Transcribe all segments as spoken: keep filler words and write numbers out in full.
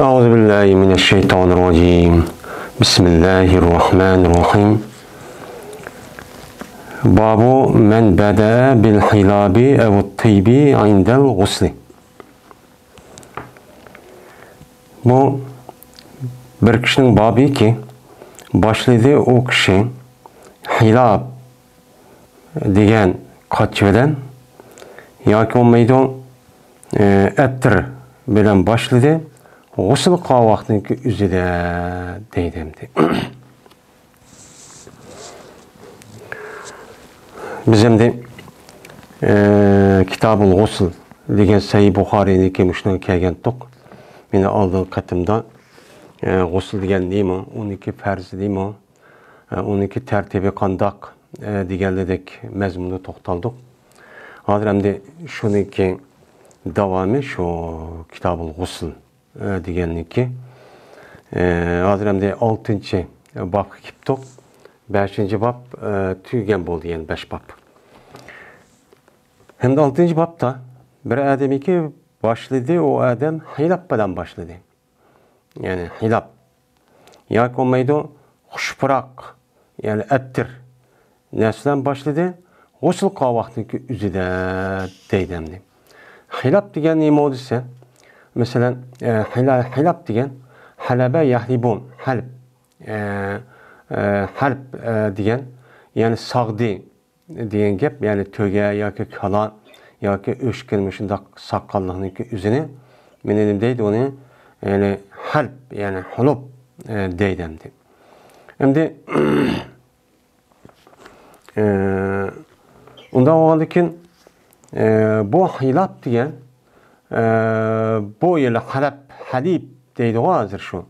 أعوذ بالله من الشيطان الرجيم. بسم الله الرحمن الرحيم. باب من بدأ بالحلاب أو الطيب عند الغسل. بۇ بىر كىشىنىڭ بابىكى، باشلىدى ئۇ كىشى ھىلاب دېگەن قاچا بىلەن ياكى بولمايدۇ، ئەتىر بىلەن باشلىدى، غۇسۇل قىلغان ۋاقتىنىڭكى ئۆزىدە دەيدۇ ئەمدى. بىز ئەمدى، ئە، كىتابۇل غۇسۇل دېگەن سەھىھ بۇخارىينىڭكى مۇشۇنىڭغا كەلگەنتۇق. مېنىڭ ئالدىنقى قېتىمدا، ئە، غۇسۇل دېگەن نېمە، ئۇنىڭكى پەرزى نېمە، ئە، ئۇنىڭكى تەرتىبى قانداق، ئە، دېگەنلىرىدەك مەزمۇندا توختالدۇق. ھازىر ئەمدى شۇنىڭكى داۋامى شۇ كىتابۇل غۇسۇل. ئە، دېگەننىكى. ئە، ھازىر ئەمدى ئالتىنچى بابقا كېلىپتۇق. بەشىنچى باب، ئە، تۈگىگەن بولدى، يەنى بەش باب. ھەمدە ئالتىنچى بابتا بىر ئادەمكى باشلىدى، ئۇ ئادەم ھىلاب بىلەن باشلىدى. يەنى ھىلاب. ياكى بولمايدۇ، خۇش پۇراق، يەنى ئەتىر نەرسىلەرنى باشلىدى. غۇسۇل قىلغان ۋاقتىنىڭكى ئۆزىدە دەيدۇ ئەمدى. ھىلاب دېگەن نېمە دېسە، مەسىلەن، ئە، ھىلا-، ھىلاب دېگەن ھەلەبە يەھلىبۇ، ھەلب، ئە، ئە، ھەلب، ئە، دېگەن، يەنى ساغدى دېگەن گەپ، يەنى تۆگە ياكى كالا ياكى ئۆچكىنى مۇشۇنداق ساغقانلىقنىڭكى ئۆزىنى، مېنى نېمە دەيدۇ ئۇنى، يەنى ھەلب، يەنى ھۇلۇب، ئە، دەيدۇ ئەمدى. ئەمدى، ئە، ئۇنداق بولغاندىكىن، ئە، بۇ ھىلاب دېگەن، ئە، بۇ يەنە ھەلەب، ھەلىب دەيدىغۇ ھازىر شۇ.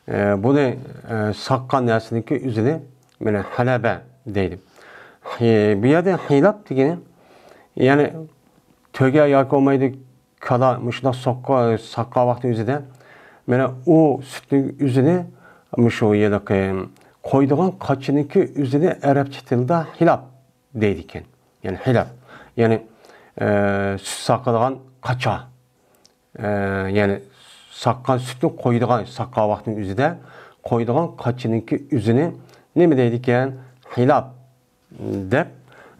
ئە، بۇنى، ئە، ساغقان نەرسىنىڭكى ئۆزىنى مانا ھەلەبە دەيدۇ. ھى-، بۇ يەردە ھىلاب دېگىنى، يەنى تۆگە ياكى بولمايدۇ، كالا مۇشۇنداق سوققا-، ساغقان ۋاقتى ئۆزىدە، مانا ئۇ سۈتنىڭ ئۆزىنى مۇشۇ ھېلىقى قويىدىغان قاچىنىڭكى ئۆزىنى ئەرەبچە تىلدا ھىلاب دەيدىكەن. يەنى ھىلاب. يەنى، ئە، سۈت ساقىدىغان قاچا. ئە، يەنى ساققان سۈتنى قويىدىغان، ساققان ۋاقتىنىڭ ئۆزىدە قويىدىغان قاچىنىڭكى ئۆزىنى نېمە دەيدىكەن؟ ھىلاب. دەپ،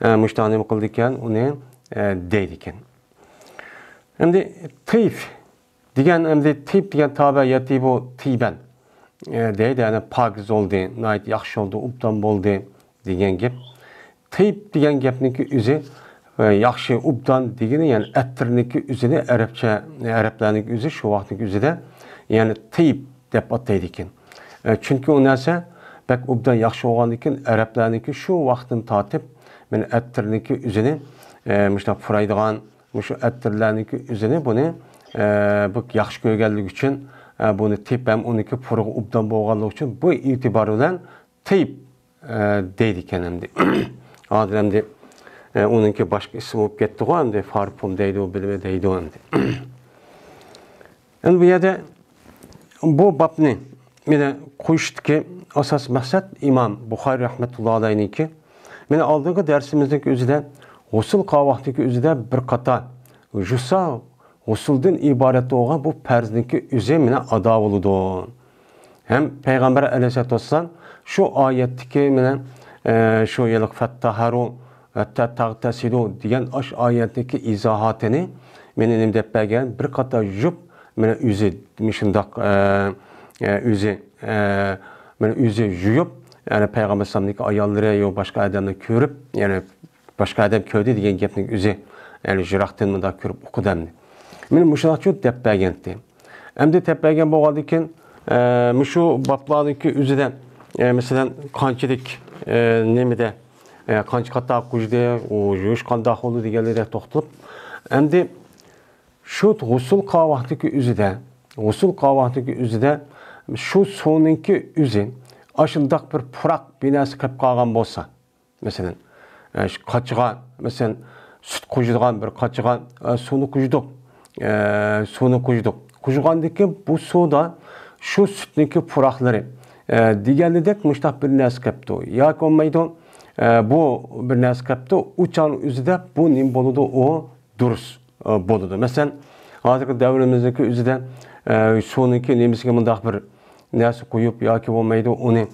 ئە، مۇشۇنداق نېمە قىلىدىكەن، ئۇنى، ئە، دەيدىكەن. ئەمدى تىيب دېگەن، ئەمدى تىيب دېگەن تابە يەتىبۇ تىيبەن، ئە، دەيدۇ، يەنى پاكىز بولدى، ناھايىتى ياخشى بولدى، ئوبدان بولدى دېگەن گەپ. تىيب دېگەن گەپنىڭكى ئۆزى، ئە، ياخشى، ئوبدان دېگىنى، يەنى ئەتىرنىڭكى ئۆزىنى ئەرەبچە، ئەرەبلەرنىڭكى ئۆزى شۇ ۋاقىتنىڭكى ئۆزىدە، يەنى تىيب دەپ ئاتايدىكەن. ئە، چۈنكى ئۇ نەرسە بەك ئوبدان ياخشى بولغاندىكىن، ئەرەبلەرنىڭكى شۇ ۋاقىتتىن تارتىپ، مانا ئەتىرنىڭكى ئۆزىنى، ئە، مۇشۇنداق پۇرايدىغان، مۇشۇ ئەتىرلەرنىڭكى ئۆزىنى بۇنى، ئە، بۇ ياخشى كۆرگەنلىكى ئۈچۈن، ئە، بۇنى تىيب ھەم ئۇنىڭكى پۇرىقى ئوبدان بولغانلىقى ئۈچۈن بۇ ئېتىبار بىلەن تىيب، ئە، دەيدىكەن ئەمدى. ھازىر ئەمدى، ئە، ئۇنىڭكى باشقا ئىسمى بولۇپ كەتتىغۇ ئەمدى، فارپۇم دەيدۇ، بىلمە دەيدۇ ئەمدى. ئەمدى بۇ يەردە بۇ بابنى مانا قويۇشتىكى ئاساسىي مەقسەت ئىمام بۇخارىي رەھمەتۇللا ئەلەيھنىڭكى مانا ئالدىنقى دەرسىمىزنىڭكى ئۆزىدە غۇسۇل قىلغان ۋاقتىدىكى ئۆزىدە بىر قاتار جۇسا غۇسۇلدىن ئىبارەت بولغان بۇ پەرزنىڭكى ئۆزى مانا ئادا بولىدۇ. ھەم پەيغەمبەر ئەلەيھىسسالاتۇ ۋەسسالام شۇ ئايەتتىكى مانا، ئە، شۇ يىللىق فەتتەھەرۇ ھەتتا تەغتەسىلۇ دېگەن ئاشۇ ئايەتتىكى ئىزاھاتىنى مانا نېمە دەپ بەرگەن، بىر قاتار يۇيۇپ، مانا ئۆزى مۇشۇنداق، ئە، ئە، ئۆزى، ئە، مانا ئۆزى يۇيۇپ، يەنى پەيغەمبەر ئەلەيھىسسالامنىڭكى ئاياللىرى يا باشقا ئادەملەر كۆرۈپ، يەنى باشقا ئادەم كۆردى دېگەن گەپنىڭ ئۆزى، يەنى يىراقتىن مۇنداق كۆرۈپ ئۇقىدۇ ئەمدى. مانا مۇشۇنداقچۇ دەپ بەرگەنتى. ئەمدى دەپ بەرگەن بولغاندىكىن، ئە، مۇشۇ بابلارنىڭكى ئۆزىدە، ئە، مەسىلەن، قانچىلىك، ئە، نېمىدە، ئە، قانچە قاتار قۇيدى، ئۇ يۇيۇش قانداق بولدى دېگەنلىرىگە توختىلىپ، ئەمدى شۇ غۇسۇل قىلغان ۋاقتىدىكى ئۆزىدە، غۇسۇل قىلغان ۋاقتىدىكى ئۆزىدە شۇ سۇنىڭكى ئۆزى ئاشۇنداق بىر پۇراق بىر نەرسە قىلىپ قالغان بولسا، مەسىلەن، ئە، شۇ قاچىغا، مەسىلەن، سۈت قۇيىدىغان بىر قاچىغا، ئە، سۇنى قۇيدۇق، ئە، سۇنى قۇيدۇق. قۇيغاندىن كېيىن بۇ سۇدا شۇ سۈتنىڭكى پۇراقلىرى، ئە، دېگەنلىدەك مۇشۇنداق بىر نەرسە قىلىپتۇ. ياكى بولمايدۇ، ئە، بۇ بىر نەرسە قىلىپتۇ. ئۇ چاغنىڭ ئۆزىدە بۇ نېمە بولىدۇ؟ ئۇ دۇرۇس، ئە، بولىدۇ. مەسىلەن، ھازىرقى دەۋرىمىزدىكى ئۆزىدە، ئە، سۇنىڭكى نېمىسىگە مۇنداق بىر نەرسە قويۇپ ياكى بولمايدۇ، ئۇنى،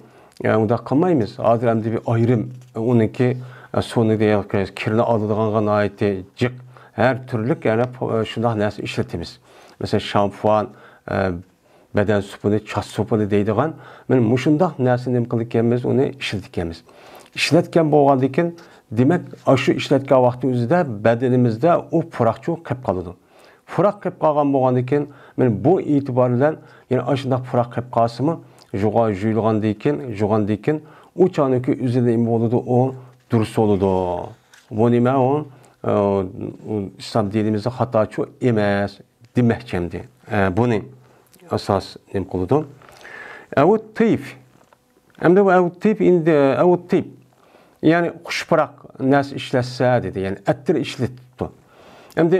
ئە، ئۇنداق قىلمايمىز. ھازىر ئەمدى بىر ئايرىم ئۇنىڭكى، ئە، سۇنى دېگەن كىرنى ئالىدىغانغا ناھايىتى جىق ھەر تۈرلۈك يەنە پو-، ئە، شۇنداق نەرسە ئىشلىتىمىز. مەسىلەن، شامپۇان، ئە، بەدەن سوپۇنى، چاچ سوپۇنى دەيدىغان، مانا مۇشۇنداق نەرسىنى نېمە قىلىدىكەنمىز، ئۇنى ئىشلىتىدىكەنمىز. ئىشلەتكەن بولغاندىن كېيىن، دېمەك، ئاشۇ ئىشلەتكەن ۋاقتى ئۆزىدە بەدىنىمىزدە ئۇ پۇراقچۇ قېلىپ قالىدۇ. پۇراق قېلىپ قالغان بولغاندىن كېيىن، مانا بۇ ئېتىبار بىلەن يەنە ئاشۇنداق پۇراق قېلىپ قالسىمۇ، جۇغا-، جۇيۇلغاندىن كېيىن، جۇغاندىن كېيىن، ئۇ چاغنىڭكى ئۆزىدە نېمە بولىدۇ، ئۇ دۇرۇس بولىدۇ. بۇ نېمە ئۇ؟ ئە، ئۇ ئىسلام دىنىمىزدا خاتاچۇ ئەمەس. دېمەكچى ئەمدى. ئە، بۇنى ئاساس نېمە قىلىدۇ؟ ئەۋۇ تىيىپ. ئەمدى بۇ ئەۋۇ تىيىپ، ئەمدى ئەۋۇ تىيىپ. يەنى خۇش پۇراق نەرسە ئىشلەتسە دېدى. يەنى ئەتىر ئىشلىتىپتۇ. ئەمدى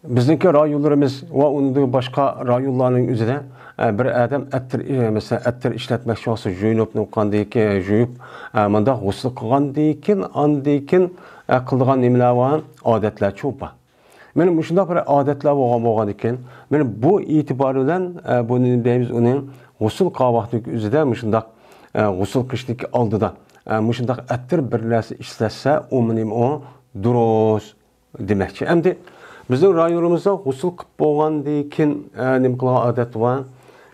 بىزنىڭكى رايونلىرىمىز ۋە ئۇنىڭدىن باشقا رايونلارنىڭ ئۆزىدە، ئە، بىر ئادەم ئەتىر، ئە، مەسىلەن، ئەتىر ئىشلەتمەكچى بولسا، جۇيۇنۇپنى قاندىكى، جۇيۇپ، ئە، مۇنداق غۇسۇل قىلغاندىن كېيىن، ئاندىن كېيىن، ئە، قىلىدىغان نېمىلەر بار؟ ئادەتلەرچۇ بار. مانا مۇشۇنداق بىر ئادەتلەر بولغان بولغاندىكىن، مانا بۇ ئېتىبار بىلەن، ئە، بۇنى دەيمىز، ئۇنى غۇسۇل قىلغان ۋاقتىنىڭ ئۆزىدە مۇشۇنداق، ئە، غۇسۇل قىلىشتىكى ئالدىدا، ئە، مۇشۇنداق ئەتىر بىر نەرسە ئىشلەتسە، ئۇ نېمە ئۇ دۇرۇس دېمەكچى. ئەمدى بىزنىڭ رايونىمىزدا غۇسۇل قىلىپ بولغاندىن كېيىن، ئە، نېمە قىلغان ئادەت بار؟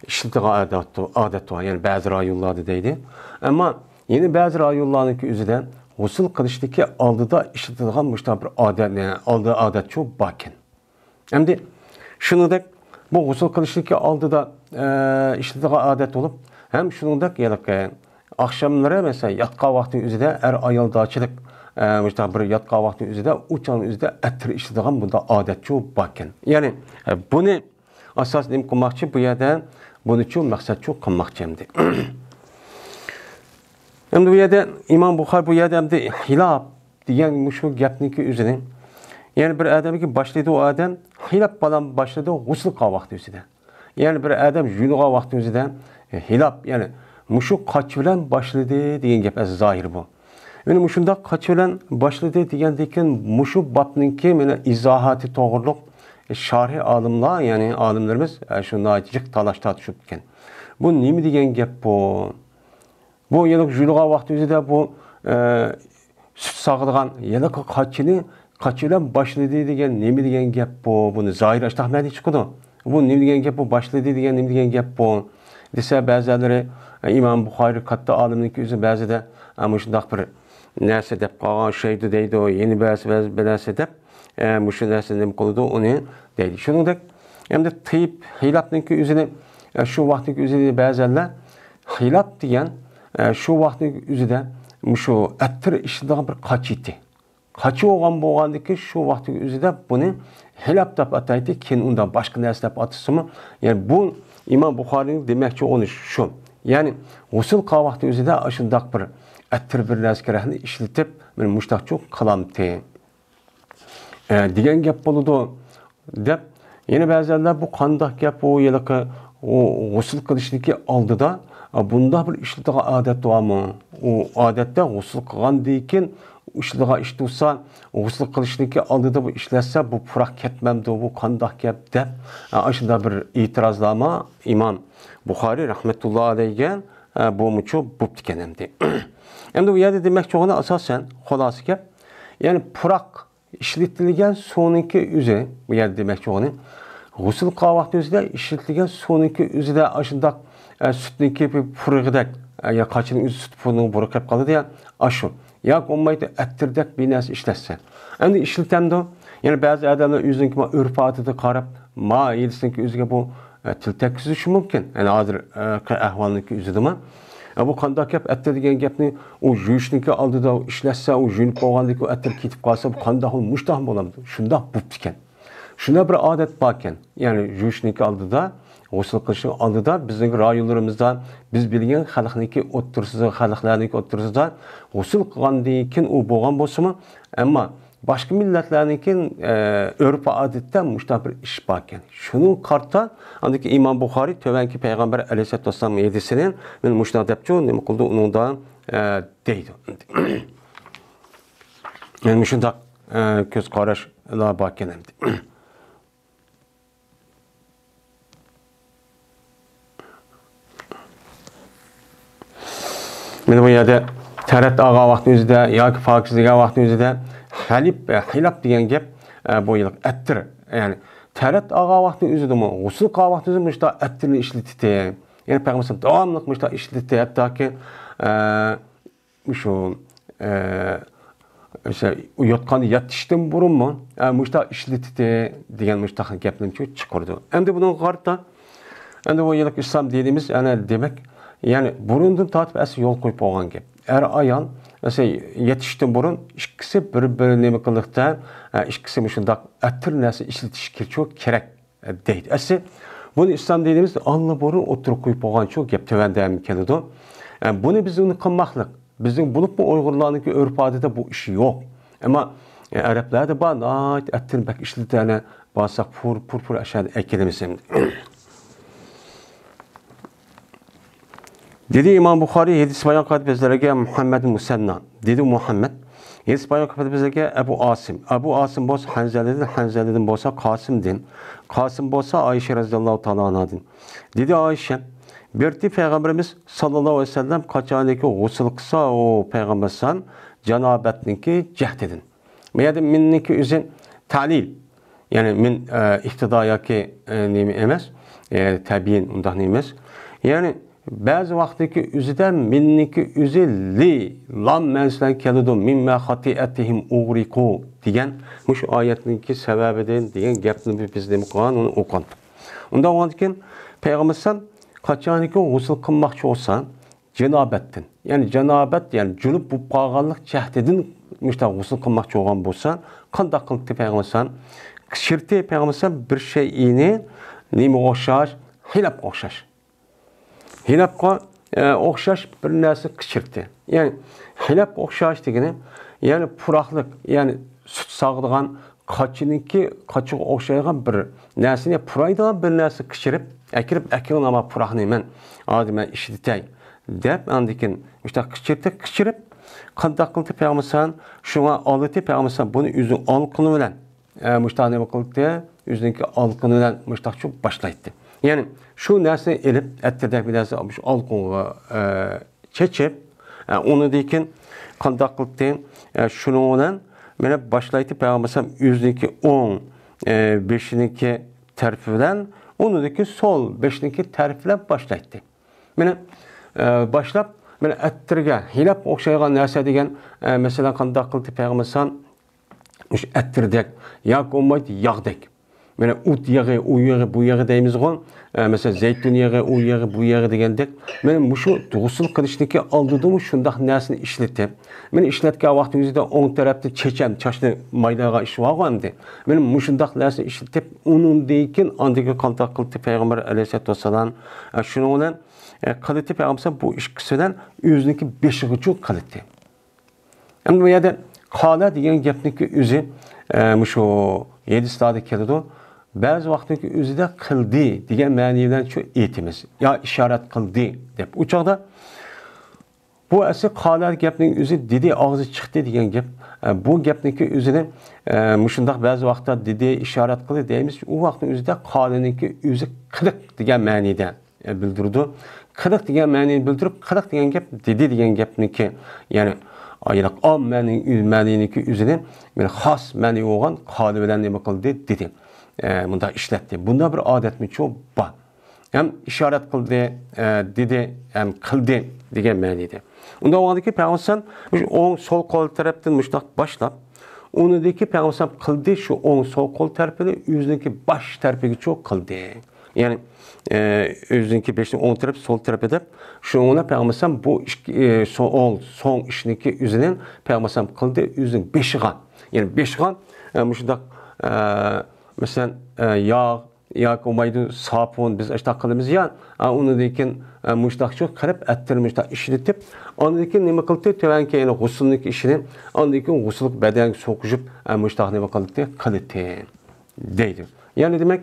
ئىشلىتىدىغان ئادەت، ئادەت بار. يەنى بەزى رايونلاردا دەيدۇ. ئەمما يەنە بەزى رايونلارنىڭكى ئۆزىدە غۇسۇل قىلىشتىكى ئالدىدا ئىشلىتىدىغان مۇشۇنداق بىر ئادەت، ئالدى ئادەتچۇ باركەن. ئەمدى شۇنىڭدەك بۇ غۇسۇل قىلىشتىكى ئالدىدا، ئە، ئىشلىتىدىغان ئادەت بولۇپ، ھەم شۇنىڭدەك ھېلىقى ئاخشاملىرى، مەسىلەن، ياتقان ۋاقتى ئۆزىدە ئەر ئايالدارچىلىق، ئە، مۇشۇنداق بىر ياتقان ۋاقتى ئۆزىدە ئۇ چاغنىڭ ئۆزىدە ئەتىر ئىشلىتىدىغان بۇنداق ئادەتچۇ باركەن. يەنى، ئە، بۇنى ئاساس نېمە قىلماقچى؟ بۇ يەردە بۇنىچۇ مەقسەتچۇ قىلماقچى ئەمدى. ئەمدى بۇ يەردە ئىمام بۇخارى بۇ يەردە ئەمدى خىلاپ دېگەن مۇشۇ گەپنىڭكى ئۆزىنى، يەنى بىر ئادەمگە باشلىدى ئۇ ئادەم، خىلاپ بالام باشلىدى غۇسۇل قىلغان ۋاقتى ئۆزىدە. يەنى بىر ئادەم يۇيۇنغان ۋاقتى ئۆزىدە، ئە، خىلاپ، يەنى مۇشۇ قاچا بىلەن باشلىدى دېگەن گەپ ئەس زاھىر بۇ. يەنى مۇشۇنداق قاچا بىلەن باشلىدى دېگەندىن كېيىن مۇشۇ بابنىڭكى مانا ئىزاھاتى توغرۇلۇق شارھى ئالىملار، يەنى ئالىملىرىمىز، ئە، شۇ ناھايىتى جىق تالاش تارتىشىپ كەتكەن. بۇ نېمە دېگەن گەپ بۇ؟ بۇ يەنە يۇيۇلغان ۋاقتى ئۆزىدە بۇ، ئە، سۈت ساغىدىغان ھېلىقى قاچىنى، قاچا بىلەن باشلىدى دېگەن نېمە دېگەن گەپ بۇ؟ بۇنى زاھىر ئاشتاق مەنىدە چىقىدۇ. بۇ نېمە دېگەن گەپ بۇ؟ باشلىدى دېگەن نېمە دېگەن گەپ بۇ؟ دېسە، بەزىلەرلىرى، ئە، ئىمام بۇخارى كاتتا ئالىمنىڭكى ئۆزى بەزىدە، ئە، مۇشۇنداق بىر نەرسە دەپ قالغان ئوخشايدۇ دەيدۇ، يەنە بەزى، بەزى بىر نەرسە دەپ، ئە، مۇشۇ نەرسە نېمە قىلىدۇ ئۇنى دەيدۇ. شۇنىڭدەك، ئەمدى تىيىپ، خىلاپنىڭكى ئۆزىنى، ئە، شۇ ۋاقىتنىڭكى ئۆزىدە بەزىلەر خىلاپ دېگەن، ئە، شۇ ۋاقىتنىڭ ئۆزىدە مۇشۇ ئەتىر ئىشلىتىدىغان بىر قاچا ئىدى. قاچا بولغان بولغاندىكى شۇ ۋاقىتنىڭ ئۆزىدە بۇنى خىلاپ دەپ ئاتايتتى، كېيىن ئۇنداق باشقا نەرسە دەپ ئاتىسىمۇ، يەنى بۇ ئىمام بۇخارىنىڭ دېمەكچى بولغىنى شۇ. يەنى غۇسۇل قىلغان ۋاقتى ئۆزىدە ئاشۇنداق بىر ئەتىر بىر نەرسە كېرەكنى ئىشلىتىپ، مانا مۇشتاقچۇ قىلامتى. ئە، دېگەن گەپ بولىدۇ، دەپ، يەنە بەزىلەر بۇ قانداق گەپ، ئۇ ھېلىقى، ئۇ غۇسۇل قىلىشتىكى ئالدىدا، ئە، بۇنداق بىر ئىشلىتىدىغان ئادەت بارمۇ؟ ئۇ ئادەتتە غۇسۇل قىلغاندىن كېيىن ئىشلىتىدىغان ئىش تۇرسا، غۇسۇل قىلىشتىكى ئالدىدا بۇ ئىشلەتسە، بۇ پۇراق كەتمەمدۇ، بۇ قانداق گەپ دەپ، ئە، ئاشۇنداق بىر ئېتىرازلارمۇ ئىمام بۇخارىي رەھمەتۇللا ئەلەيھىگە، ئە، بۇمۇچۇ بوپتىكەن ئەمدى. ئەمدى بۇ يەردە دېمەكچى بولغىنى ئاساسەن، خۇلاسە گەپ، يەنى پۇراق ئىشلىتىلگەن سۇنىڭكى ئۆزى، بۇ يەردە دېمەكچى بولغىنى، غۇسۇل قىلغان ۋاقتى ئۆزىدە ئىشلىتىلگەن سۇنىڭكى ئۆزىدە ئاشۇنداق، ئە، سۈتنىڭكى بىر پۇرىقىدەك، ئە، يا قاچىنىڭ ئۆزى سۈت پۇرىقىنىڭ بۇرىقى قېلىپ قالىدۇ يا، ئاشۇ. ياكى بولمايدۇ ئەتىردەك بىر نەرسە ئىشلەتسە. ئەمدى ئىشلىتەمدۇ؟ يەنە بەزى ئادەملەر ئۆزىنىڭكى ئۆرپ-ئادىتىگە قاراپ، ما ھېلىسىنىڭكى ئۆزىگە بۇ، ئە، تىل تەگكۈزۈشى مۇمكىن. يەنى ھازىر، ئە، ئەھۋالنىڭكى ئۆزىدىمۇ. ئە، بۇ قانداق گەپ، ئەتىر دېگەن گەپنى ئۇ يۇيۇشنىڭكى ئالدىدا ئىشلەتسە، ئۇ يۇيۇنۇپ بولغاندىن كېيىن ئەتىر كېتىپ قالسا، بۇ قانداق بولىدۇ؟ مۇشۇنداق بولامدۇ؟ شۇنداق بوپتىكەن. شۇنداق بىر ئادەت باركەن. يەنى يۇيۇشنىڭكى ئالدىدا، غۇسۇل قىلىشنىڭ ئالدىدا بىزنىڭ رايونلىرىمىزدا، بىز بىلگەن خەلقنىڭكى ئوتتۇرىسىدا، خەلقلەرنىڭكى ئوتتۇرىسىدا غۇسۇل قىلغاندىن كېيىن ئۇ بولغان بولسىمۇ، ئەمما باشقا مىللەتلەرنىڭكى، ئە، ئۆرپ-ئادىتىدە مۇشۇنداق بىر ئىش باركەن. شۇنىڭغا قارىتا، ئاندىكى ئىمام بۇخارىي تۆۋەنكى پەيغەمبەر ئەلەيھىسسالاتۇ ۋەسسالام ھەدىسىنى مەن مۇشۇنداق دەپچۇ، نېمە قىلدى ئۇنىڭدا، ئە، دەيدۇ. يەنى مۇشۇنداق، ئە، كۆز قاراش لا باركەن ئەمدى. مانا بۇ يەردە تەرەت ئالغان ۋاقتى ئۆزىدە ياكى پاكىز دېگەن ۋاقتى ئۆزىدە ھەلىپ، ھىلاپ دېگەن گەپ، ئە، بۇ يىللىق ئەتتىر. يەنى تەرەت ئالغان ۋاقتى ئۆزىدىمۇ، غۇسۇل قىلغان ۋاقتى ئۆزىدە مۇشۇنداق ئەتتىرنى ئىشلىتىتتى. يەنى پەيغەمبەر داۋاملىق مۇشۇنداق ئىشلىتىتتى. ھەتتاكى، ئە، شۇ، ئە، ئۆشە ياتقاندا ياتىشتىن بۇرۇنمۇ، ئە، مۇشۇنداق ئىشلىتىتتى دېگەن مۇشۇنداق گەپنى چىقىرىدۇ. ئەمدى بۇنىڭغا قارىتا، ئەمدى بۇ يىللىق ئىسلام دىنىمىز، ئەنە، دېمەك، يەنى بۇرۇندىن تارتىپ ئەسلى يول قويۇپ بولغان گەپ. ئەر ئايال، مەسىلەن، يېتىشتىن بۇرۇن ئىككىسى بىر-بىرىنى نېمە قىلىقتا، ئە، ئىككىسى مۇشۇنداق ئەتىر نەرسە ئىشلىتىشى كېرەك، كېرەك، ئە، دەيدۇ. ئەسلى بۇنى ئىسلام دىنىمىز ئاللىبۇرۇن ئوتتۇرىغا قويۇپ بولغان شۇ گەپ تۆۋەندە ھەم كېلىدۇ. ئە، بۇنى بىز ئۇنى قىلماقلىق. بىزنىڭ بولۇپمۇ ئۇيغۇرلارنىڭكى ئۆرپ-ئادىتىدە بۇ ئىش يوق. ئەمما، ئە، ئەرەبلەردە بار، ناھايىتى ئەتىرنى بەك ئىشلىتىدۇ، ئەنە، بارساق پۇر، پۇر، پۇر ئەشەدە ئەكېلىمىز ئەمدى. دېدى ئىمام بۇخارىي، ھەدىس بايان قىلىپ بىزلەرگە مۇھەممەد مۇسەننا. دېدى مۇھەممەد، ھەدىس بايان قىلىپ بىزلەرگە ئەبۇ ئاسىم. ئەبۇ ئاسىم بولسا ھەنزەلىدىن، ھەنزەلىدىن بولسا قاسىمدىن، قاسىم بولسا ئائىشە رەزىياللاھۇ تائالا ئانھادىن. دېدى ئائىشە، بىرتى پەيغەمبىرىمىز ساللاللاھۇ ئەلەيھى ۋەسەللەم قاچانكى غۇسۇل قىلسا، ئۇ پەيغەمبەر سان جانابەتنىڭكى جەھدىدىن. بۇ يەردە مىننىڭكى ئۆزى تەلىل. يەنى مىن، ئە، ئىپتىدا ياكى، ئە، نېمە ئەمەس، ئە، تەبىئىن ئۇنداق نېمە ئەمەس. يەنى بەزى ۋاقىتتىكى ئۆزىدە مىننىڭكى ئۆزى لى، لام مەنىسى بىلەن كېلىدۇ. مىمما خاتىئەتىھىم ئۇغرىقۇ دېگەن مۇشۇ ئايەتنىڭكى سەۋەبىدىن دېگەن گەپنى بىز نېمە قىلغان، ئۇنى ئوقۇغان. ئۇنداق بولغاندىكىن پەيغەمبەر ئەلەيھىسسالام قاچانكى غۇسۇل قىلماقچى بولسا، جانابەتتىن. يەنى جانابەت، يەنى جۇنۇپ بولۇپ قالغانلىق جەھىتىدىن مۇشۇنداق غۇسۇل قىلماقچى بولغان بولسا، قانداق قىلدى پەيغەمبەر ئەلەيھىسسالام؟ قىچىرتتى پەيغەمبەر ئەلەيھىسسالام بىر شەيئىنى، نېمىگە ئوخشاش؟ ھىلاپقا ئوخشاش. ھىلاپقا، ئە، ئوخشاش بىر نەرسە قىچىرتتى. يەنى ھىلاپقا ئوخشاش دېگىنى، يەنى پۇراقلىق، يەنى سۈت ساغىدىغان قاچىنىڭكى، قاچىغا ئوخشايدىغان بىر نەرسىنى، پۇرايدىغان بىر نەرسە قىچىرىپ، ئەكىرىپ، ئەكىرىڭ ئاما پۇراقنى، مەن ھازىر مەن ئىشلىتەي دەپ، ئاندىن كېيىن مۇشۇنداق قىچىرتىپ، قىچىرىپ، قانداق قىلدى پەيغەمبەر ئەلەيھىسسالام؟ شۇڭا ئالدى پەيغەمبەر ئەلەيھىسسالام بۇنى ئۆزىنىڭ ئالىقىنى بىلەن، ئە، مۇشۇنداق نېمە قىلدى؟ ئۆزىنىڭكى ئالىقىنى بىلەن مۇشۇنداق چوپ باشلايتتى. يەنى شۇ نەرسىنى ئېلىپ، ئەتتىردەك بىر نەرسە مۇشۇ ئالىقىغا، ئە، چېچىپ، ئە، ئۇنىڭدىن كېيىن قانداق قىلدى؟ ئە، شۇنىڭ بىلەن مانا باشلايتتى پەيغەمبەر ئەلەيھىسسالام ئۆزىنىڭكى ئوڭ، ئە، بېشىنىڭكى تەرىپى بىلەن، ئۇنىڭدىن كېيىن سول بېشىنىڭكى تەرىپى بىلەن باشلايتتى. مانا، ئە، باشلاپ، مانا ئەتتىرگە، ھىلاپ ئوخشايدىغان نەرسە دېگەن، ئە، مەسىلەن، قانداق قىلدى پەيغەمبەر ئەلەيھىسسالام؟ مۇشۇ ئەتتىردەك ياكى بولمايدۇ ياغدەك. مانا ئوت يېغى، ئۇ يېغى، بۇ يېغى دەيمىزغۇ. ئە، مەسىلەن، زەيتۇن يېغى، ئۇ يېغى، بۇ يېغى دېگەندەك. مانا مۇشۇ غۇسۇل قىلىشنىڭكى ئالدىدىمۇ شۇنداق نەرسىنى ئىشلىتىپ، مانا ئىشلەتكەن ۋاقتى ئۆزىدە ئوڭ تەرەپتە چېچەم، چاچنى مايلايدىغان ئىش بارغۇ ئەمدى. مانا مۇشۇنداق نەرسىنى ئىشلىتىپ، ئۇنىڭدىن كېيىن ئاندىن كېيىن قانداق قىلدى پەيغەمبەر ئەلەيھىسسالاتۇ ۋەسسالام. ئە، شۇنىڭ بىلەن، ئە، قىلىتى پەيغەمبەر بۇ ئىككىسى بىلەن ئۆزىنىڭكى بېشىغىچۇ قىلىتى. ئەمدى بۇ يەردە قالە دېگەن گەپنىڭكى ئۆزى، ئە، مۇشۇ ھەدىسلاردا كېلىدۇ. بەزى ۋاقىتنىڭكى ئۆزىدە قىلدى دېگەن مەنىدە شۇ ئېيتىمىز. يا ئىشارەت قىلدى دەپ. ئۇ چاغدا بۇ ئەسلى قالە گەپنىڭ ئۆزى دېدى، ئاغزى چىقتى دېگەن گەپ. ئە، بۇ گەپنىڭكى ئۆزىنى، ئە، مۇشۇنداق بەزى ۋاقىتتا دېدى، ئىشارەت قىلدى دەيمىز. ئۇ ۋاقىتنىڭ ئۆزىدە قالىنىڭكى ئۆزى قىلىق دېگەن مەنىدە. ئە، بىلدۈرىدۇ. قىلىق دېگەن مەنىنى بىلدۈرۈپ، قىلىق دېگەن گەپ دېدى دېگەن گەپنىكى، يەنى ئايلىق ئام مەنىنىڭ، مەنىنىڭكى ئۆزىنى بىر خاس مەنى بولغان قالى بىلەن نېمە قىلدى؟ دېدى. ئە، مۇنداق ئىشلەتتى. بۇنداق بىر ئادەتمىچۇ بار. ھەم ئىشارەت قىلدى، ئە، دېدى، ھەم قىلدى دېگەن مەنىدە. ئۇنداق بولغاندىكى پەيغەمبەر مۇشۇ ئوڭ سول قول تەرەپتىن مۇشۇنداق باشلاپ، ئۇنىڭدىكى پەيغەمبەر قىلدى، شۇ ئوڭ سول قول تەرىپىنى ئۆزىنىڭكى باش تەرىپىگىچۇ قىلدى. يەنى، ئە، ئۆزىنىڭكى بېشىنى ئوڭ تەرەپ، سول تەرەپ دەپ، شۇنىڭ بىلەن پەيغەمبەر بۇ ئىككى، ئە، سول، سول ئىشنىڭكى ئۆزىنى پەيغەمبەر قىلدى، ئۆزىنىڭ بېشىغا. يەنى بېشىغا، ئە، مۇشۇنداق، ئە، مەسىلەن، ئە، ياغ ياكى بولمايدۇ ساپۇن، بىز ئاشتاق قىلىمىز يا، ئا، ئۇنىڭدىن كېيىن، ئە، مۇشتاقچۇ قىلىپ، ئەتتىرنى مۇشتاق ئىشلىتىپ، ئاندىن كېيىن نېمە قىلدى؟ تۆۋەنكى يەنە غۇسۇلنىڭكى ئىشىنى، ئاندىن كېيىن غۇسۇل بەدەنگە سوقۇشۇپ، ئە، مۇشتاق نېمە قىلدى؟ قىلدى. دەيدۇ. يەنى دېمەك،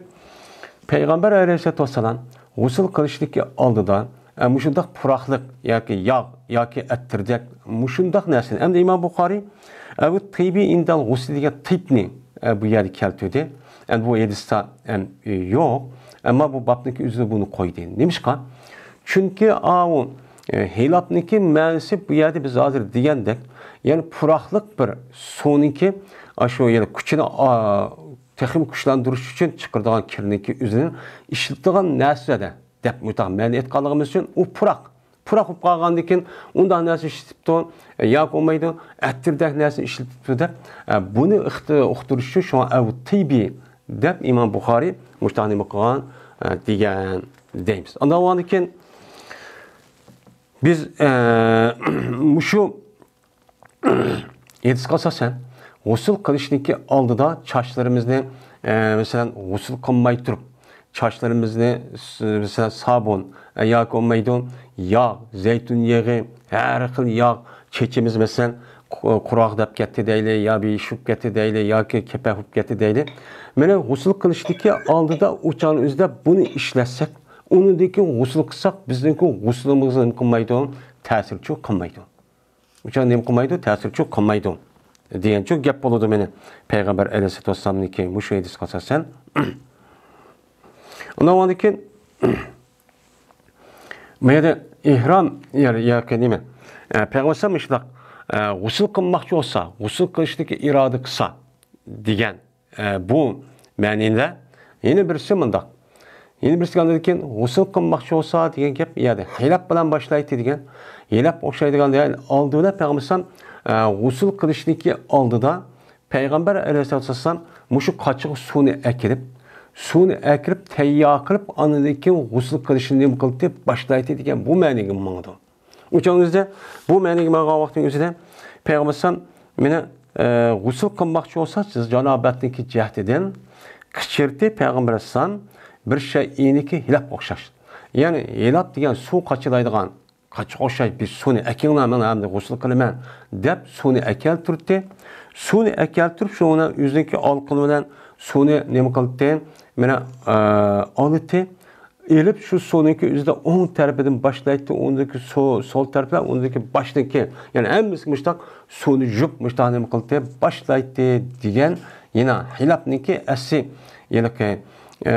پەيغەمبەر ئەلەيھىسسالاتۇ ۋەسسالام غۇسۇل قىلىشتىكى ئالدىدا، ئە، مۇشۇنداق پۇراقلىق ياكى ياغ ياكى ئەتتىردەك مۇشۇنداق نەرسىنى. ئەمدى ئىمام بۇخارىي، ئەۋۇ تىبى ئىندەل غۇسلى دېگەن تىبنى، ئە، بۇ يەردە كەلتۈردى. ئەمدى بۇ ھەدىستە ھەم، ئە، يوق. ئەمما بۇ بابنىڭكى ئۆزىدە بۇنى قويدى. نېمىشقا؟ چۈنكى ئاۋۇ، ئە، ھىلاپنىڭكى مەنىسى بۇ يەردە بىز ھازىر دېگەندەك، يەنى پۇراقلىق بىر سۇنىڭكى، ئاشۇ يەنە كۈچىنى، ئا، تېخىمۇ كۈچلەندۈرۈش ئۈچۈن چىقىرىدىغان كىرنىڭكى ئۆزىنى ئىشلىتىدىغان نەرسىلەردە دەپ مۇنداق مەنە ئېيتقانلىقىمىز ئۈچۈن ئۇ پۇراق. پۇراق بولۇپ قالغاندىن كېيىن ئۇنداق نەرسە ئىشلىتىپتۇ، ياكى بولمايدۇ، ئەتىردەك نەرسە ئىشلىتىپتۇ دەپ، ئە، بۇنى ئىخت-، ئۇقتۇرۇش ئۈچۈن شۇڭا ئەۋ تىبى دەپ ئىمام بۇخارىي مۇشۇنداق نېمە قىلغان، ئە، دېگەن دەيمىز. ئاندىن بولغاندىن كېيىن بىز، ئە، مۇشۇ ھەدىسكە ئاساسەن، غۇسۇل قىلىشنىڭكى ئالدىدا چاچلىرىمىزنى، ئە، مەسىلەن، غۇسۇل قىلماي تۇرۇپ، چاچلىرىمىزنى، س-، مەسىلەن، سابۇن، ئە، ياكى بولمايدۇ، ياغ، زەيتۇن يېغى، ھەر خىل ياغ، چېچىمىز، مەسىلەن، قۇ-، قۇراق دەپ كەتتى دەيلى، يا بىر ئىش بولۇپ كەتتى دەيلى، ياكى كېپەك بولۇپ كەتتى دەيلى. مانا غۇسۇل قىلىشتىكى ئالدىدا ئۇ چاغنىڭ ئۆزىدە بۇنى ئىشلەتسەك، ئۇنىڭدىن كېيىن غۇسۇل قىلساق، بىزنىڭكى غۇسلىمىزغا نېمە قىلمايدۇ؟ تەسىرچۇ قىلمايدۇ. ئۇ چاغ نېمە قىلمايدۇ؟ تەسىرچۇ قىلمايدۇ دېگەنچۇ گەپ بولىدۇ مېنى پەيغەمبەر ئەلەيھىسسالاتۇ ۋەسسالامنىڭكى مۇشۇ ھەدىسكە ئاساسەن. ئۇنىڭدىن كېيىن بۇ يەردە ئېھرام يا-، ياكى نېمە؟ ئە، پەيغەمبەر ئەلەيھىسسالام مۇشۇنداق، ئە، غۇسۇل قىلماقچى بولسا، غۇسۇل قىلىشتىكى ئىرادە قىلسا دېگەن. ئە، بۇ مەنىدە يەنە بىرسى مۇنداق. يەنە بىرسى ئاندىن كېيىن غۇسۇل قىلماقچى بولسا دېگەن گەپ يەردە ھىلاپ بىلەن باشلايتتى دېگەن. ھىلاپ ئوخشايدىغان، يەنى ئالدى بىلەن پەيغەمبەر ئەلەيھىسسالام، ئە، غۇسۇل قىلىشتىكى ئالدىدا پەيغەمبەر ئەلەيھىسسالام مۇشۇ قاچىغا سۇنى ئەكىرىپ، سۇنى ئەكىرىپ تەييار قىلىپ، ئاندىن كېيىن غۇسۇل قىلىشنى نېمە قىلدى؟ باشلايتتى دېگەن بۇ مەنىگە ماڭىدۇ. ئۇ چاغنىڭ ئۆزىدە، بۇ مەنىگە ماڭغان ۋاقىتنىڭ ئۆزىدە پەيغەمبەر ئەلەيھىسسالام مېنى، ئە، غۇسۇل قىلماقچى بولسا، سىز جانابەتنىڭكى جەھىتىدىن قىچىرتى پەيغەمبەر ئەلەيھىسسالام بىر شەيئىنىكى ھىلاپ ئوخشاش. يەنى ھىلاپ دېگەن سۇ قاچىلايدىغان، قاچىغا ئوخشاش بىر سۇنى ئەكىڭلار مانا ئەمدى غۇسۇل قىلىمەن دەپ سۇنى ئەكەلتۈرتتى. سۇنى ئەكەلتۈرۈپ شۇنىڭ بىلەن ئۆزىنىڭكى ئالقىنى بىلەن سۇنى نېمە قىلدى؟ مانا، ئە، ئالدى. ئېلىپ شۇ سۇنىڭكى ئۆزىدە ئوڭ تەرىپىدىن باشلايتتى، ئۇندىكى سو-، سول تەرەپلەر، ئۇندىكى باشتىكى، يەنى ھەممىسى مۇشتاق سۇنى يۇيۇپ مۇشتاق نېمە قىلدى، باشلايتتى دېگەن يەنە ھىلاپنىڭكى ئەسلى ھېلىقى، ئە،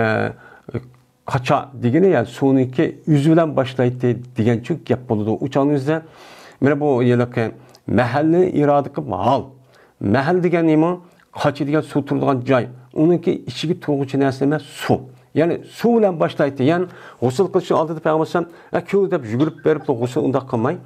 قاچا دېگىنى، يەنى سۇنىڭكى ئۆزى بىلەن باشلايتتى دېگەنچۇ گەپ بولىدۇ. ئۇ چاغنىڭ ئۆزىدە مانا بۇ ھېلىقى مەھەلنى ئىرادە قىلىپ ھال. مەھەل دېگەن نېمە؟ قاچا دېگەن سۇ تۇرىدىغان جاي. ئۇنىڭكى ئىچىگە تۇرغۇچى نەرسە نېمە؟ سۇ. يەنى سۇ بىلەن باشلايتتى. يەنى غۇسۇل قىلىشنىڭ ئالدىدا پەيغەمبەر ئەلەيھىسسالام، ئە، كۆڭۈل دەپ يۈگۈرۈپ بېرىپ غۇسۇل ئۇنداق قىلماي.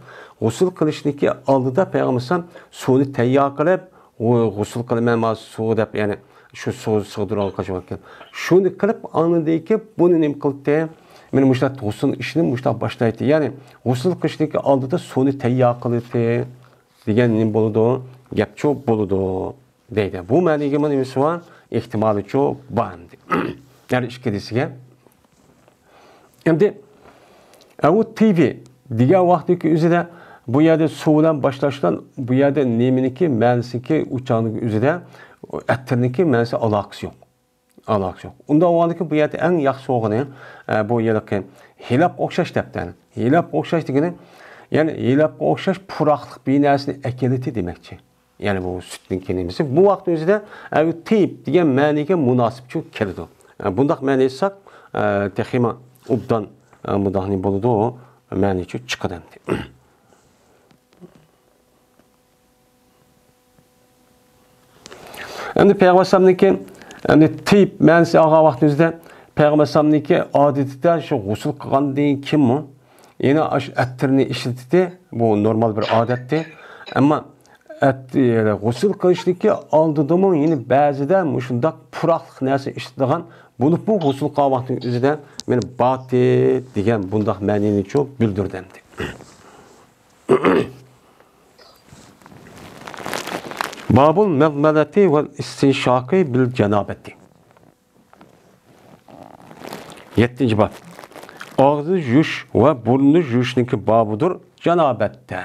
غۇسۇل قىلىشنىڭكى ئالدىدا پەيغەمبەر ئەلەيھىسسالام سۇنى تەييار قىلىپ، غۇ-، غۇسۇل قىلىمەن مانا سۇ دەپ، يەنى شۇ سۇ سىغدۇرۇۋالغان قاچىۋاتقان. شۇنى قىلىپ، ئاندىن كېيىن بۇنى نېمە قىلدى؟ مېنى مۇشۇنداق غۇسۇل ئىشىنى مۇشۇنداق باشلايتتى. يەنى غۇسۇل قىلىشنىڭكى ئالدىدا سۇنى تەييار قىلدى دېگەن نېمە بولىدۇ؟ گەپچۇ بولىدۇ. دەيدۇ. بۇ مەنىگىمۇ نېمىسى بار؟ ئېھتىمالىچۇ بار ئەمدى. ھەر ئىككىلىسىگە. ئەمدى ئەۋۇ تىبى دېگەن ۋاقىتتىكى ئۆزىدە بۇ يەردە سۇ بىلەن باشلاشقان، بۇ يەردە نېمىنىڭكى مەنىسىنىڭكى ئۇچانىڭ ئۆزىدە ئەتىرنىڭكى مەنىسى ئالاقىسى يوق. ئالاقىسى يوق. ئۇنداق بولغاندىكىن بۇ يەردە ئەڭ ياخشى بولغىنى، ئە، بۇ ھېلىقى ھىلاپقا ئوخشاش دەپتۇ. ھىلاپقا ئوخشاش دېگىنى، يەنى ھىلاپقا ئوخشاش پۇراقلىق بىر نەرسىنى ئەكېلىتى دېمەكچى. يەنى بۇ سۈتنىڭكى نېمىسى. بۇ ۋاقىت ئۆزىدە، ئە، تىيىپ دېگەن مەنىگە مۇناسىپ چۈ كېلىدۇ. ئە، بۇنداق مەنە ئېيتساق، ئە، تېخىمۇ ئوبدان، ئە، مۇنداق نېمە بولىدۇ، مەنە چۈ چىقىدۇ ئەمدى. ئەمدى پەيغەمبەر ئەلەيھىسسالامنىڭكى، ئەمدى تىيىپ مەنىسى ئالغان ۋاقىت ئۆزىدە پەيغەمبەر ئەلەيھىسسالامنىڭكى ئادىتىدە شۇ غۇسۇل قىلغاندىن كېيىنمۇ يەنە ئاشۇ ئەتىرنى ئىشلىتىدۇ. بۇ نورمال بىر ئادەتتى. ئەمما ئەت-، غۇسۇل قىلىشتىكى ئالدىدىمۇ يەنە بەزىدە مۇشۇنداق پۇراقلىق نەرسە ئىشلىتىدىغان بولۇپمۇ غۇسۇل قىلغان ۋاقتىنىڭ ئۆزىدە مېنى باتى دېگەن بۇنداق مەنىنى چۇ بىلدۈردى ئەمدى. بابۇل مەغمەلەتى ۋەل ئىستىنشاقى بىل جانابەتى. يەتتىنچى باب. ئاغزىنى يۇيۇش ۋە بۇرنىنى يۇيۇشنىڭكى بابىدۇر جانابەتتە.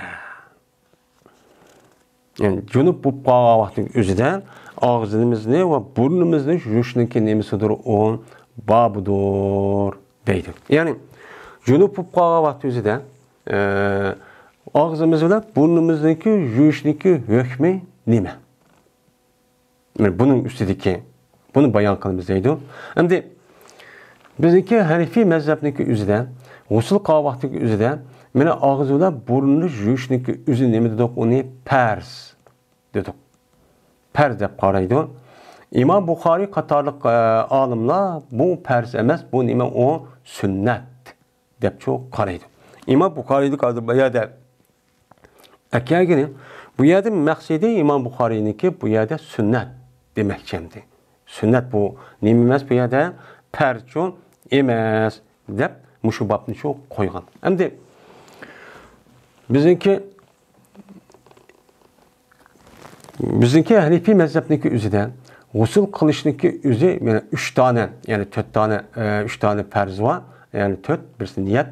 يەنى جۇنۇپ بولۇپ قالغان ۋاقىتنىڭ ئۆزىدە ئاغزىمىزنى ۋە بۇرنىمىزنى يۇيۇشنىڭكى نېمىسىدۇر؟ ئۇ بابىدۇر دەيدۇ. يەنى جۇنۇپ بولۇپ قالغان ۋاقىت ئۆزىدە، ئە، ئاغزىمىز بىلەن بۇرنىمىزنىڭكى يۇيۇشنىڭكى ھۆكمى نېمە؟ مانا بۇنىڭ ئۈستىدىكى، بۇنى بايان قىلىمىز دەيدۇ. ئەمدى بىزنىڭكى ھەنىفىي مەزھەپنىڭكى ئۆزىدە، غۇسۇل قىلغان ۋاقتىدىكى ئۆزىدە، مانا ئاغزى بىلەن بۇرنىنى يۇيۇشنىڭكى ئۆزى نېمە دېدۇق؟ ئۇنى پەرز دېدۇق. پەرز دەپ قارايدۇ. ئىمام بۇخارىي قاتارلىق، ئە، ئالىملار بۇ پەرز ئەمەس، بۇ نېمە؟ ئۇ سۈننەت دەپچۇ قارايدۇ. ئىمام بۇخارىينىڭ ھازىر بۇ يەردە ئەكەلگىنى، بۇ يەردە مەقسىتى ئىمام بۇخارىينىڭكى بۇ يەردە سۈننەت دېمەكچى ئەمدى. سۈننەت بۇ نېمە ئەمەس بۇ يەردە؟ پەرزچۇ ئەمەس دەپ مۇشۇ بابنىچۇ قويغان. ئەمدى بىزنىڭكى، بىزنىڭكى ھەنىفىي مەزھەپنىڭكى ئۆزىدە غۇسۇل قىلىشنىڭكى ئۆزى، يەنى ئۈچ دانە، يەنى تۆت دانە، ئە، ئۈچ دانە پەرز بار. يەنى تۆت، بىرسى نىيەت.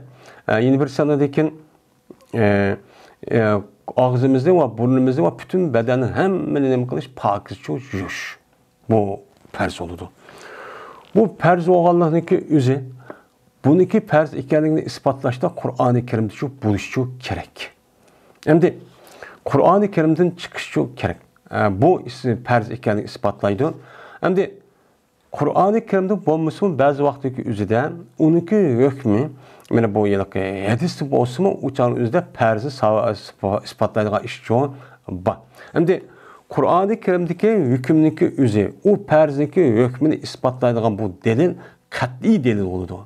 ئە، يەنە بىرسى ئاندىن كېيىن، ئە، ئە، ئاغزىمىزنى ۋە بۇرنىمىزنى ۋە پۈتۈن بەدەننىڭ ھەممىنى نېمە قىلىش؟ پاكىزچۇ يۇيۇش. بۇ پەرز بولىدۇ. بۇ پەرز بولغانلىقنىڭكى ئۆزى، بۇنىڭكى پەرز ئىكەنلىكىنى ئىسپاتلاشتا قۇرئانى كەرىمدىچۇ بولۇشچۇ كېرەك. ئەمدى قۇرئانى كەرىمدىن چىقىشچۇ كېرەك. ئە، بۇ ئىس-، پەرز ئىكەنلىكىنى ئىسپاتلايدۇ. ئەمدى قۇرئانى كەرىمدە بولمىسىمۇ بەزى ۋاقىتتىكى ئۆزىدە ئۇنىڭكى ھۆكمى، مانا بۇ ھېلىقى ھەدىستە بولسىمۇ ئۇ چاغنىڭ ئۆزىدە پەرزنى سا-، ئىسپا-، ئىسپاتلايدىغان ئىشچۇ بار. ئەمدى قۇرئانى كەرىمدىكى ھۆكۈمنىڭكى ئۆزى، ئۇ پەرزنىڭكى ھۆكمىنى ئىسپاتلايدىغان بۇ دەلىل قەتئىي دەلىل بولىدۇ.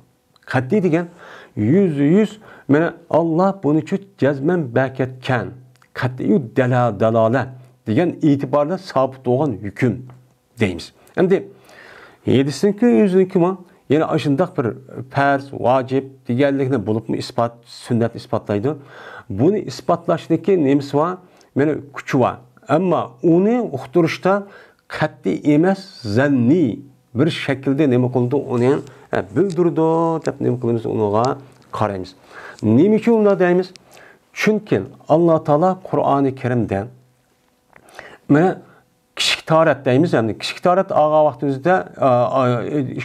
قەتئىي دېگەن يۈزدە يۈز، مانا، ئاللا بۇنىچۇ جەزمەن بەكەتكەن، قەتئىي دەلا-، دالالە دېگەن ئېتىباردا سابىت بولغان ھۆكۈم دەيمىز. ئەمدى ھەدىسنىڭكى ئۆزىنىڭكىمۇ يەنە ئاشۇنداق بىر پەرز، ۋاجىپ دېگەنلىكنى بولۇپمۇ ئىسپات، سۈننەتنى ئىسپاتلايدۇ. بۇنى ئىسپاتلاشنىڭكى نېمىسى بار؟ مانا كۈچى بار. ئەمما ئۇنى ئۇقتۇرۇشتا قەتئىي ئەمەس، زەننىي بىر شەكىلدە نېمە قىلىدۇ؟ ئۇنى، ئە، بىلدۈرىدۇ دەپ نېمە قىلىمىز؟ ئۇنىڭغا قارايمىز. نېمە ئۈچۈن ئۇنداق دەيمىز؟ چۈنكى ئاللا تائالا قۇرئانى كەرىمدە، مانا، كىشىلىك تاھارەت دەيمىز ئەمدى. كىشىلىك تاھارەت ئالغان ۋاقتىمىزدا، ئا، ئا،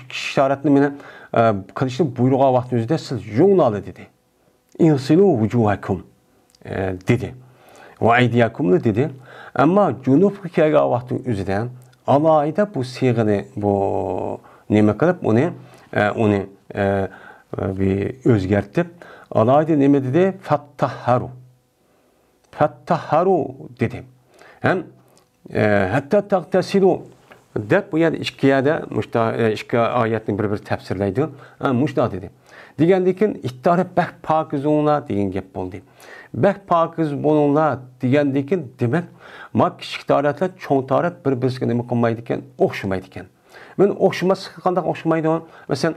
كىشىلىك تاھارەتنى مانا، ئا، قىلىشنى بۇيرۇغان ۋاقتىمىزدا سىز يۇيۇنۇۋالىڭ دېدى. ئىغسىلۇ ۋۇجۇھەكۇم، ئە، دېدى. ۋە ئەيدىيەكۇمنى دېدى. ئەمما جۇنۇپقا كەلگەن ۋاقىتنىڭ ئۆزىدە ئالاھىدە بۇ سىيغىنى، بۇ نېمە قىلىپ ئۇنى، ئە، ئۇنى، ئە، بىر ئۆزگەرتىپ، ئالاھىدە نېمە دېدى؟ فەتتەھھەرۇ. فەتتەھھەرۇ دېدى. ھەم، ئە، ھەتتا تەغتەسىلۇ دەپ بۇ يەردە ئىككى يەردە مۇشتا-، ئە، ئىككى ئايەتنى بىر-بىرى تەپسىرلەيدۇ. ھە، مۇشۇنداق دېدى. دېگەندىن كېيىن ئىتتارى بەك پاكىز بولۇڭلار دېگەن گەپ بولدى. بەك پاكىز بولۇڭلار دېگەندىن كېيىن دېمەك، ما كىچىك تاھارەتلەر، چوڭ تاھارەت بىر-بىرسىگە نېمە قىلمايدىكەن؟ ئوخشىمايدىكەن. مانا ئوخشىماسلىقى قانداق ئوخشىمايدۇ؟ مەسىلەن،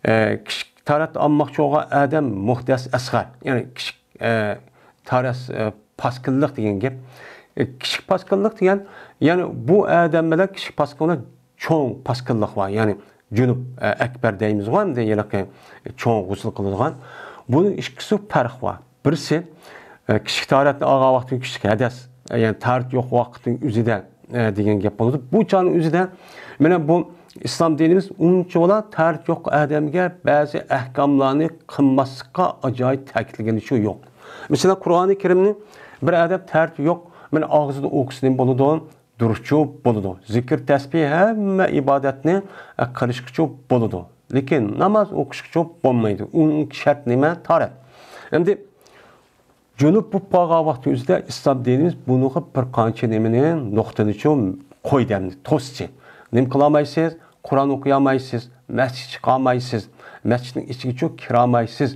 ئە، كىچىك تاھارەت ئالماقچى بولغان ئادەم مۇھدەس ئەسغەر، يەنى كىچىك، ئە، تاھارەت، ئە، پاسكىللىق دېگەن گەپ. ئە، كىچىك پاسكىللىق دېگەن، يەنى بۇ ئادەم بىلەن كىچىك پاسكىللىق چوڭ پاسكىللىق بار، يەنى جۇنۇپ، ئە، ئەكبەر دەيمىزغۇ ئەمدى ھېلىقى چوڭ غۇسۇل قىلىدىغان. بۇنىڭ ئىككىسى پەرق بار. بىرسى، ئە، كىچىك تاھارەتنى ئالغان ۋاقتىدا كىچىك ھەدەس، ئە، يەنى تاھارەت يوق ۋاقىتنىڭ ئۆزىدە، ئە، دېگەن گەپ بولىدۇ. بۇ چاغنىڭ ئۆزىدە مانا بۇ ئىسلام دىنىمىز ئۇنچىۋالا تەرەت يوق ئادەمگە بەزى ئەھكاملارنى قىلماسلىققا ئاجايىپ تەكىتلىگىنىچۇ يوق. مەسىلەن، قۇرئانى كەرىمنى بىر ئادەم تەرەت يوق، مانا ئاغزىدا ئوقۇسا نېمە بولىدۇ؟ دۇرۇسچۇ بولىدۇ. زىكىر، تەسبىھ، ھەممە ئىبادەتنى، ئە، قىلىشقىچۇ بولىدۇ. لېكىن ناماز ئوقۇشقىچۇ بولمايدۇ. ئۇنىڭ شەرت نېمە؟ تەرەت. ئەمدى جۇنۇپ بولۇپ قالغان ۋاقتى ئۆزىدە ئىسلام دىنىمىز بۇنىڭغا بىر قانچە نېمىنى، نۇقتىنىچۇ قويدى ئەمدى، توستى. نېمە قىلالمايسىز؟ قۇرئان ئوقۇيالمايسىز، مەسچىتكە چىقالمايسىز، مەسچىتنىڭ ئىچىگىچۇ كىرەلمەيسىز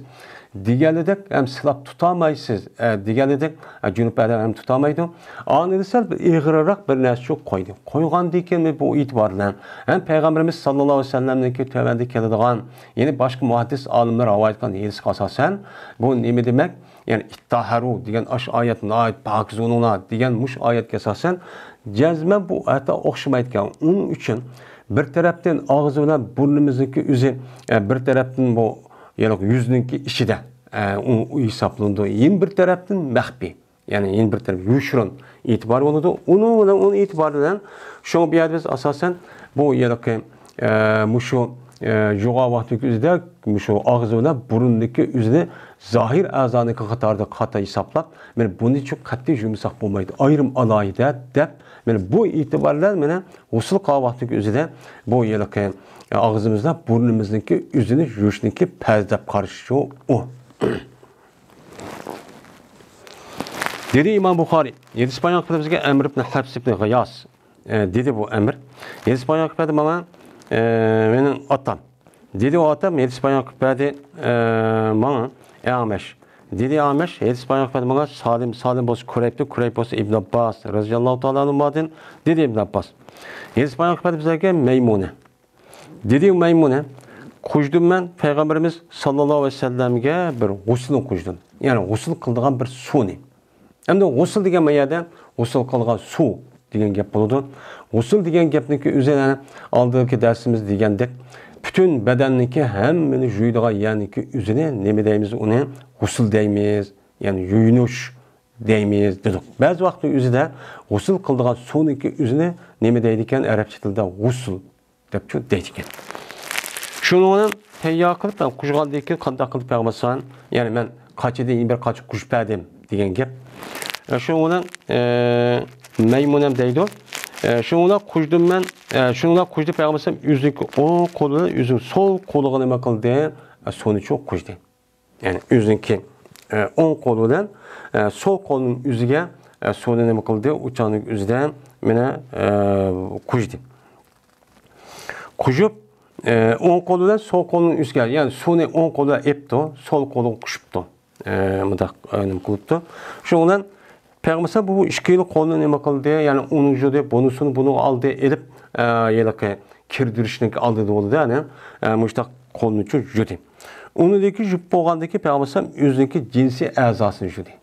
دېگەنلىدەك، ھەم سىلاپ تۇتالمايسىز، ئە، دېگەنلىدەك، ئە، جۇنۇپ ئادەم ھەم تۇتالمايدۇ. ئاندىن سەل بىر ئېغىرراق بىر نەرسىچۇ قويدى. قويغاندىن كېيىن بۇ ئېتىبار بىلەن ھەم پەيغەمبىرىمىز ساللاللاھۇ ئەلەيھى ۋەسەللەمنىڭكى تۆۋەندە كېلىدىغان، يەنى باشقا مۇھەددىس ئالىملار رىۋايەت قىلغان ھەدىسكە ئاساسەن، بۇ نېمە دېمەك؟ يەنى ئىتتەھھەرۇ دېگەن ئاشۇ ئايەت ناھايىتى پاكىز بولۇڭلار دېگەن مۇشۇ ئايەتكە ئاساسەن، جەزمەن بۇ ئەتە ئوخشىمايدىكەن. ئۇنىڭ ئۈچۈن بىر تەرەپتىن ئاغزى بىلەن بۇرنىمىزنىڭكى ئۆزى، ئە، بىر تەرەپتىن بۇ، يەنى يۈزنىڭكى ئىچىدە، ئە، ئۇ، ئۇ ھېسابلىنىدۇ. يەنە بىر تەرەپتىن مەخپىي. يەنى يەنە بىر تەرەپ يوشۇرۇن ئېتىبار بولىدۇ. ئۇنىڭ بىلەن، ئۇنىڭ ئېتىبارى بىلەن شۇڭا بۇ يەردە بىز ئاساسەن بۇ ھېلىقى، ئە، مۇشۇ ئە، يۇغان ۋاقتىدىكى ئۆزىدە مۇشۇ ئاغزى بىلەن بۇرۇندىكى ئۆزىنى زاھىر ئەزانىڭكى قاتارىدا قاتا ھېسابلاپ، مانا بۇنى چۇ قەتئىي يۇمىساق بولمايدۇ، ئايرىم ئالاھىدە دەپ، مانا بۇ ئېتىبار بىلەن مانا غۇسۇل قىلغان ۋاقتىدىكى ئۆزىدە بۇ ھېلىقى ئاغزىمىزدا بۇرنىمىزنىڭكى ئۆزىنى يۇيۇشنىڭكى پەرز دەپ قارىشى شۇ ئۇ. دېدى ئىمام بۇخارىي، ھەدىس بايان قىلىپ بىزگە ئەمر ئىبن ھەفس ئىبن غىياس، ئە، دېدى بۇ ئەمر. ھەدىس بايان قىلىپ بەردى ماڭا، ئە، مېنىڭ ئاتام. دېدى ئۇ ئاتام، ھەدىس بايان قىلىپ بەردى، ئە، ماڭا ئەڭمەش. دېدى ئەڭمەش، ھەدىس بايان قىلىپ بەردى ماڭا سالىم، سالىم بولسا كۇرەيبتۇر، كۇرەيب بولسا ئىبن ئابباس رەزىياللاھۇ تائالا ئەنھۇمادىن، دېدى ئىبن ئابباس. ھەدىس بايان قىلىپ بەردى بىزلەرگە مەيمۇنە. دېدى مەيمۇنە، قۇيدۇم مەن پەيغەمبىرىمىز ساللاللاھۇ ئەلەيھى ۋەسەللەمگە بىر غۇسۇلنى قۇيدۇم. يەنى غۇسۇل قىلىدىغان بىر سۇنى. ئەمدى غۇسۇل دېگەن ما يەردە غۇسۇل قىلغان سۇ دېگەن گەپ بولىدۇ. غۇسۇل دېگەن گەپنىڭكى ئۆزى، يەنى ئالدىنقى دەرسىمىز دېگەندەك، پۈتۈن بەدەننىڭكى ھەممىنى يۇيىدىغان يەرنىڭكى ئۆزىنى نېمە دەيمىز؟ ئۇنى غۇسۇل دەيمىز، يەنى يۇيۇنۇش دەيمىز دېدۇق. بەزى ۋاقىتتا ئۆزىدە غۇسۇل قىلىدىغان سۇنىڭكى ئۆزىنى نېمە دەيدىكەن ئەرەبچە تىلدا؟ غۇسۇل دەپچۇ دەيدىكەن. شۇنىڭ بىلەن تەييار قىلىپ، مەن قۇيغاندىن كېيىن قانداق قىلىپ پەيغەمبەر ئەلەيھىسسالام، يەنى مەن قاچىدىن بىر قاچا قۇيۇپ بەردىم دېگەن گەپ. ئە، شۇنىڭ بىلەن، ئە، مەيمۇنەم دەيدۇ. ئە، شۇنىڭ بىلەن قۇيدۇم مەن، ئە، شۇنىڭ بىلەن قۇيدى پەيغەمبەر ئەلەيھىسسالام ئۆزىنىڭكى ئوڭ قولى بىلەن ئۆزىنىڭ سول قولىغا نېمە قىلدى؟ ئە، سۇنى چۇ قۇيدى. يەنى ئۆزىنىڭكى، ئە، ئوڭ قولى بىلەن، ئە، سول قولىنىڭ ئۆزىگە، ئە، سۇنى نېمە قىلدى؟ ئۇچانىڭ ئۆزىدە مانا، ئە، قۇيدى. قۇيۇپ، ئە، ئوڭ قولى بىلەن سول قولىنىڭ ئۆزىگە، يەنى سۇنى ئوڭ قولى بىلەن ئېپتۇ، سول قولىغا قۇيۇپتۇ. ئە، مۇنداق، ئە، نېمە قىلىپتۇ. شۇنىڭ بىلەن پەيغەمبەر بۇ ئىككىلا قولىنى نېمە قىلدى؟ يەنى ئۇنى يۇدى، بۇنىسىنى بۇنىغا ئالدى، ئېلىپ، ئە، ھېلىقى كىردۈرۈشنىڭ ئالدىدا بولدى، يەنى، ئە، مۇشتاق قولىنى چۇ يۇدى. ئۇنىڭدىن كېيىن يۇيۇپ بولغاندىن كېيىن پەيغەمبەر ئۆزىنىڭكى جىنسىي ئەزاسىنى يۇدى.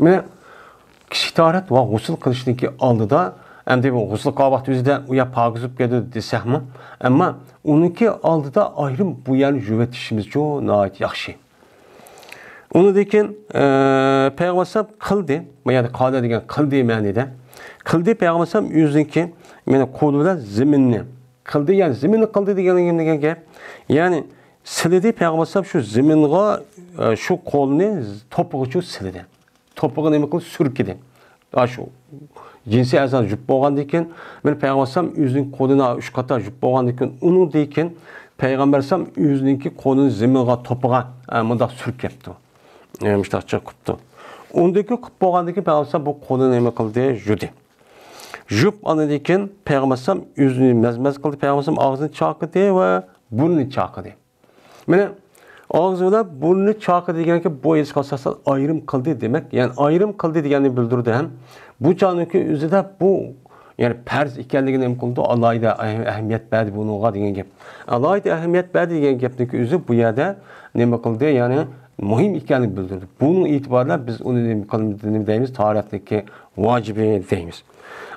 مانا كىچىك تاھارەت ۋە غۇسۇل قىلىشنىڭكى ئالدىدا، ئەمدى بۇ غۇسۇل قىلغان ۋاقتى ئۆزىدە ئۇ يەر پاكىز بولۇپ كېتىدۇ دېسەكمۇ، ئەمما ئۇنىڭكى ئالدىدا ئايرىم بۇ يەرنى يۇۋېتىشىمىزچۇ ناھايىتى ياخشى. ئۇنىڭدىن كېيىن، ئە، پەيغەمبەر ئەلەيھىسسالام قىلدى. ما يەردە قالە دېگەن قىلدى مەنىدە. قىلدى پەيغەمبەر ئەلەيھىسسالام ئۆزىنىڭكى، مانا قولى بىلەن زېمىننى قىلدى، يەنى زېمىننى قىلدى دېگەن، دېگەن گەپ. يەنى سىلىدى پەيغەمبەر ئەلەيھىسسالام شۇ زېمىنغا، ئە، شۇ قولىنى توپىغىچۇ سىلىدى. توپىغا نېمە قىلدى؟ سۈركىدى. ئاشۇ جىنسىي ئەزانى يۇيۇپ بولغاندىن كېيىن، مانا پەيغەمبەر ئەلەيھىسسالام ئۆزىنىڭ قولىنى ئۈچ قاتا يۇيۇپ بولغاندىن كېيىن، ئۇنىڭدىن كېيىن پەيغەمبەر ئەلەيھىسسالام ئۆزىنىڭكى قولىنى زېمىنغا، توپىغا، ئە، مۇنداق سۈركەپتۇ. ئە، مۇشتاق چىقىپتۇ. ئۇندىن كېيىن قىلىپ بولغاندىن كېيىن پەيغەمبەر ئەلەيھىسسالام بۇ قولىنى نېمە قىلدى؟ يۇدى. يۇيۇپ ئاندىن كېيىن پەيغەمبەر ئەلەيھىسسالام ئۆزىنى مەز-مەز قىلدى، پەيغەمبەر ئەلەيھىسسالام ئاغزىنى چاقىدى ۋە بۇرنىنى چاقىدى. مانا، ئاغزى بىلەن بۇرنىنى چاقىدى دېگەنكى بۇ ھەدىسكە ئاساسەن ئايرىم قىلدى دېمەك. يەنى ئايرىم قىلدى دېگەننى بىلدۈرىدۇ ھەم. بۇ چاغنىڭكى ئۆزىدە بۇ، يەنى پەرز ئىكەنلىكىنى نېمە قىلدى؟ ئالاھىدە ئەھ-، ئەھمىيەت بەردى بۇنىڭغا دېگەن گەپ. ئالاھىدە ئەھمىيەت بەردى دېگەن گەپنىڭكى ئۆزى بۇ يەردە نېمە قىلدى؟ يەنى مۇھىم ئىكەنلىكىنى بىلدۈردى. بۇنىڭ ئېتىبارى بىلەن بىز ئۇنى نېمە قىلىمىز، نېمە دەيمىز؟ تاھارەتنىڭكى ۋاجىبى دەيمىز.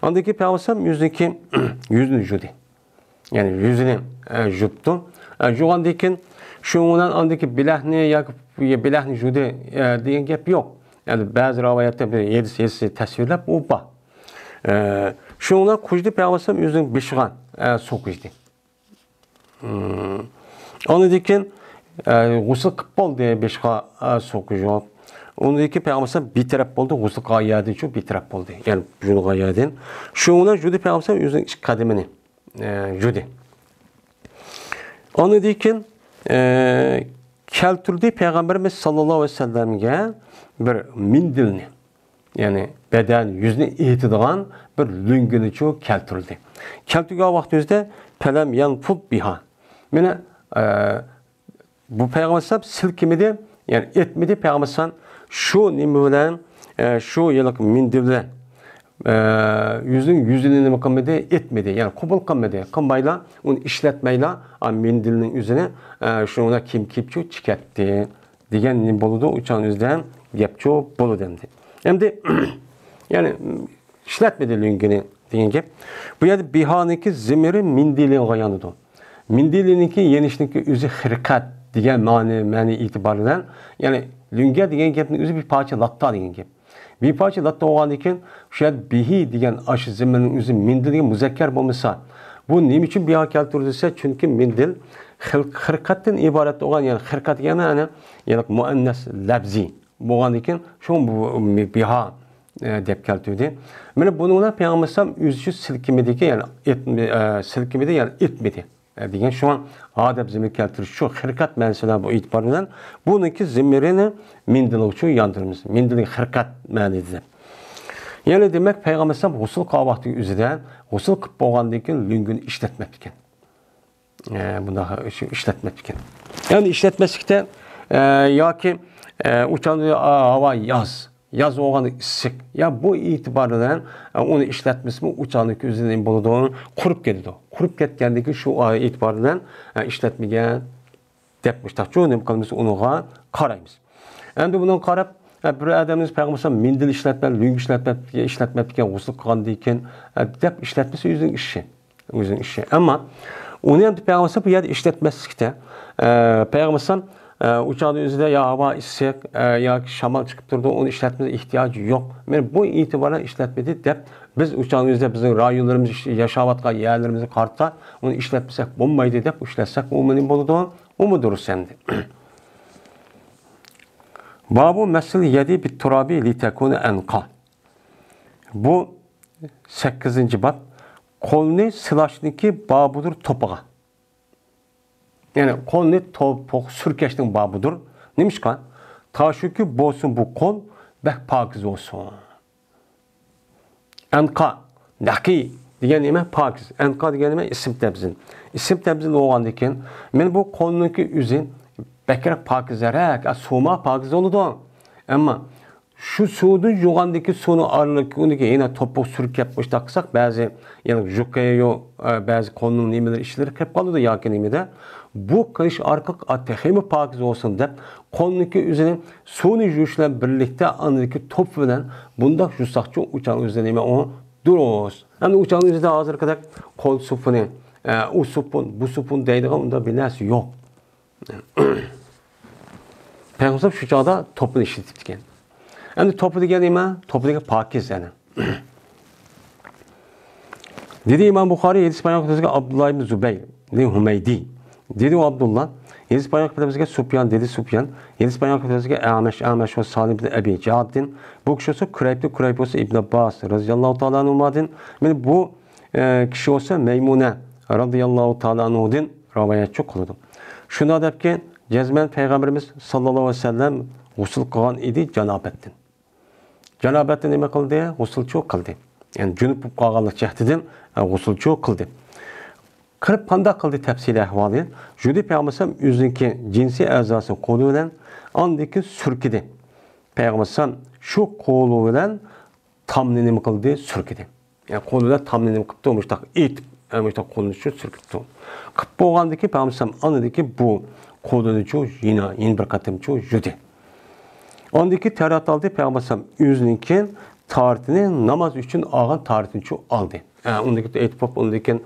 ئاندىن كېيىن پەيغەمبەر ئەلەيھىسسالام ئۆزىنىڭكى يۈزىنى يۇدى. يەنى يۈزىنى، ئە، يۇيۇپتۇ. ئە، يۇغاندىن كېيىن شۇنىڭ بىلەن ئاندىكى بىلەكنى ياكى بىلەكنى يۇدى، ئە، دېگەن گەپ يوق. يەنى بەزى رىۋايەتتە بىر ھەدىس، ھەدىسنى تەسۋىرلەپ ئۇ بار. ئە، شۇنىڭ بىلەن قۇيدى پەيغەمبەر ئەلەيھىسسالام ئۆزىنىڭ بېشىغا، ئە، سۇ قۇيدى. مم. ئاندىن كېيىن، ئە، غۇسۇل قىلىپ بولدى، بېشىغا، ئە، سۇ قۇيۇپ. ئاندىن كېيىن پەيغەمبەر ئەلەيھىسسالام بىتەرەپ بولدى، غۇسۇل قىلغان يەردىن شۇ بىتەرەپ بولدى. يەنى يۇيۇنغان يەردىن. شۇنىڭ بىلەن يۇدى پەيغەمبەر ئەلەيھىسسالام ئۆزىنىڭ ئىككى قەدىمىنى. ئە، يۇدى. ئاندىن كېيىن، ئە، كەلتۈردى پەيغەمبىرىمىز ساللاللاھۇ ئەلەيھى ۋەسەللەمگە بىر مېندىلنى، يەنى بەدەن يۈزىنى ئېتىدىغان بىر لۆڭگىنىچۇ كەلتۈردى. كەلتۈرگەن ۋاقتىمىزدا پەلەم يەنفۇد بىھا. مانا، ئە، بۇ پەيغەمبەر ئەلەيھىسسالام سىلكىمىدى، يەنى ئېتمىدى پەيغەمبەر ئەلەيھىسسالام شۇ نېمە بىلەن، ئە، شۇ ھېلىقى مېندىل بىلەن، ئە، يۈزىنىڭ يۈزىنى نېمە قىلمىدى؟ ئېتمىدى، يەنى قوبۇل قىلمىدى. قىلمايلا ئۇنى ئىشلەتمەيلا، ئا، مېندىلنىڭ ئۆزىنى، ئە، شۇنىڭ بىلەن كىيىم كىيىپچۇ چىكەتتى دېگەن نېمە بولىدۇ؟ ئۇچان ئۆزىدە گەپچۇ بولىدۇ ئەمدى. ئەمدى، يەنى، ئىشلەتمىدى لۆڭگىنى دېگەن گەپ. بۇ يەردە بىھانىڭكى زېمىرى مېندىلىغا يانىدۇ. مېندىلىنىڭكى يېنىشنىڭكى ئۆزى خىرقەت دېگەن مەنە، مەنە ئېتىبارى بىلەن، يەنى لۆڭگە دېگەن گەپنىڭ ئۆزى بىر پارچە لاتا دېگەن گەپ. بىر پارچە لاتا بولغاندىن كېيىن، شۇ يەردە بىھى دېگەن ئاشۇ زېمىرنىڭ ئۆزى مېندىل دېگەن مۇزەككەر بولمىسا، بۇ نېمە ئۈچۈن بىھا كەلتۈردى دېسە، چۈنكى مىندىل خىل-، خىرقەتتىن ئىبارەت بولغان، يەنى خىرقەت دېگەن مەنە، يەنى مۇئەننەس لەپزى بولغاندىن كېيىن، شۇڭا بۇ بىھا، ئە، دەپ كەلتۈردى. مانا بۇنىڭ بىلەن پەيغەمبەر ئەلەيھىسسالام ئۆزىچە سىلكىمىدىكى، يەنى ئېيتمى-، ئە، سىلكىمىدى، يەنى ئېيتمىدى. ئە، دېگەن شۇڭا ھا دەپ زېمىرگە كەلتۈرۈش شۇ خىرقەت مەنىسى بىلەن بۇ ئېتىبار بىلەن بۇنىڭكى زېمىرىنى مىندىلغىچۇ ياندۇرىمىز. مىندىلگە خىرقەت مەنىدە. يەنى دېمەك، پەيغەمبەر ئەلەيھىسسالام غۇسۇل قىلغان ۋاقتىنىڭ ئۆزىدە، غۇسۇل قىلىپ بولغاندىن كېيىن لۆڭگىنى ئىشلەتمەپتىكەن. ئە، بۇنداق ئىش-، ئىشلەتمەپتىكەن. يەنى ئىشلەتمەسلىكتە، ئە، ياكى، ئە، ئۇ چاغدا، ئا، ھاۋا ياز، ياز بولغاندا ئىسسىق. يا بۇ ئېتىبار بىلەن، ئە، ئۇنى ئىشلەتمىسىمۇ ئۇ چاغنىڭ ئۆزىدە نېمە بولىدۇ؟ قۇرۇپ كېتىدۇ. قۇرۇپ كەتكەندىن كېيىن شۇ ئېتىبار بىلەن، ئە، ئىشلەتمىگەن دەپ مۇشتاقچۇ نېمە قىلىمىز؟ ئۇنىڭغا قارايمىز. ئەمدى بۇنىڭغا قاراپ، ئە، بىر ئادەمنىڭ پەيغەمبەر مىندىل ئىشلەتمەي، لۆڭگە ئىشلەتمەپتىكەن، ئىشلەتمەپتىكەن، غۇسۇل قىلغاندىن كېيىن، ئە، دەپ ئىشلەتمىسە ئۆزىنىڭ ئىشى. ئۆزىنىڭ ئىشى. ئەمما ئۇنى ئەمدى پەيغەمبەر بۇ يەردە ئىشلەتمەسلىكتە، ئە، پەيغەمبەر، ئە، ئۇ چاغدا ئۆزىدە يا ھاۋا ئىسسىق، ئە، ياكى شامال چىقىپ تۇرىدۇ، ئۇنى ئىشلەتمىسە ئېھتىياجى يوق. مانا بۇ ئېتىبار بىلەن ئىشلەتمىدى دەپ، بىز ئۇ چاغدا ئۆزىدە بىزنىڭ رايونلىرىمىز، ياشاۋاتقان يەرلىرىمىزگە قارىتا ئۇنى ئىشلەتمىسەك بولمايدۇ دەپ ئىشلەتسەك ئۇمۇ نېمە بولىدۇ؟ ئۇمۇ دۇرۇس ئەمدى. بابۇ مەسىل يەدى بىتتۇرابى لىتەكۇنە ئەنقا. بۇ سەككىزىنچى باب. قولنى سىلاشنىڭكى بابىدۇر توپىغا. يەنى قولنى توپۇق سۈركەشنىڭ بابىدۇر. نېمىشقا؟ تاشۇكى بولسۇن بۇ قول بەك پاكىز بولسۇن. ئەنقا، نەقىي دېگەن نېمە؟ پاكىز. ئەنقا دېگەن نېمە؟ ئىسىم تەبزىل. ئىسىم تەبزىل بولغاندىن كېيىن، مەن بۇ قولنىڭكى ئۆزى بەكرەك پاكىزراق، ئە، سۇما پاكىز بولىدۇ. ئەمما شۇ سۇدىن يۇغاندىكى سۇنىڭ ئارىلىقىدىكى يەنە توپۇق سۈركەپ مۇشتاق قىلساق، بەزى، يەنى ژۇكەييو، ئە، بەزى قولنىڭ نېمىلىرى ئىچلىرى كىرىپ قالىدۇ ياكى نېمىدە. بۇ قىلىش ئارقىلىق، ئا، تېخىمۇ پاكىز بولسۇن دەپ، قولنىڭكى ئۆزىنى سۇنى يۇيۇش بىلەن بىرلىكتە ئاندىكى توپ بىلەن بۇنداق يۇساقچۇ ئۇچان ئۆزىدە نېمە ئۇ دۇرۇس. ئەمدى ئۇچان ئۆزىدە ھازىرقىدەك قول سوپۇنى، ئە، ئۇ سوپۇن، بۇ سوپۇن دەيدىغان ئۇنداق بىر نەرسە يوق. پەيغەمبەر شۇ چاغدا توپىنى ئىشلىتىپتىكەن. ئەمدى توپى دېگەن نېمە؟ توپى دېگەن پاكىز، يەنى. دېدى ئىمام بۇخارى، ھەدىس بايان قىلىپ بىزگە ئابدۇللا ئىبن زۇبەير، لى ھۇمەيدى. دېدى ئۇ ئابدۇللا، ھەدىس بايان قىلىپ بىزگە سۇپيان، دېدى سۇپيان، ھەدىس بايان قىلىپ بىزگە ئەمەش، ئەمەش ۋە سالىم بىن ئەبى جاددىن. بۇ كىشى بولسا كۇرەيبتىن، كۇرەيب بولسا ئىبن ئابباس رەزىياللاھۇ تائالا ئەنھۇمادىن. مانا بۇ، ئە، كىشى بولسا مەيمۇنە رەزىياللاھۇ تائالا ئەنھۇدىن رىۋايەتچى قىلىدۇ. شۇنداق دەپكى، جەزمەن پەيغەمبىرىمىز ساللاللاھۇ ئەلەيھى ۋەسەللەم غۇسۇل قىلغان ئىدى جانابەتتىن. جانابەتتە نېمە قىلدى؟ غۇسۇلچۇ قىلدى. يەنى جۇنۇپ بولۇپ قالغانلىق جەھىتىدىن، ئە، غۇسۇلچۇ قىلدى. قىلىپ قانداق قىلدى تەپسىلىي ئەھۋالى؟ يۇدى پەيغەمبەر ئۆزىنىڭكى جىنسىي ئەزاسىنى قولى بىلەن ئاندىن كېيىن سۈركىدى. پەيغەمبەر شۇ قولى بىلەن تامنى نېمە قىلدى؟ سۈركىدى. يەنى قولى بىلەن تامنى نېمە قىپتۇ؟ مۇشتاق ئېتىپ، ئە، مۇشتاق قولىنى شۇ سۈركۈپتۇ. قىپ بولغاندىن كېيىن پەيغەمبەر ئاندىن كېيىن بۇ قولىنىچۇ يەنە، يەنە بىر قېتىمچۇ يۇدى. ئاندىن كېيىن تەھارەت ئالدى، پەيغەمبەر ئۆزىنىڭكى تاھارىتىنى ناماز ئۈچۈن ئالغان تاھارىتىنىچۇ ئالدى. ئە، ئۇندىن كېيىن ئېيتىپ بولۇپ، ئۇندىن كېيىن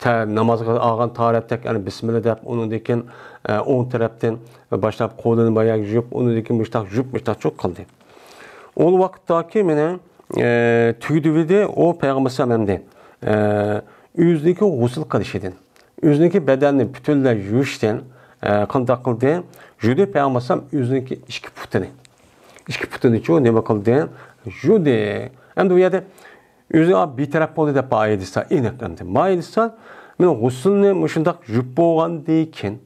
تە-، نامازغا ئالغان تاھارەتتەك، يەنى بىسمىللا دەپ، ئۇنىڭدىن كېيىن، ئە، ئوڭ تەرەپتىن باشلاپ قولىنى بايا يۇيۇپ، ئۇنىڭدىن كېيىن مۇشتاق يۇيۇپ، مۇشتاقچۇ قىلدى. ئۇ ۋاقىتتاكى مېنىڭ، ئە، تۈگىدىۋىدى ئۇ پەيغەمبەر ئەلەيھىسسالام ئەمدى، ئە، ئۆزىنىڭكى غۇسۇل قىلىشىدىن، ئۆزىنىڭكى بەدەننى پۈتۈنلەي يۇيۇشتىن، ئە، قانداق قىلدى؟ يۇدى پەيغەمبەر ئەلەيھىسسالام ئۆزىنىڭكى ئىككى پۇتىنى. ئىككى پۇتىنىچۇ نېمە قىلدى؟ يۇدى. ئەمدى بۇ يەردە ئۆزى بىتەرەپ بولدى دەپ ئايە دېسە، ئېنىق ئەمدى. مايە دېسە، مانا غۇسۇلنى مۇشۇنداق يۇيۇپ بولغاندىن كېيىن،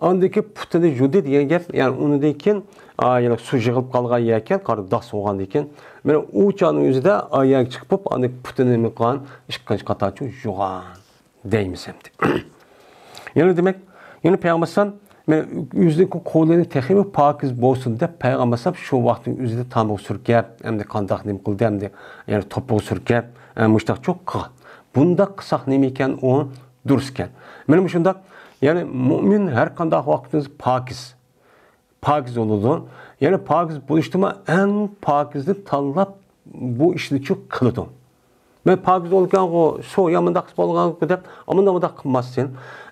ئاندىكى پۇتىنى يۇدى دېگەن گەپ، يەنى ئۇنىڭدىن كېيىن، ئا، يەنە سۇ يىغىلىپ قالغان يەركەن، قارا داس بولغاندىن كېيىن، مانا ئۇ چاغنىڭ ئۆزىدە ئايەگە چىقىپ، ئاندىن پۇتىنى نېمە قىلغان، ئىككىنچى قاتارچۇ يۇغان. دەيمىز ئەمدى. يەنە دېمەك، يەنە پەيغەمبەر ئەلەيھىسسالام مانا ئۆزىنىڭكى قولىنى تېخىمۇ پاكىز بولسۇن دەپ پەيغەمبەر ئەلەيھىسسالام شۇ ۋاقىتنىڭ ئۆزىدە تامغا سۈركەپ، ئەمدى قانداق نېمە قىلدى ئەمدى، يەنى توپىغا سۈركەپ، ئە، مۇشتاقچۇ قىلغان. بۇنداق قىلساق نېمە ئىكەن ئۇ دۇرۇس ئىكەن. مانا مۇشۇنداق، يەنى مۇئمىن ھەر قانداق ۋاقىتىمىز پاكىز. پاكىز بولىدۇ. يەنى پاكىز بولۇشتىمۇ ئەڭ پاكىزنى تاللاپ بۇ ئىشنىچۇ قىلىدۇ. مەن پاكىز بولغانغۇ، شۇ يا مۇنداق بولغانغۇ دەپ، ئاماندا مۇنداق قىلماستىن،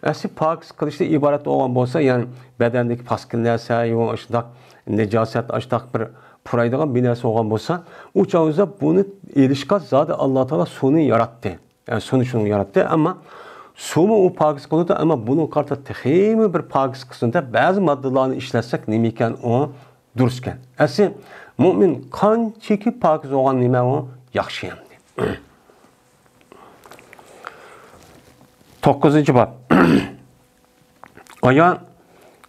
ئەسلى پاكىز قىلىشتىن ئىبارەت بولغان بولسا، يەنى بەدەندىكى پاسكىنا نەرسە، يو، ئاشۇنداق نىجاسەت، ئاشۇنداق بىر پۇرايدىغان بىر نەرسە بولغان بولسا، ئۇ چاغدا بۇنى ئېلىشقا زادى ئاللا تائالا سۇنى ياراتتى. ئە، سۇنى شۇنى ياراتتى، ئەمما سۇمۇ ئۇ پاكىز قىلىدۇ، ئەمما بۇنىڭغا قارىتا تېخىمۇ بىر پاكىز قىلسۇن دەپ بەزى ماددىلارنى ئىشلەتسەك نېمە ئىكەن ئۇ دۇرۇس ئىكەن. ئەسلى مۇئمىن قانچىكى پاكىز بولغان نېمە ئۇ ياخشى ئەمدى. توققۇزىنچى باب. ئايا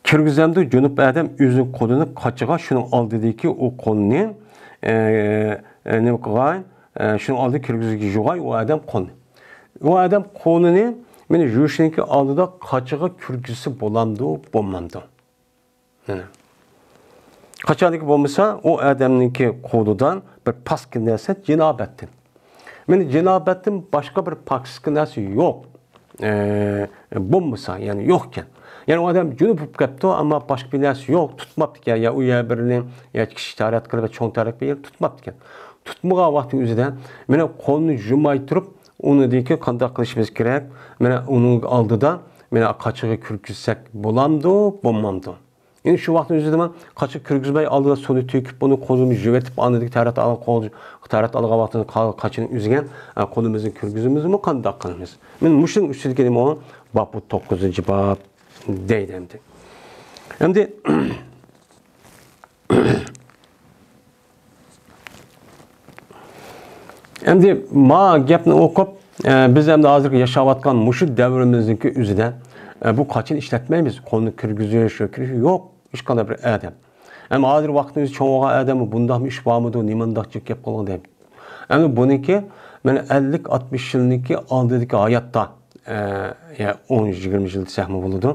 كىرگۈزەمدۇ جۇنۇپ ئادەم ئۆزىنىڭ قولىنى قاچىغا، شۇنىڭ ئالدىدىكى ئۇ قولنى، ئە، ئە، نېمە قىلغاي؟ ئە، شۇنىڭ ئالدىدا كىرگۈزگە يۇغاي ئۇ ئادەم قولنى. ئۇ ئادەم قولىنى مېنى يۇيۇشنىڭكى ئالدىدا قاچىغا كىرگۈزسە بولامدۇ، بولمامدۇ؟ مانا. قاچانكى بولمىسا، ئۇ ئادەمنىڭكى قولىدا بىر پاسكىنا نەرسە جىنابەتتىن. مانا جىنابەتتىن باشقا بىر پاسكىنا نەرسە يوق. ئە، بولمىسا، يەنى يوقكەن. يەنى ئۇ ئادەم جۇنۇپ بولۇپ كەپتۇ، ئەمما باشقا بىر نەرسە يوق، تۇتماپتىكەن. يا ئۇ يەر بىرنى، يا كىچىك تەرەت قىلىپ، يا چوڭ تەرەت بىر يەر تۇتماپتىكەن. تۇتمىغان ۋاقتى ئۆزىدە، مانا قولنى يۇماي تۇرۇپ، ئۇنىڭدىكى قانداق قىلىشىمىز كېرەك؟ مانا ئۇنىڭ ئالدىدا، مانا قاچىغا كىرگۈزسەك بولامدۇ، بولمامدۇ؟ ئەمدى شۇ ۋاقىتنىڭ ئۆزىدە مەن قاچىغا كىرگۈزمەي، ئالدىدا سۇنى تۆكۈپ، ئۇنى قولۇمنى يۇۋېتىپ، ئاندىن تەرەت ئالغا قول، تەرەت ئالغان ۋاقتىدا قا-، قاچىنى ئۈزگەن، ئە، قولىمىزنى كىرگۈزىمىزمۇ، قانداق قىلىمىز؟ مانا مۇشۇنىڭ ئۈستىدىكى نېمە ئۇ؟ باب توققۇزىنچى باب دەيدۇ ئەمدى. ئەمدى، ئەمدى ما گەپنى ئوقۇپ، ئە، بىز ئەمدى ھازىرقى ياشاۋاتقان مۇشۇ دەۋرىمىزنىڭكى ئۆزىدە، ئە، بۇ قاچىنى ئىشلەتمەيمىز. قولنى كىرگۈزۈش، كىرگۈزۈش يوق. ھېچقانداق بىر ئادەم. ئەمما ھازىر ۋاقتىمىز چوڭ بولغان ئادەم بۇنداقمۇ ئىش بارمىدۇ، نېمانداق جىق گەپ قىلغان دەپ. ئەمدى بۇنىڭكى، مانا ئەللىك، ئاتمىش يىلنىڭكى ئالدىدىكى ھاياتتا، ئە، يا ئون، يىگىرمە يىل دېسەكمۇ بولىدۇ.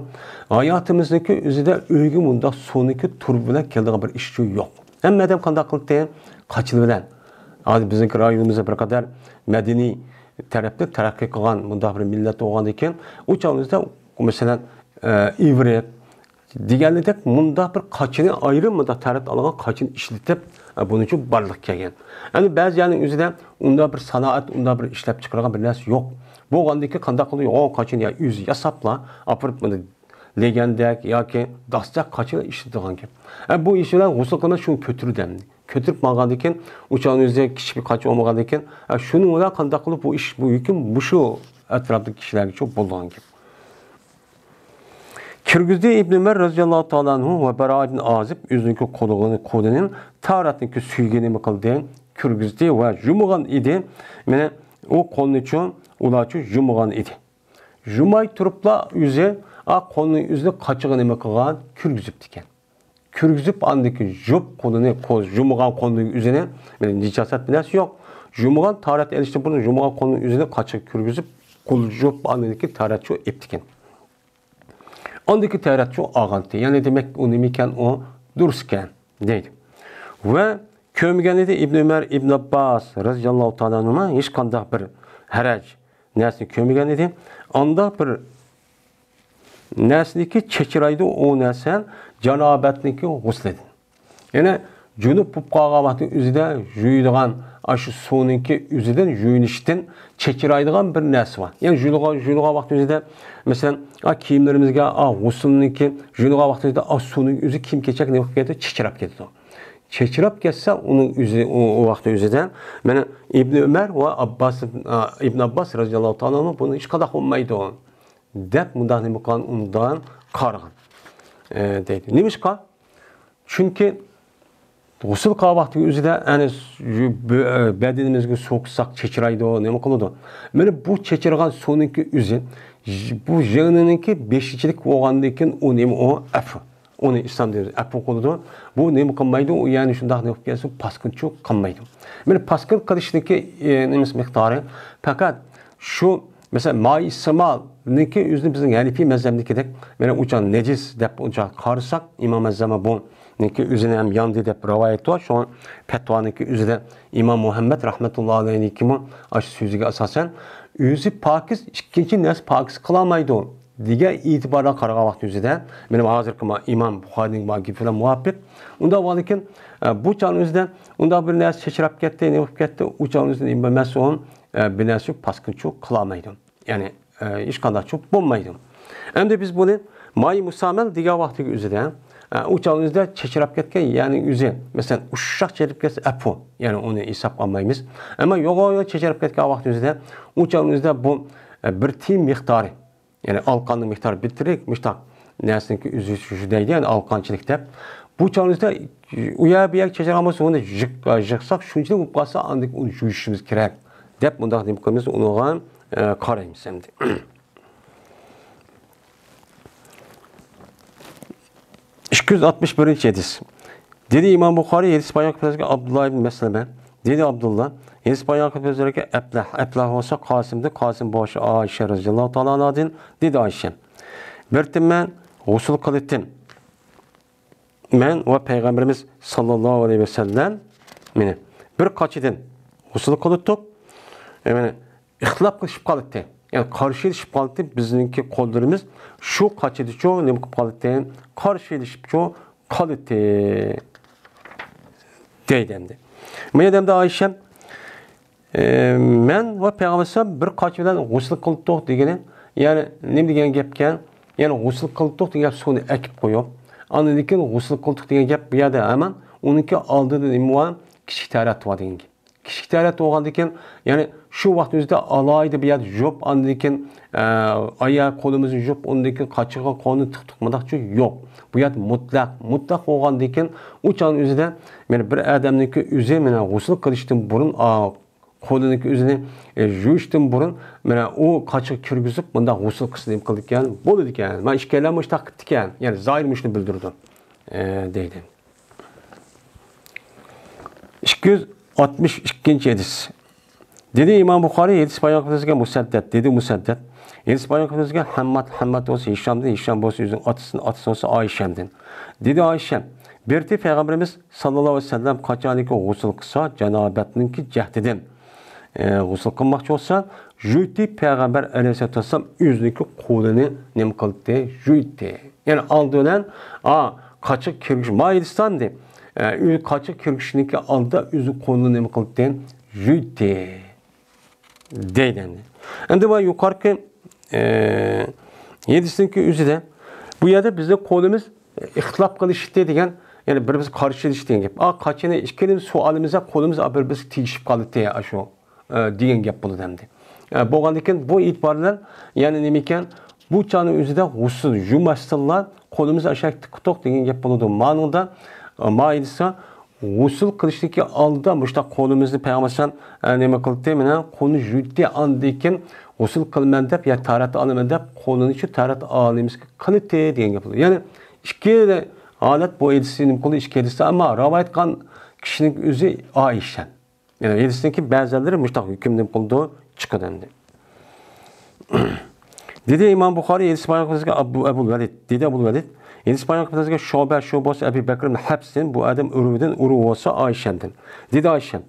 ھاياتىمىزنىڭكى ئۆزىدە ئۆيگە مۇنداق سۇنىڭكى تۇرۇبا بىلەن كېلىدىغان بىر ئىشچۇ يوق. ھەممە ئادەم قانداق قىلدى؟ قاچىلى بىلەن. ھازىر بىزنىڭكى رايونىمىزدا بىر قەدەر مەدەنىي تەرەپتە تەرەققىي قىلغان مۇنداق بىر مىللەت بولغاندىكىن، ئۇ چاغىمىزدا، مەسىلەن، ئە، ئىۋرىق، دېگەنلىكتەك مۇنداق بىر قاچىنى ئايرىم مۇنداق تەرەت ئالغان قاچىنى ئىشلىتىپ، ئە، بۇنىڭ ئۈچۈن بارلىققا كەلگەن. ئەمدى بەزى يەرنىڭ ئۆزىدە ئۇنداق بىر سانائەت، ئۇنداق بىر ئىشلەپ چىقىرغان بىر نەرسە يوق. بولغاندىكىن قانداق قىلىدۇ؟ يوغان قاچىنى يا ئۆزى ياساپلا، ئاپىرىپ بۇنى لېگەندەك ياكى داستەك قاچىنى ئىشلىتىدىغان گەپ. ئە، بۇ ئىش بىلەن غۇسۇل قىلماي شۇنى كۆتۈرىدۇ ئەمدى. كۆتۈرۈپ ماڭغاندىكىن، ئۇ چاغنىڭ ئۆزىدە كىچىك بىر قاچا بولمىغاندىكىن، ئە، شۇنىڭ بىلەن قانداق قىلىپ بۇ ئىش، بۇ يۈكۈم مۇشۇ ئەتراپتىكى كىشىلەرگىچۇ بولىدىغان گەپ. كىرگۈزدى ئىبن ئۆمەر رەزىياللاھۇ تائالا ئەنھۇ ۋە بەرا ئىبن ئازىب ئۆزىنىڭكى قولىغىنى، قولىنى تارەتنىڭكى سۈيىگە نېمە قىلدى؟ كىرگۈزدى ۋە يۇمىغان ئىدى. مانا ئۇ قولنىچۇ، ئۇلارچۇ يۇمىغان ئىدى. يۇماي تۇرۇپلا ئۆزى، ئا، قولنى ئۆزىنى قاچىغا نېمە قىلغان؟ كىرگۈزۈپتىكەن. كىرگۈزۈپ، ئاندىن كېيىن يۇپ قولىنى، قول، يۇمىغان قولنىڭ ئۆزىنى، يەنى نىجاسەت بىر نەرسە يوق. يۇمىغان تارەت ئېلىشتىن بۇرۇن يۇمىغان قولنىڭ ئۆزىنى قاچىغا كىرگۈزۈپ، قول يۇپ، ئاندىن كېيىن تارەتچۇ ئېپتىكەن. ئاندىن كېيىن تارەتچۇ ئالغانتى. يەنى دېمەك، ئۇ نېمىكەن، ئۇ دۇرۇسكەن، دەيدۇ. ۋە كۆرمىگەن ئىدى ئىبن ئۆمەر، ئىبن ئابباس رەزىياللاھۇ تائالا ئەنھۇما ھېچقانداق بىر ھەرەج نەرسىنى كۆرمىگەن ئىدى. ئانداق بىر نەرسىنىكى چېچىرايدۇ، ئۇ نەرسە جانابەتنىڭكى غۇسلىدىن. يەنى جۇنۇپ بولۇپ قالغان ۋاقتى ئۆزىدە يۇيىدىغان، ئاشۇ سۇنىڭكى ئۆزىدىن يۇيۇنۇشتىن چېچىرايدىغان بىر نەرسە بار. يەنى يۇيۇلغان، يۇيۇلغان ۋاقتى ئۆزىدە، مەسىلەن، ئا، كىيىملىرىمىزگە، ئا، غۇسۇلنىڭكى، يۇيۇلغان ۋاقتى ئۆزىدە، ئا، سۇنىڭ ئۆزى كىيىم كېچەك نېمە قىلىپ كېتىدۇ؟ چېچىراپ كېتىدۇ. چېچىراپ كەتسە، ئۇنىڭ ئۆزى، ئۇ، ئۇ ۋاقىت ئۆزىدە، مانا، ئىبن ئۆمەر ۋە ئابباس، ئا، ئىبن ئابباس رەزىياللاھۇ تائالا ئەنھۇ بۇنى ھېچقانداق بولمايدۇ، دەپ مۇنداق نېمە قىلغان، ئۇنداق قارىغان. ئە، دەيدۇ. نېمىشقا؟ چۈنكى غۇسۇل قىلغان ۋاقتىنىڭ ئۆزىدە، يەنى، بۆ-، بەدىنىمىزگە سۇ قۇسساق چېچىرايدۇ، نېمە قىلىدۇ؟ مانا بۇ چېچىرغان سۇنىڭكى ئۆزى، بۇ يىڭنىنىڭكى بېشىچىلىك بولغاندىن كېيىن، ئۇ نېمە ئۇ؟ ئەپۇ. ئۇنى ئىسلام دىنى ئەپۇ قىلىدۇ. بۇ نېمە قىلمايدۇ؟ ئۇ يەنى شۇنداق نېمە قىلىپ كەلسە، پاسكىنچۇ قىلمايدۇ. مانا پاسكىن قىلىشنىڭكى، ئى، نېمىسى مىقدارى؟ پەقەت شۇ، مەسىلەن، مائى سىمالنىڭكى ئۆزىنى بىزنىڭ ھەنىفىي مەزھەبنىڭكىدەك، مانا ئۇچا نەجىس دەپ ئۇچا قارىساق، ئىمام ئەززەمە بۇنىڭكى ئۆزىنى ھەم ياندى دەپ رىۋايەت بار. شۇڭا پەتۋانىڭكى ئۆزىدە ئىمام مۇھەممەد رەھمەتۇللا ئەلەيھنىڭكىمۇ ئاشۇ سۆزىگە ئاساسەن، ئۆزى پاكىز، ئىككىنچى نەرسە پاكىز قىلالمايدۇ دېگەن ئېتىباردا قارىغان ۋاقتى ئۆزىدە، مېنىڭ ھازىرقى ما-، ئىمام بۇخارىنىڭ ما گېپى بىلەن مۇۋاپىق. ئۇنداق بولغاندىكىن، ئە، بۇ چاغنىڭ ئۆزىدە ئۇنداق بىر نەرسە چېچىراپ كەتتى، نېمە بولۇپ كەتتى، ئۇ چاغنىڭ ئۆزىدە نېمە بولماس، ئۇ، ئە، بىر نەرسە پاسكىنچۇ قىلالمايدۇ. يەنى، ئە، ھېچقانداقچۇ بولمايدۇ. ئەمدى بىز بۇنى ماي مۇسامەل دېگەن ۋاقتىنىڭ ئۆزىدە، ئە، ئۇ چاغنىڭ ئۆزىدە چېچىراپ كەتكەن، يەنى ئۆزى، مەسىلەن، ئۇششاق چېچىراپ كەتسە ئەپۇ، يەنى ئۇنى ھېسابقا ئالمايمىز. ئەمما يوغان يوغان چېچىراپ كەتكەن ۋاقتىنىڭ ئۆزىدە، ئۇ چاغنىڭ ئۆزىدە بۇ، بىر تىيىن مىقدارى، يەنى ئالقاننىڭ مىقدارى بىر تىرىك مۇشتاق نەرسىنىڭكى ئۆزى شۇ دەيدۇ، يەنى ئالقانچىلىك دەپ. بۇ چاغنىڭ ئۆزىدە ئۇ يەر بۇ يەرگە چېچىلغان بولسا، ئۇنى يىغ-، يىغساق شۇنچىلىك بولۇپ قالسا، ئاندىن كېيىن ئۇنى يۇيۇشىمىز كېرەك دەپ مۇنداق نېمە قىلىمىز، ئۇنىڭغا، ئە، قارايمىز ئەمدى. ئىككى يۈز ئاتمىش بىرىنچى ھەدىس. دېدى ئىمام بۇخارىي، ھەدىس بايان قىلىپ ئۆتكەن ئابدۇللا ئىبن مەسلىمە. دېدى ئابدۇللا، ھەدىس بايان قىلىپ ئۆتكەن ئەبلەھ، ئەبلەھ بولسا قاسىمدىن، قاسىم بولسا ئائىشە رەزىياللاھۇ تائالا ئانھادىن. دېدى ئائىشە، بىر تىن مەن غۇسۇل قىلىتتىم. مەن ۋە پەيغەمبىرىمىز ساللاللاھۇ ئەلەيھى ۋەسەللەم مېنى بىر قاچىدىن غۇسۇل قىلىتتۇق. يەنى ئىختىلاپ قىلىشىپ قالاتتى. يەنى قارشىلىشىپ قالاتتى. بىزنىڭكى قوللىرىمىز شۇ قاچىدىچۇ نېمە قىلىپ قالاتتى؟ قارشىلىشىپچۇ قالاتتى. دەيدۇ ئەمدى. بۇ يەردە ئەمدى ئائىشەم، ئى، مەن ۋە پەيغەمبەر بىر قاچا بىلەن غۇسۇل قىلدۇق دېگىنى، يەنى نېمە دېگەن گەپكەن؟ يەنى غۇسۇل قىلدۇق دېگەن گەپ سۇنى ئەكىپ قويۇپ، ئاندىن كېيىن غۇسۇل قىلدۇق دېگەن گەپ بۇ يەردە ھامان ئۇنىڭكى ئالدىدا نېمە بار؟ كىچىك تەرەت بار دېگەن گەپ. كىچىك تەرەت بولغاندىن كېيىن، يەنى شۇ ۋاقىت ئۆزىدە ئالاھىدە بۇ يەردە يۇيۇپ، ئاندىن كېيىن، ئە، ئاياغ قولىمىزنى يۇيۇپ، ئۇندىن كېيىن قاچىغا قولنى تىقتۇق، مۇنداقچە يوق. بۇ يەردە مۇتلەق، مۇتلەق بولغاندىن كېيىن، ئۇ چاغنىڭ ئۆزىدە، مانا بىر ئادەمنىڭكى ئۆزى، مانا غۇسۇل قىلىشتىن بۇرۇن، ئا، قولىنىڭكى ئۆزىنى، ئە، يۇيۇشتىن بۇرۇن، مانا ئۇ قاچىغا كىرگۈزۈپ، مۇنداق غۇسۇل قىلسا نېمە قىلىدىكەن؟ بولىدىكەن. مانا ئىككىيلەن مۇشۇنداق قىپتىكەن. يەنى زاھىر مۇشۇنى بىلدۈرىدۇ، ئە، دەيدۇ. ئىككى يۈز ئاتمىش ئىككىنچى ھەدىس. دېدى ئىمام بۇخارىي، ھەدىس بايان قىلىپ ئۆتكەن مۇسەددەد، دېدى مۇسەددەد. ھەدىس بايان قىلىپ ئۆتكەن ھەمماد، ھەمماد بولسا ھىشامدىن، ھىشام بولسا ئۆزىنىڭ ئاتىسىدىن، ئاتىسى بولسا ئائىشەمدىن. دېدى ئائىشەم، بىرتى پەيغەمبىرىمىز ساللاللاھۇ ئەلەيھى ۋەسەللەم قاچانكى غۇسۇل قىلسا، جانابەتنىڭكى جەھتىدىن، ئە، غۇسۇل قىلماقچى بولسا، يۇيتتى، پەيغەمبەر ئەلەيھىسسالاتۇ ۋەسسالام ئۆزىنىڭكى قولىنى نېمە قىلدى؟ يۇيتتى. يەنى ئالدى بىلەن، ئا، قاچىغا كىرگۈزۈش، مايىلستان دېدى. ئە، ئۆ-، قاچىغا كىرگۈزۈشنىڭكى ئالدىدا ئۆزى قولىنى نېمە قىلدى؟ يۇيتتى. دەيدۇ ئەمدى. ئەمدى مانا يۇقىرىقى، ئە، ھەدىسنىڭكى ئۆزىدە بۇ يەردە بىزنىڭ قولىمىز ئىختىلاپ قىلىشتى دېگەن، يەنى بىر-بىرىمىز قارشىلىشتى دېگەن گەپ. ئا، قاچىنى ئىككىمىز سۇ ئالىمىز، قولىمىز بىر-بىرىگە تېگىشىپ قالدى، ئاشۇ، ئە، دېگەن گەپ بولىدۇ ئەمدى. ئە، بولغاندىن كېيىن بۇ ئېتىبار بىلەن، يەنى نېمىكەن، بۇ چاغنىڭ ئۆزىدە غۇسۇل يۇماشتىنلا قولىمىزنى ئاشاق تىقتۇق دېگەن گەپ بولىدۇ. مانىڭدا، ئە، مايىلسا، غۇسۇل قىلىشتىكى ئالدىدا مۇشۇنداق قولىمىزنى پەيغەمبەر ئەلەيھىسسالام، ئە، نېمە قىلدى؟ مانا قولىنى يۇيدى، ئاندىن كېيىن غۇسۇل قىلىمەن دەپ يا تاھارەت ئالىمەن دەپ قولىنى شۇ تاھارەت ئالىمىزگە قىلىتتى دېگەن گەپ بولىدۇ. يەنى ئىككى ھالەت بۇ ھەدىسنى نېمە قىلدى؟ ئىككى ھەدىستە، ئەمما رىۋايەت قىلغان كىشىنىڭ ئۆزى ئائىشە. يەنى ھەدىستىكى بەزىلىرى مۇشۇنداق ھۆكۈم نېمە قىلىدۇ؟ چىقىدۇ ئەمدى. دېدى ئىمام بۇخارىي، ھەدىس بايان قىلىپ ئۆتكەن ئەبۇ، ئەبۇل ۋەلىد. دېدى ئەبۇل ۋەلىد. ھەدىس بايان قىلىپ ئۆتكەن شۇبە، شۇ بولسا ئەبى بەكرىم ھەپسىدىن، بۇ ئادەم ئۇرۋىدىن، ئۇرۋا بولسا ئائىشەدىن. دېدى ئائىشە،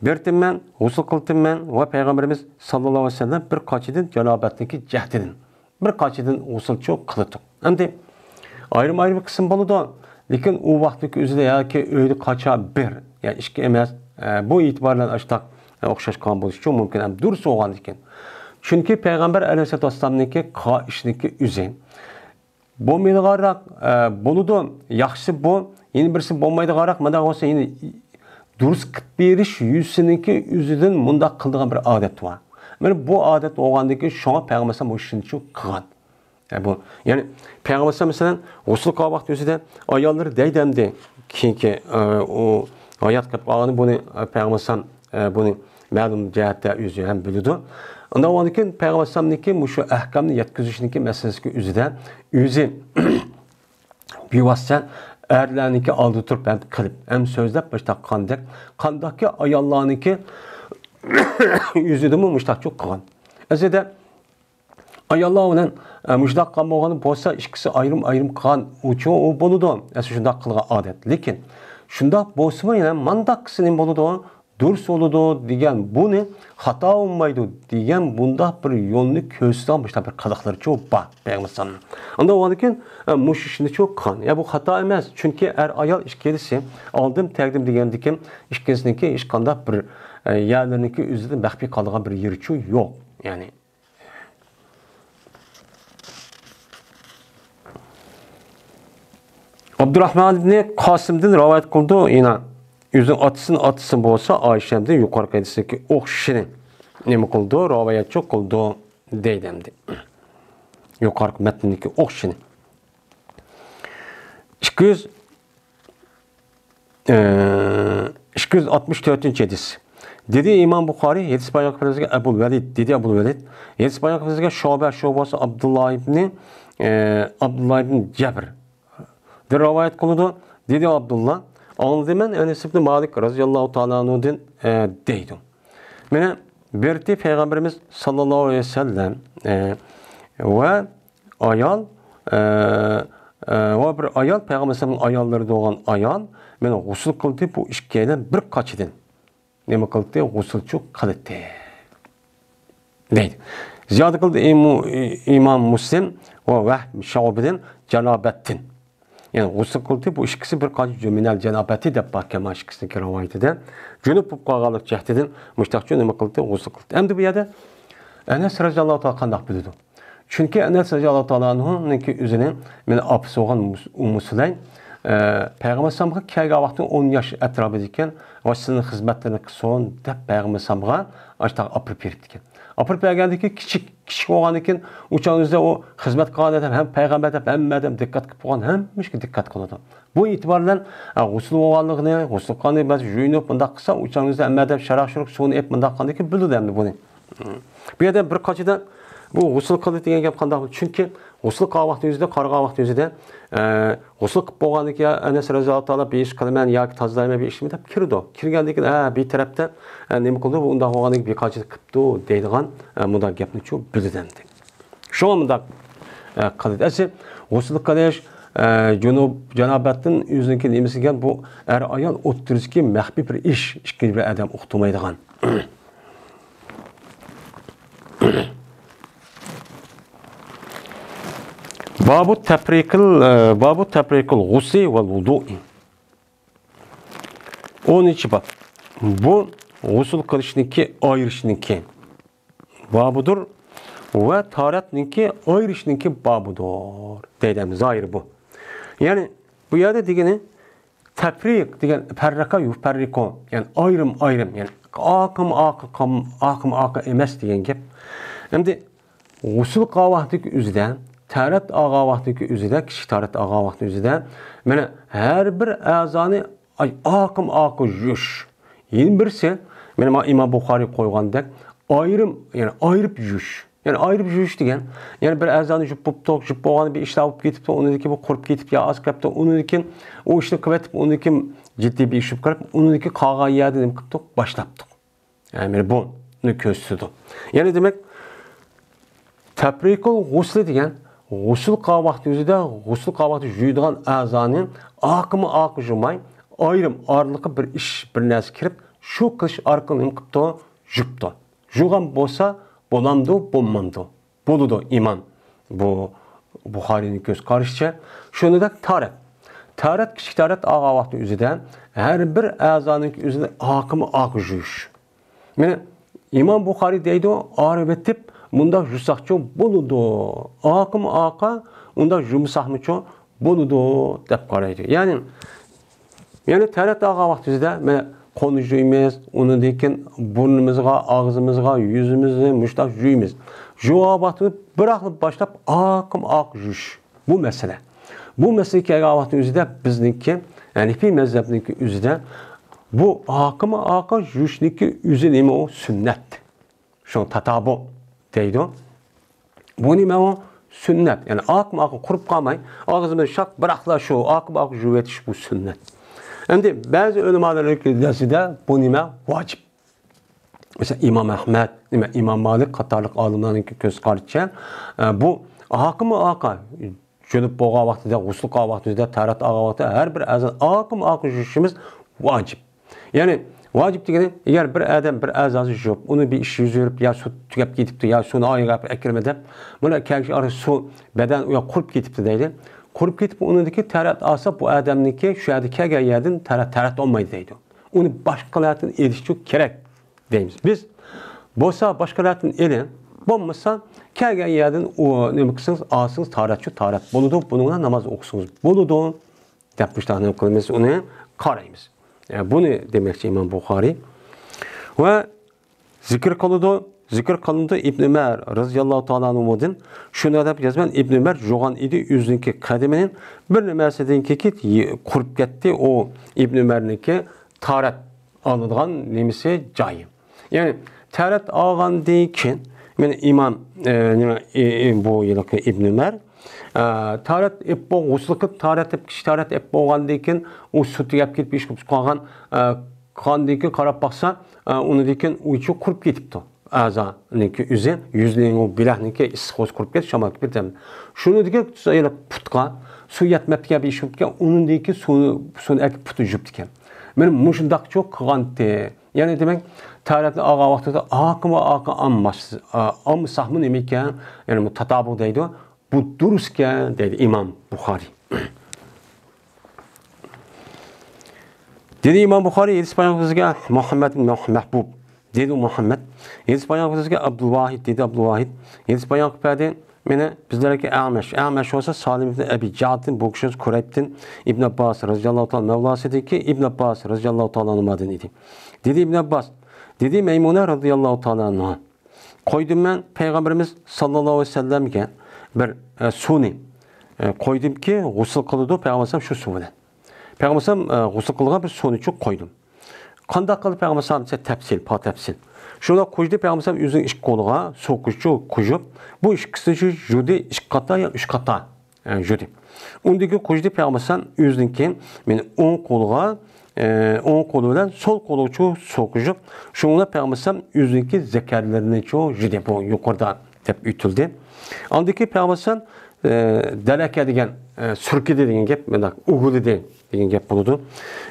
بىرتىممەن، غۇسۇل قىلتىممەن ۋە پەيغەمبىرىمىز ساللاللاھۇ ئەلەيھى ۋەسەللەم بىر قاچىدىن جانابەتنىڭكى جەھتىدىن. بىر قاچىدىن غۇسۇلچۇ قىلىتتۇق. ئەمدى ئايرىم-ئايرىم قىسىم بولىدۇ. لېكىن ئۇ ۋاقىتتىكى ئۆزىدە ياكى ئۆيدە قاچا بىر، يا ئىككى ئەمەس، ئە، بۇ ئېتىبار بىلەن ئاشتاق، ئە، ئوخشاش قىلغان بولۇشى مۇمكىن. ئەمدى دۇرۇس بولغاندىكىن. چۈنكى پەيغەمبەر ئەلەيھىسسالاتۇ ۋەسسالامنىڭكى قا-، ئىشىنىڭكى ئۆزى بولمايدىغانراق، ئە، بولىدۇ، ياخشى بۇ، يەنە بىرسى بولمايدىغانراق، مۇنداق بولسا يەنە دۇرۇس قىلىپ بېرىش يۈزىسىنىڭكى ئۆزىدىن مۇنداق قىلىدىغان بىر ئادەت بار. مانا بۇ ئادەت بولغاندىن كېيىن شۇڭا پەيغەمبەر ئەلەيھىسسالام مۇشۇنچە قىلغان. ئە، بۇ، يەنى پەيغەمبەر ئەلەيھىسسالام، مەسىلەن، غۇسۇل قىلغان ۋاقتى ئۆزىدە ئاياللىرى دەيدۇ ئەمدى، كېيىنكى، ئە، ئۇ ھايات قېلىپ قالغىنى بۇنى، ئە، پەيغەمبەر ئەلەيھىسسالام، ئە، بۇنى مەلۇم جەھەتتە ئۆزى ھەم بىلىدۇ. ئۇنداق بولغاندىن كېيىن پەيغەمبەر ئەلەيھىسسالامنىڭكى مۇشۇ ئەھكامنى يەتكۈزۈشنىڭكى مەسىلىسىگە ئۆزىدە ئۆزى بىۋاسىتە ئەرلەرنىڭكى ئالدىدا تۇرۇپ ھەم قىلىپ، ھەم سۆزلەپ باشتا قاندەك، قانداقكى ئاياللارنىڭكى ئۆزىدىمۇ مۇشتاقچۇ قىلغان. ئەسلىدە ئاياللار بىلەن، ئە، مۇشۇنداق قىلغان بولغان بولسا، ئىككىسى ئايرىم-ئايرىم قىلغان ئۇچۇ ئۇ بولىدۇ. ئەسلى شۇنداق قىلغان ئادەت. لېكىن شۇنداق بولسىمۇ يەنە مانداق قىلسا نېمە بولىدۇ؟ دۇرۇس بولىدۇ دېگەن بۇنى، خاتا بولمايدۇ دېگەن بۇنداق بىر يولنى كۆرسىتىدىغان مۇشۇنداق بىر قىلىقلىرىچۇ بار پەيغەمبەر ئەلەيھىسسالام. ئۇنداق بولغاندىكىن، ئە، مۇشۇ ئىشنىچۇ قىلغان. يا بۇ خاتا ئەمەس. چۈنكى ئەر-ئايال ئىككىلىسى ئالدىم تەقدىم دېگەندىكىن ئىككىلىسىنىڭكى ھېچقانداق بىر، ئە، يەرلىرىنىڭكى ئۆزىدىن مەخپىي قالىدىغان بىر يېرىچۇ يوق. يەنى ئابدۇراخمان ئىبنى قاسىمدىن رىۋايەت قىلىدۇ، يەنە ئۆزىنىڭ ئاتىسىدىن، ئاتىسى بولسا ئائىشەدىن يۇقىرىقى ھەدىستىكى ئوخشىشىنى نېمە قىلىدۇ؟ رىۋايەتچۇ قىلىدۇ دەيدۇ ئەمدى. يۇقىرىقى مەتندىكى ئوخشىشىنى. ئىككى يۈز، ئىككى يۈز ئاتمىش تۆتىنچى ھەدىس. دېدى ئىمام بۇخارىي، ھەدىس بايان قىلغان ئەبۇل ۋەلىد، دېدى ئەبۇل ۋەلىد. ھەدىس بايان قىلغان شۇبە، شۇبە بولسا ئابدۇللا ئىبنى، ئابدۇللا ئىبنى جەبر. دىن رىۋايەت قىلىدۇ. دېدى ئابدۇللا، ئاڭلىدىم مەن ئەنەس ئىبنى مالىك رەزىياللاھۇ تائالا ئەنھۇدىن، ئە، دەيدۇ. مانا بىرتى پەيغەمبىرىمىز ساللاللاھۇ ئەلەيھى ۋەسەللەم، ئە، ۋە ئايال، ئە، ئە، ۋە بىر ئايال، پەيغەمبەر ئەلەيھىسسالامنىڭ ئاياللىرى بولغان ئايال، مانا غۇسۇل قىلدى بۇ ئىككىيلەن بىر قاچىدىن. نېمە قىلدى؟ غۇسۇلچۇ قىلدى. دەيدۇ. زىيادە قىلدى ئىمۇ-، ئىمام مۇسلىم ۋە ۋەھب شۇبىدىن جانابەتتىن. يەنى غۇسۇل قىلدى، بۇ ئىككىسى بىر قانچە جۈمىنەل جانابەتى دەپ باركەن، مانا ئىككىسىنىڭكى رىۋايىتىدە. جۈنۈپ بولۇپ قالغانلىق جەھىتىدىن مۇشتاقچۇ نېمە قىلدى؟ غۇسۇل قىلدى. ئەمدى بۇ يەردە ئەنەس رەزىياللاھۇ تائالا قانداق بىلىدۇ؟ چۈنكى ئەنەس رەزىياللاھۇ تائالا ئەنھۇنىڭكى ئۆزىنىڭ مانا ئاپىسى بولغان مۇس-، ئۇممۇ سۇلەيم، ئە، پەيغەمبەر ئەلەيھىسسالامغا كەلگەن ۋاقتى ئون ياش ئەتراپىدا ئىكەن، ۋە سىلىنىڭ خىزمەتلىرىنى قىلسۇن دەپ پەيغەمبەر ئەلەيھىسسالامغا ئاشتاق ئاپىرىپ بېرىپتىكەن. ئاپىرىپ بەرگەندىن كېيىن كىچىك، كىچىك بولغاندىن كېيىن ئۇ چاغنىڭ ئۆزىدە ئۇ خىزمەت قىلغان ئادەم ھەم پەيغەمبەر دەپ ھەممە ئادەم دىققەت قىلىپ قويغان، ھەممە ئىشقا دىققەت قىلىدۇ. بۇ ئېتىبار بىلەن، ئە، غۇسۇل بولغانلىقىنى، غۇسۇل قىلغاننى بەس يۇيۇنۇپ مۇنداق قىلسا، ئۇ چاغنىڭ ئۆزىدە ھەممە ئادەم شاراق-شۇرۇق سۇنى ئېلىپ مۇنداق قىلغاندىن كېيىن بىلىدۇ ئەمدى بۇنى. بۇ يەردە بىر قاچىدا بۇ غۇسۇل قىلدى دېگەن گەپ قانداق؟ چۈنكى غۇسۇل قىلغان ۋاقتى ئۆزىدە، قارىغان ۋاقتى ئۆزىدە، ئە، غۇسۇل قىلىپ بولغاندىن كېيىن ئەنەس رەزىياللاھۇ تائالا بىر ئىش قىلىمەن ياكى تازىلايمەن بىر ئىشمۇ دەپ كىرىدۇ. كىرگەندىن كېيىن، ھە، بىر تەرەپتە، ئە، نېمە قىلدى؟ بۇ ئۇنداق بولغاندىن كېيىن بىر قاچىدا قىپتۇ دەيدىغان، ئە، مۇنداق گەپنىچۇ بىلدى ئەمدى. شۇڭا مۇنداق، ئە، قىلدى. ئەسلى غۇسۇل قىلىش، ئە، جۇنۇب، جانابەتتىن ئۆزىنىڭكى نېمىسى دېگەن بۇ ئەر-ئايال ئوتتۇرىسىدىكى مەخپىي بىر ئىش، ئىككىنچى بىر ئادەم ئۇقتۇرمايدىغان. بابۇ تەپرىقىل، ئە، بابۇ تەپرىقىل غۇسلى ۋەل ۋۇدۇئى. ئونىنچى باب. بۇ غۇسۇل قىلىشنىڭكى، ئايرىشنىڭكى بابىدۇر ۋە تاھارەتنىڭكى، ئايرىشنىڭكى بابىدۇر. دەيدۇ، زاھىرى بۇ. يەنى بۇ يەردە دېگىنى تەپرىق دېگەن پەررەقە يۇفەررىقۇ، يەنى ئايرىم-ئايرىم، يەنى ئاقىم-ئاقا، ئاقىم-ئاقا ئەمەس دېگەن گەپ. ئەمدى غۇسۇل قىلغان ۋاقتىدىكى ئۆزىدە، تەھارەت ئالغان ۋاقتىدىكى ئۆزىدە، كىشى تەھارەت ئالغان ۋاقتى ئۆزىدە، مانا ھەر بىر ئەزانى ئاقىم-ئاقا يۇيۇش. يەنە بىرسى، مانا ئىمام بۇخارىي قويغاندەك ئايرىم، يەنى ئايرىپ يۇيۇش. يەنى ئايرىپ يۇيۇش دېگەن، يەنى بىر ئەزانى يۇيۇپ بوپتۇق، يۇيۇپ بولغان بىر ئىشلار بولۇپ كېتىپتۇ، ئۇنىڭدىن كېيىن بۇ قۇرۇپ كېتىپ يا ئاز قېلىپتۇ، ئۇنىڭدىن كېيىن ئۇ ئىشنى قىلىۋېتىپ، ئۇنىڭدىن كېيىن جىددىي بىر ئىش بولۇپ قېلىپ، ئۇنىڭدىن كېيىن قالغان يەردە نېمە قىپتۇق؟ باشلاپتۇق. يەنى بۇنى كۆرسىتىدۇ. يەنى دېمەك، تەپرىقۇل غۇسلى دېگەن غۇسۇل قىلغان ۋاقتى ئۆزىدە، غۇسۇل قىلغان ۋاقتى يۇيىدىغان ئەزانى ئاقىمۇ ئاقا يۇماي، ئايرىم ئارىلىققا بىر ئىش، بىر نەرسە كىرىپ، شۇ قىلىش ئارقىلىق نېمە قىپتۇ؟ يۇپتۇ. يۇغان بولسا بولامدۇ، بولمامدۇ؟ بولىدۇ ئىمام بۇ بۇخارىينىڭ كۆز قارىشىچە. شۇنىڭدەك تارەت. تارەت، كىچىك تارەت ئالغان ۋاقتى ئۆزىدە ھەر بىر ئەزانىڭ ئۆزىنى ئاقىمۇ ئاقا يۇيۇش. مانا ئىمام بۇخارىي دەيدۇ، ئارىۋېتىپ مۇنداق يۇساقچۇ بولىدۇ. ئاقىمۇ ئاقا ئۇنداق يۇمىساقمۇچۇ بولىدۇ دەپ قارايدۇ. يەنى يەنى تەھارەت ئالغان ۋاقتىمىزدا، مانا، قولنى يۇيىمىز، ئۇنىڭدىن كېيىن بۇرنىمىزغا، ئاغزىمىزغا، يۈزىمىزنى مۇشۇنداق يۇيىمىز. يۇغان ۋاقتىمىز بىراقلا باشلاپ ئاقىم ئاق يۇيۇش. بۇ مەسىلە. بۇ مەسىلىگە كەلگەن ۋاقتىمىزدا بىزنىڭكى ھەنىفىي مەزھەپنىڭكى ئۆزىدە بۇ ئاقىم ئاقا يۇيۇشنىڭكى ئۆزى نېمە ئۇ؟ سۈننەت. شۇڭا تاتابۇ دەيدۇ. بۇ نېمە ئۇ؟ سۈننەت. يەنى ئاقىم ئاقا قۇرۇپ قالماي، ئاغزىمىزنى شاق بىراقلا شۇ ئاقىم ئاقا يۇيۇۋېتىش بۇ سۈننەت. ئەمدى بەزى ئۆلىمالارنىڭكى نەزىرىدە بۇ نېمە؟ ۋاجىپ. مەسىلەن، ئىمام ئەھمەد، نېمە، ئىمام مالىك قاتارلىق ئالىملارنىڭكى كۆز قارىشىچە، ئە، بۇ ئاقىم ئاقا جۈنۈپ بولغان ۋاقتىدا، غۇسۇل قىلغان ۋاقتىدا، تەھارەت ئالغان ۋاقتىدا ھەر بىر ئەزا ئاقىم ئاقا يۇيۇشىمىز ۋاجىپ. يەنى ۋاجىپ دېگىنى، ئەگەر بىر ئادەم بىر ئەزاسى يۇيۇپ، ئۇنى بىر ئىش يۈز بېرىپ، يا سۇ تۈگەپ كېتىپتۇ، يا سۇنى ئايىغاپ ئەكىرمە دەپ، مانا كەلگۈچى ئارا سۇ بەدەن ئۇ ياق قۇرۇپ كېتىپتۇ دەيدۇ. قۇرۇپ كېتىپ، ئۇنىڭدىكى تەھارەت ئالسا، بۇ ئادەمنىڭكى شۇ يەردە كەلگەن يەردىن تەھارەت، تەھارەت بولمايدۇ دەيدۇ. ئۇنى باشقا يەردىن ئېلىشچۇ كېرەك دەيمىز. بىز بولسا باشقا يەردىن ئېلىڭ، بولمىسا كەلگەن يەردىن ئۇ نېمە قىلسىڭىز، ئالسىڭىز، تاھارەتچۇ تاھارەت بولىدۇ، بۇنىڭ بىلەن ناماز ئوقۇسىڭىز بولىدۇ دەپ مۇشۇنداق نېمە قىلىمىز، ئۇنى قارايمىز. ئە، بۇنى دېمەكچى ئىمام بۇخارىي. ۋە زىكىر قىلىدۇ، زىكىر قىلىنىدۇ. ئىبن ئۆمەر رەزىياللاھۇ تائالا ئەنھۇدىن شۇنى دەپ يازىمەن، ئىبن ئۆمەر يوغان ئىدى، ئۆزىنىڭكى قەدىمىنى بىر نېمەسىدىن كېيىن قۇرۇپ كەتتى. ئۇ ئىبن ئۆمەرنىڭكى تارەت ئالىدىغان نېمىسى، جايى. يەنى تارەت ئالغاندىن كېيىن، مانا ئىمام، ئە، نېمە، ئى، ئى، بۇ ھېلىقى ئىبن ئۆمەر، ئە، تارەت ئېلىپ بول-، غۇسۇل قىلىپ، تارەت ئېلىپ، كىشى تارەت ئېلىپ بولغاندىن كېيىن، ئۇ سۇ تۈگەپ كېتىپ، ئىش قىلىپ قالغان، ئە، قاندىن كېيىن قاراپ باقسا، ئە، ئۇنىڭدىن كېيىن ئۇ ئىچى قۇرۇپ كېتىپتۇ. ئەزانىڭكى ئۆزى، يۈزنىڭ، بىلەكنىڭكى ئىسسىق بولسا قۇرۇپ كېتىپ، شامال كېتىپ كېتەمدۇ. شۇنىڭدىكى پۇتقا سۇ يەتمەپتىكەن، بىر ئىش بوپتىكەن، ئۇنىڭدىكى سۇ، سۇنى ئەكىپ پۇتى يۇيۇپتىكەن. مانا مۇشۇنداقچۇ قىلغانتى. يەنى دېمەك، تارەتنى ئالغان ۋاقتىدا ئاقىمۇ ئاقى ئالماس-، ئا، ئالمىساقمۇ نېمە ئىكەن؟ يەنى بۇ تاتابۇق دەيدۇ. بۇ دۇرۇس ئىكەن دەيدۇ ئىمام بۇخارىي. دېدى ئىمام بۇخارىي، ھەدىس بايان قىلغۇچىسىگە مۇھەممەد ئىبن مەھبۇب. دېدى مۇھەممەد، ھەدىس بايان قىلغۇچىسىگە ئابدۇلۋاھىد، دېدى ئابدۇلۋاھىد. ھەدىس بايان قىلىپ بەردى. مانا بىزلەرگە ئەمەش. ئەمەش بولسا سالىم ئىبن ئەبى جەئدتىن، بۇ كىشى كۇرەيبتىن، ئىبن ئابباس رەزىياللاھۇ تائالا مەۋلاسىدىكى، ئىبن ئابباس رەزىياللاھۇ تائالا ئەنھۇمادىن ئىدى. دېدى ئىبن ئابباس، دېدى مەيمۇنە رەزىياللاھۇ تائالا ئەنھا، قويدۇم مەن پەيغەمبىرىمىز ساللاللاھۇ ئەلەيھى ۋەسەللەمگە بىر، ئە، سۇنى، ئە، قويدۇمكى، غۇسۇل قىلىدۇ پەيغەمبەر شۇ سۇ بىلەن. پەيغەمبەر، ئە، غۇسۇل قىلغان بىر سۇنى چوق قويدۇم. قانداق قىلىپ پەيغەمبەر دېسە تەپسىل، پا تەپسىل. شۇنداق قويدى پەيغەمبەر ئۆزىنىڭ ئىككى قولىغا سۇ قۇيۇشچۇ قۇيۇپ، بۇ ئىككىسىنى يۇدى ئىككى قاتا يا ئۈچ قاتا. ئە، يۇدى. ئۇندىكى قويدى پەيغەمبەر ئۆزىنىڭكى، مېنى ئوڭ قولىغا، ئە، ئوڭ قولى بىلەن سول قولىغىچۇ سوقۇشۇپ، شۇنىڭ بىلەن پەيغەمبەر ئۆزىنىڭكى زەكەرلىرىنىچۇ يۇدى، بۇ يۇقىرىدا دەپ ئۆتۈلدى. ئاندىكى پەيغەمبەر، ئە، دەلەكە دېگەن، ئە، سۈركىدى دېگەن گەپ، مۇنداق ئۇگۇلىدى دېگەن گەپ بولىدۇ.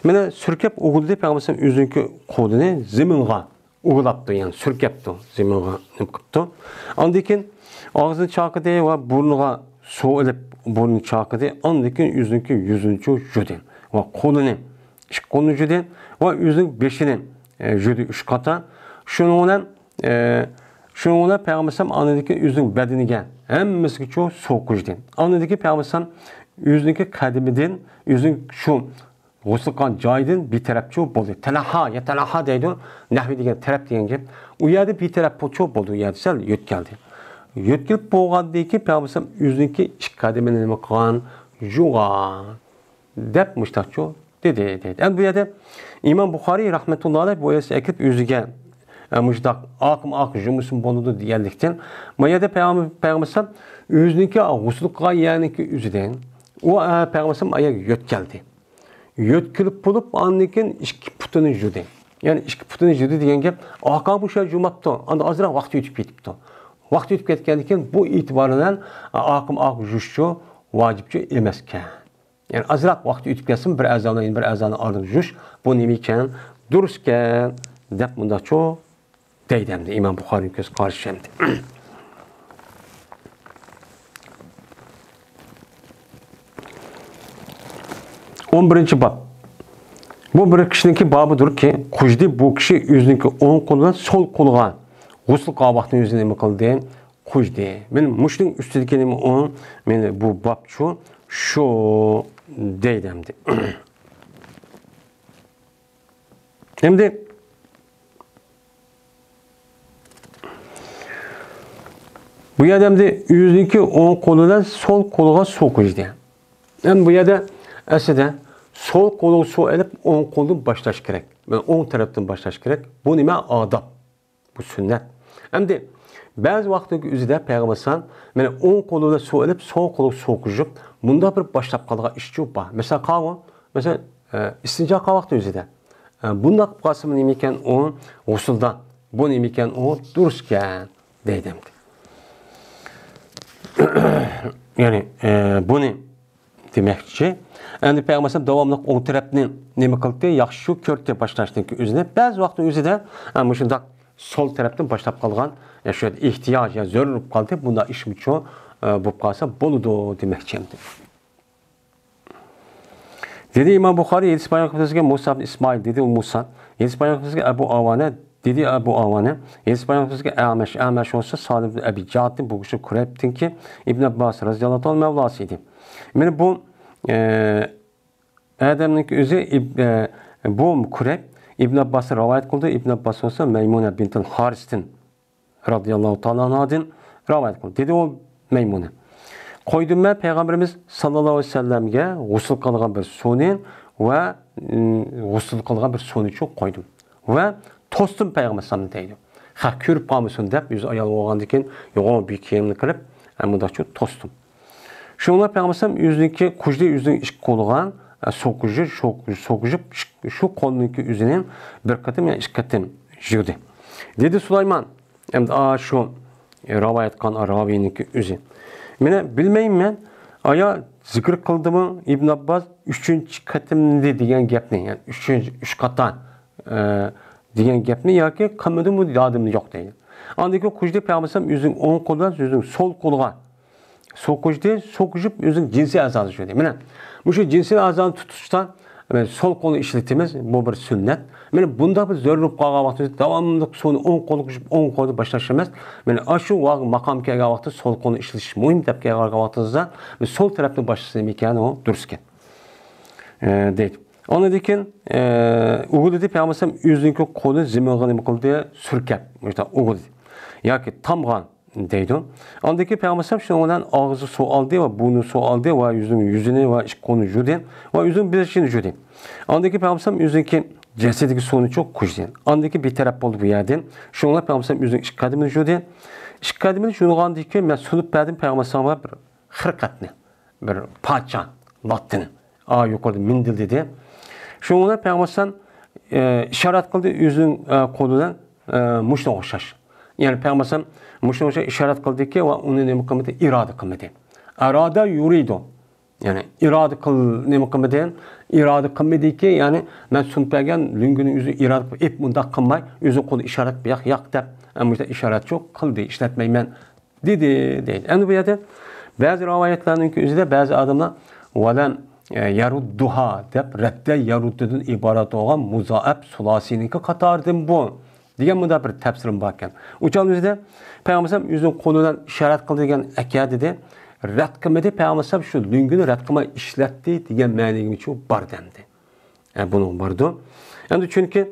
مانا سۈركەپ ئۇگۇلىدى پەيغەمبەر ئۆزىنىڭكى قولىنى زېمىنغا ئۇۋىلاپتۇ، يەنى سۈركەپتۇ زېمىنغا، نېمە قىپتۇ. ئاندىن كېيىن ئاغزىنى چاقىدى ۋە بۇرنىغا سۇ ئېلىپ، بۇرنىنى چاقىدى. ئاندىن كېيىن يۈزىنىڭكى، يۈزىنى يۇدى ۋە قولىنى، ئىككى قولىنى يۇدى ۋە ئۆزىنىڭ بېشىنى، ئە، يۇدى ئۈچ قاتا. شۇنىڭ بىلەن، ئە، شۇنىڭ بىلەن پەيغەمبەر ئەلەيھىسسالام ئاندىن كېيىن ئۆزىنىڭ بەدىنىگە ھەممىسىگە چۇ سۇ قۇيدى. ئاندىن كېيىن پەيغەمبەر ئەلەيھىسسالام ئۆزىنىڭكى قەدىمىدىن، ئۆزىنىڭ شۇ غۇسۇل قىلغان جايىدىن بىتەرەپچۇ بولدى. تەنەھھا، يەتەنەھھا دەيدۇ. نەھۋى دېگەن تەرەپ دېگەن گەپ. ئۇ يەردە بىتەرەپچۇ بولدى، ئۇ يەردە سەل يۆتكەلدى. يۆتكىلىپ بولغاندىن كېيىن پەيغەمبەر ئەلەيھىسسالام ئۆزىنىڭكى ئىككى قەدىمىنى نېمە قىلغان؟ يۇغان. دەپ مۇشتاقچۇ دېدى، دەيدۇ. ئەمدى بۇ يەردە ئىمام بۇخارىي رەھمەتۇللا ئەلەيھ بۇ ھەدىسنى ئەكىرىپ ئۆزىگە، ئە، مۇشتاق ئاقىم ئاق يۇمىسىمۇ بولىدۇ دېگەنلىكتىن، بۇ يەردە پەيغەمبەر، پەيغەمبەر ئەلەيھىسسالام ئۆزىنىڭكى غۇسۇل قىلغان يەرنىڭكى ئۆزىدىن ئۇ، ئە، پەيغەمبەر ئەلەيھىسسالام ئاياغ يۆتكەلدى. يۆتكىلىپ بولۇپ، ئاندىن كېيىن ئىككى پۇتىنى يۇدى. يەنى ئىككى پۇتىنى يۇدى دېگەن گەپ، ئاقا بۇ شۇ يەر يۇماپتۇ، ئاندىن ئازراق ۋاقىت ئۆتۈپ كېتىپتۇ. ۋاقىت ئۆتۈپ كەتكەندىن كېيىن بۇ ئېتىبار بىلەن ئاقىم ئاق يۇيۇشچۇ ۋاجىپچۇ ئەمەسكەن. يەنى ئازراق ۋاقىت ئۆتۈپ كەتسىمۇ، بىر ئەزانىڭ يەنە بىر ئەزانىڭ ئارىلىق يۇيۇش، بۇ نېمە ئىكەن؟ دۇرۇس ئىكەن، دەپ مۇنداقچۇ دەيدۇ ئەمدى ئىمام بۇخارىينىڭ كۆز قارىشى ئەمدى. ئون بىرىنچى باب. بۇ بىر كىشىنىڭكى بابىدۇركى، قۇيدى بۇ كىشى ئۆزىنىڭكى ئوڭ قولى بىلەن سول قولىغا غۇسۇل قىلغان ۋاقتىدا ئۆزىنى نېمە قىلدى؟ قۇيدى. مانا مۇشۇنىڭ ئۈستىدىكى نېمە ئۇ؟ مانا بۇ بابچۇ شۇ دەيدۇ ئەمدى. ئەمدى بۇ يەردە ئەمدى ئۆزىنىڭكى ئوڭ قولى بىلەن سول قولىغا سۇ قۇيدى. ئەمدى بۇ يەردە ئەسلىدە سول قولىغا سۇ ئېلىپ، ئوڭ قولدىن باشلاش كېرەك. مانا ئوڭ تەرەپتىن باشلاش كېرەك. بۇ نېمە؟ ئاداب. بۇ سۈننەت. ئەمدى بەزى ۋاقىتنىڭ ئۆزىدە پەيغەمبەر ئەلەيھىسسالام مانا ئوڭ قولى بىلەن سۇ ئېلىپ، سول قولىغا سۇ قۇيۇپ، مۇنداق بىر باشلاپ قالغان ئىشچۇ بار. مەسىلەن، قاۋۇ، مەسىلەن، ئە، ئىستىنجا قىلغان ۋاقتى ئۆزىدە. ئە، بۇنداق قىلىپ قالسىمۇ نېمە ئىكەن ئۇ؟ غۇسۇلدا. بۇ نېمە ئىكەن ئۇ؟ دۇرۇس ئىكەن دەيدۇ ئەمدى. يەنى، ئە، بۇنى دېمەكچى. ئەمدى پەيغەمبەر ئەلەيھىسسالام داۋاملىق ئوڭ تەرەپنى نېمە قىلدى؟ ياخشى شۇ كۆردى باشلاشتىن كېيىن ئۆزىنى. بەزى ۋاقىتتا ئۆزىدە، ئە، مۇشۇنداق سول تەرەپتىن باشلاپ قالغان، يا شۇ يەردە ئېھتىياج يا زۆرۈر بولۇپ قالدى. بۇنداق ئىشمۇچۇ، ئە، بولۇپ قالسا بولىدۇ دېمەكچى ئەمدى. دېدى ئىمام بۇخارىي، ھەدىس بايان قىلىپ كەلگەن مۇسا ئىبن ئىسمائىل، دېدى ئۇ مۇسا، ھەدىس بايان قىلىپ كەلگەن ئەبۇ ئاۋانە، دېدى ئەبۇ ئاۋانە، ھەدىس بايان قىلىپ كەلگەن ئەمەش، ئەمەش بولسا سالىم ئىبن ئەبى جەئدتىن، بۇ كىشى كۇرەيبتىنكى، ئىبن ئابباس رەزىياللاھۇ تائالا مەۋلاسى ئىدى. مانا بۇ، ئە، ئادەمنىڭ ئۆزى ئىب-، ئە، بۇ كۇرەيب ئىبن ئابباسنى رىۋايەت قىلدى، ئىبن ئابباس بولسا مەيمۇنە بىنتىل ھارىستىن رازىياللاھۇ تائالا ئەنھادىن رىۋايەت قىلدى. دېدى ئۇ مەيمۇنە، قويدۇم مەن پەيغەمبىرىمىز ساللاللاھۇ ئەلەيھى ۋەسەللەمگە غۇسۇل قىلغان بىر سۇنى ۋە، ئىم، غۇسۇل قىلغان بىر سۇنىچۇ قويدۇم. ۋە توستۇم پەيغەمبەر ئەلەيھىسسالامنى دەيدۇ. خەق كۆرۈپ قالمىسۇن دەپ، ئۆزى ئايال بولغاندىن كېيىن يوغان بىر كىيىمنى قىلىپ، ھە، مۇنداقچۇ توستۇم. شۇڭا پەيغەمبەر ئەلەيھىسسالام ئۆزىنىڭكى قوجدى، ئۆزىنىڭ ئىككى قولىغا، ئە، سوقۇشۇپ، شو-، سوقۇشۇپ، شۇ قولىنىڭكى ئۆزىنى بىر قېتىم يا ئىككى قېتىم يۇدى. دېدى سۇلايمان، ئەمدى ئا، شۇ رىۋايەت قىلغان راۋىينىڭكى ئۆزى. مانا بىلمەيمەن، ئايا زىكىر قىلدىمۇ ئىبن ئابباس ئۈچىنچى قېتىمدى دېگەن گەپنى، يەنى ئۈچىنچى، ئۈچ قاتا، ئە، دېگەن گەپنى ياكى قىلمىدىمۇ يادىمدا يوق دەيدۇ. ئاندىن كېيىن قوجدى پەيغەمبەر ئەلەيھىسسالام ئۆزىنىڭ ئوڭ قولى بىلەن ئۆزىنىڭ سول قولىغا سوقۇشتى، سوقۇشۇپ ئۆزىنىڭ جىنسىي ئەزاسىنى يۇدى. مانا مۇشۇ جىنسىي ئەزانى تۇتۇشتا، مانا سول قولنى ئىشلىتىمىز، بۇ بىر سۈننەت. مانا بۇنداق بىر زۆرۈر بولۇپ قالغان ۋاقتىمىزدا داۋاملىق سۇنى ئوڭ قولغا قويۇپ، ئوڭ قولدا باشلاش ئەمەس. مانا ئاشۇ ۋاق-، ماقام كەلگەن ۋاقىتتا سول قولنى ئىشلىتىش مۇھىم دەپ كەلگەن ۋاقتىمىزدا، مانا سول تەرەپنى باشلىسا نېمىكەن، ئۇ دۇرۇسكەن. ئە، دەيدۇ. ئاندىن كېيىن، ئە، ئۇگۇلىدى پەيغەمبەر ئۆزىنىڭكى قولىنى زېمىنغا نېمە قىلدى؟ سۈركەپ، مۇشۇنداق ئۇگۇلىدى. ياكى تامغان دەيدۇ. ئاندىن كېيىن پەيغەمبەر شۇنىڭ بىلەن ئاغزىغا سۇ ئالدى ۋە بۇرنىغا سۇ ئالدى ۋە يۈزىنىڭ يۈزىنى ۋە ئىككى قولىنى يۇدى ۋە يۈزىنىڭ بېشىنى يۇدى. ئاندىن كېيىن پەيغەمبەر ئۆزىنىڭكى جەسىتىگە سۇنى چوق قۇيدى. ئاندىن كېيىن بىر تەرەپ بولدى بۇ يەردىن. شۇنىڭ بىلەن پەيغەمبەر ئۆزىنىڭ ئىككى قەدىمىنى يۇدى. ئىككى قەدىمىنى يۇغاندىن كېيىن مەن سۇنۇپ بەردىم پەيغەمبەر بىر خىرقەتنى، بىر پاچا، لاتتىنى. ئا، يۇقىرىدا مىندىل دېدى. شۇنىڭ بىلەن پەيغەمبەر ئەلەيھىسسالام، ئە، ئىشارەت قىلدى ئۆزىنىڭ، ئە، قولى بىلەن، ئە، مۇشۇنىڭغا ئوخشاش. يەنى پەيغەمبەر ئەلەيھىسسالام مۇشۇنىڭغا ئوخشاش ئىشارەت قىلدىكى ۋە ئۇنى نېمە قىلمىدى؟ ئىرادە قىلمىدى. ئارادە يۇرىدۇ. يەنى ئىرادە قىل، نېمە قىلمىدى؟ ئىرادە قىلمىدىكى، يەنى مەن سۇنۇپ بەرگەن لۆڭگىنى ئۆزى ئىرادە قىلىپ، ئېپ مۇنداق قىلماي، ئۆزى قولى ئىشارەت، ياق، ياق دەپ، ئە، مۇشۇنداق ئىشارەتچۇ قىلدى، ئىشلەتمەيمەن دېدى، دەيدۇ. ئەمدى بۇ يەردە بەزى رىۋايەتلەرنىڭكى ئۆزىدە بەزى ئادەملەر ۋەلەم، ئە، يەرۇددۇھا دەپ، رەددە يەرۇددۇدىن ئىبارەت بولغان مۇزائەپ سۇلاسىينىڭكى قاتارىدىن بۇ دېگەن مۇنداق بىر تەپسىرىم باركەن. ئۇ چاغدا ئۆزىدە پەيغەمبەر ئەلەيھىسسالام ئۆزىنىڭ قولى بىلەن ئىشارەت قىلدى دېگەن ئەكە دېدى. رەت قىلمىدى، پەيغەمبەر ئەلەيھىسسالام شۇ لۆڭگىنى رەت قىلماي ئىشلەتتى دېگەن مەنىگىچۇ بار دەمدى. ئە، بۇنىڭ بارىدۇ. ئەمدى چۈنكى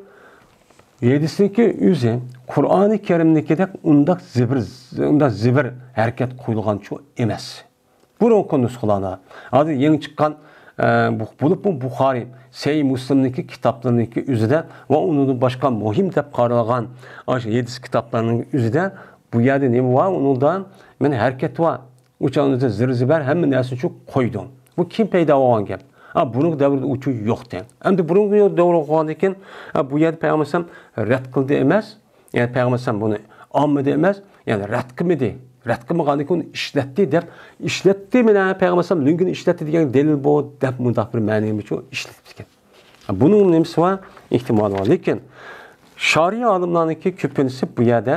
ھەدىسنىڭكى ئۆزى قۇرئانى كەرىمنىڭكىدەك ئۇنداق زىبىر، ئۇنداق زىبىر ھەرىكەت قويۇلغانچۇ ئەمەس. بۇرۇنقى نۇسخىلاردا، ھازىر يېڭى چىققان، ئە، بۇ، بولۇپمۇ بۇخارىي، سەھىھ مۇسلىمنىڭكى كىتابلىرىنىڭكى ئۆزىدە ۋە ئۇنىڭدىن باشقا مۇھىم دەپ قارالغان ئاشۇ ھەدىس كىتابلارنىڭ ئۆزىدە بۇ يەردە نېمە بار؟ ئۇنىڭدا مانا ھەرىكەت بار. ئۇ چاغدا زىر-زىبەر ھەممە نەرسىنى چۈ قويدۇ. بۇ كېيىن پەيدا بولغان گەپ. ھا، بۇرۇنقى دەۋردە ئۇچۇ يوق دەيدۇ. ئەمدى بۇرۇنقى دەۋر بولغاندىن كېيىن، ھا، بۇ يەردە پەيغەمبەر ئەلەيھىسسالام رەت قىلدى ئەمەس، يەنى پەيغەمبەر ئەلەيھىسسالام بۇنى ئالمىدى ئەمەس، يەنى رەت قىلمىدى. رەت قىلمىغاندىن كېيىن ئۇنى ئىشلەتتى دەپ، ئىشلەتتى، مانا پەيغەمبەر ئەلەيھىسسالام لۆڭگىنى ئىشلەتتى دېگەن دەلىل بۇ دەپ مۇنداق بىر مەنىنى ئىشلىتىپتىكەن. بۇنىڭ نېمىسى بار؟ ئېھتىمالى بار. لېكىن شارىئىي ئالىملارنىڭكى كۆپىنچىسى بۇ يەردە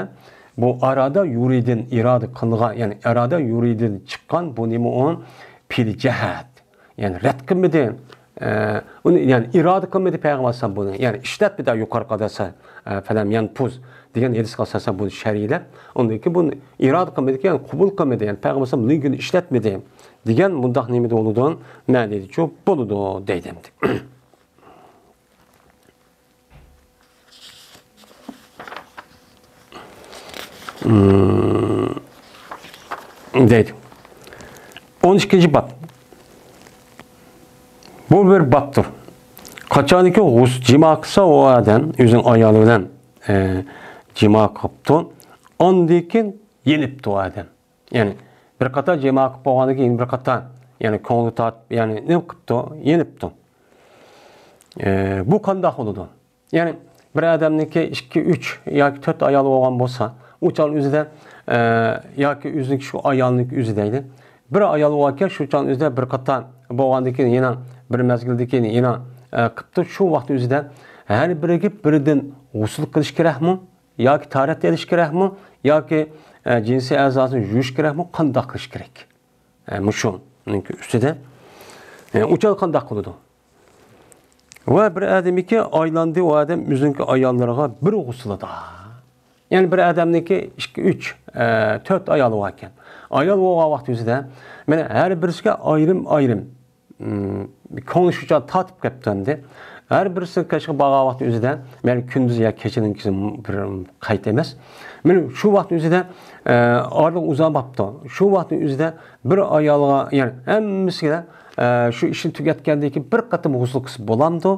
بۇ ئارادە يۇرىدىن ئىرادە قىلغان، يەنى ئارادە يۇرىدىن چىققان بۇ نېمە ئۇ؟ پېئىل جەھەت. يەنى رەت قىلمىدى. ئە، ئۇنى، يەنى ئىرادە قىلمىدى پەيغەمبەر ئەلەيھىسسالام بۇنى. يەنى ئىشلەتمىدى يۇقىرىقىدا، ئە، فەلەم يەنپۇز دېگەن ھەدىسكە ئاساسەن بۇنى شەرھلەپ، ئۇندىن كېيىن بۇنى ئىرادە قىلمىدى، يەنى قابۇل قىلمىدى. يەنى پەيغەمبەر ئەلەيھىسسالام لۆڭگىنى ئىشلەتمىدى دېگەن مۇنداق نېمىدە بولىدۇ؟ مەنىدىچۇ بولىدۇ دەيدۇ ئەمدى. مم، دەيدۇ. ئون ئىككىنچى باب. بۇ بىر بابتۇر. قاچانكى غۇس-، جىما قىلسا ئۇ ئادەم ئۆزىنىڭ ئايالى بىلەن، ئە، جىما قىپتۇ. ئاندىن كېيىن يېنىپتۇ ئۇ ئادەم. يەنى بىر قاتار جىما قىلىپ بولغاندىن كېيىن بىر قاتار، يەنى كۆڭلى تارتىپ، يەنى نېمە قىپتۇ؟ يېنىپتۇ. ئە، بۇ قانداق بولىدۇ؟ يەنى بىر ئادەمنىڭكى ئىككى، ئۈچ ياكى تۆت ئايالى بولغان بولسا، ئۇ چاغنىڭ ئۆزىدە، ئە، ياكى ئۆزىنىڭكى شۇ ئايالنىڭكى ئۆزى دەيلى. بىر ئايالى باركەن، شۇ چاغنىڭ ئۆزىدە بىر قاتار بولغاندىن كېيىن يەنە بىر مەزگىلدىن كېيىن يەنە، ئە، قىپتۇ. شۇ ۋاقىت ئۆزىدە ھەر بىرىگە بىردىن غۇسۇل قىلىش كېرەكمۇ؟ ياكى تاھارەت ئېلىش كېرەكمۇ؟ ياكى، ئە، جىنسىي ئەزاسىنى يۇيۇش كېرەكمۇ؟ قانداق قىلىش كېرەك؟ ئە، مۇشۇنىڭكى ئۈستىدە، ئە، ئۇ چاغ قانداق قىلىدۇ؟ ۋە بىر ئادەمكى ئايلاندى، ئۇ ئادەم ئۆزىنىڭكى ئاياللىرىغا بىر غۇسۇلىدا. يەنى بىر ئادەمنىڭكى ئىككى، ئۈچ، ئە، تۆت ئايالى باركەن. ئايال بولغان ۋاقتى ئۆزىدە، مانا ھەر بىرسىگە ئايرىم-ئايرىم ئىم، كۆڭلى شۇ چاغدا تارتىپ كەپتۇ ئەمدى. ھەر بىرسىنىڭ قېشىغا بارغان ۋاقتى ئۆزىدە، مەيلى كۈندۈز يا كېچىنىڭكىسى بىر قەيت ئەمەس. مانا شۇ ۋاقىت ئۆزىدە، ئە، ئارىلىق ئۇزارماپتۇ. شۇ ۋاقىتنىڭ ئۆزىدە بىر ئايالغا، يەنى ھەممىسىگە، ئە، شۇ ئىشنى تۈگەتكەندىن كېيىن بىر قېتىم غۇسۇل قىلسا بولامدۇ؟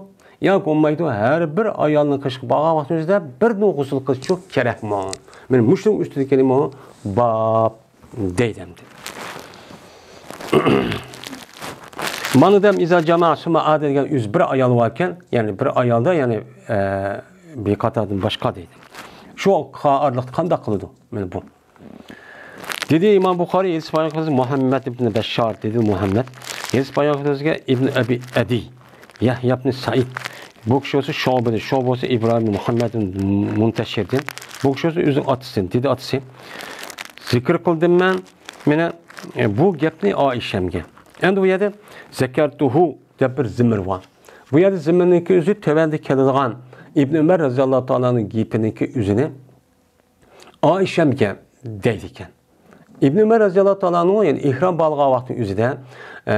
ياكى بولمايدۇ، ھەر بىر ئايالنىڭ قېشىغا بارغان ۋاقتىمىزدا بىردىن غۇسۇل قىلىشچۇ كېرەكمۇ؟ مانا مۇشۇنىڭ ئۈستىدىكىمۇ باب دەيدۇ ئەمدى. مانا دەم ئىزا جامە سۇمما ئادە دېگەن ئۆزى بىر ئايال باركەن، يەنى بىر ئايالدا، يەنى، ئە، بىر قاتاردىن باشقا دەيدۇ. شۇ ئارىلىقتا قانداق قىلىدۇ؟ مانا بۇ. دېدى ئىمام بۇخارىي، ھەدىس بايان قىلغۇچى مۇھەممەد ئىبن بەششار، دېدى مۇھەممەد. ھەدىس بايان قىلغۇچىغا ئىبن ئەبى ئەدىي، يەھيا ئىبن سەئىد. بۇ كىشى بولسا شۇبىدىن، شۇبە بولسا ئىبراھىم مۇھەممەد مۇنتەشىردىن. بۇ كىشى بولسا ئۆزىنىڭ ئاتىسىدىن، دېدى ئاتىسى. زىكىر قىلدىم مەن، مانا، ئە، بۇ گەپنى ئائىشەمگە. ئەمدى بۇ يەردە زەكەرتۇھۇ دەپ بىر زىمىر بار. بۇ يەردە زىمىرنىڭكى ئۆزى تۆۋەندە كېلىدىغان ئىبن ئۆمەر رەزىياللاھۇ تائالانىڭ گېپىنىڭكى ئۆزىنى ئائىشەمگە دەيدىكەن. ئىبن ئۆمەر رەزىياللاھۇ تائالا ئەنھۇ، يەنى ئېھرام باغلىغان ۋاقتىنىڭ ئۆزىدە، ئە،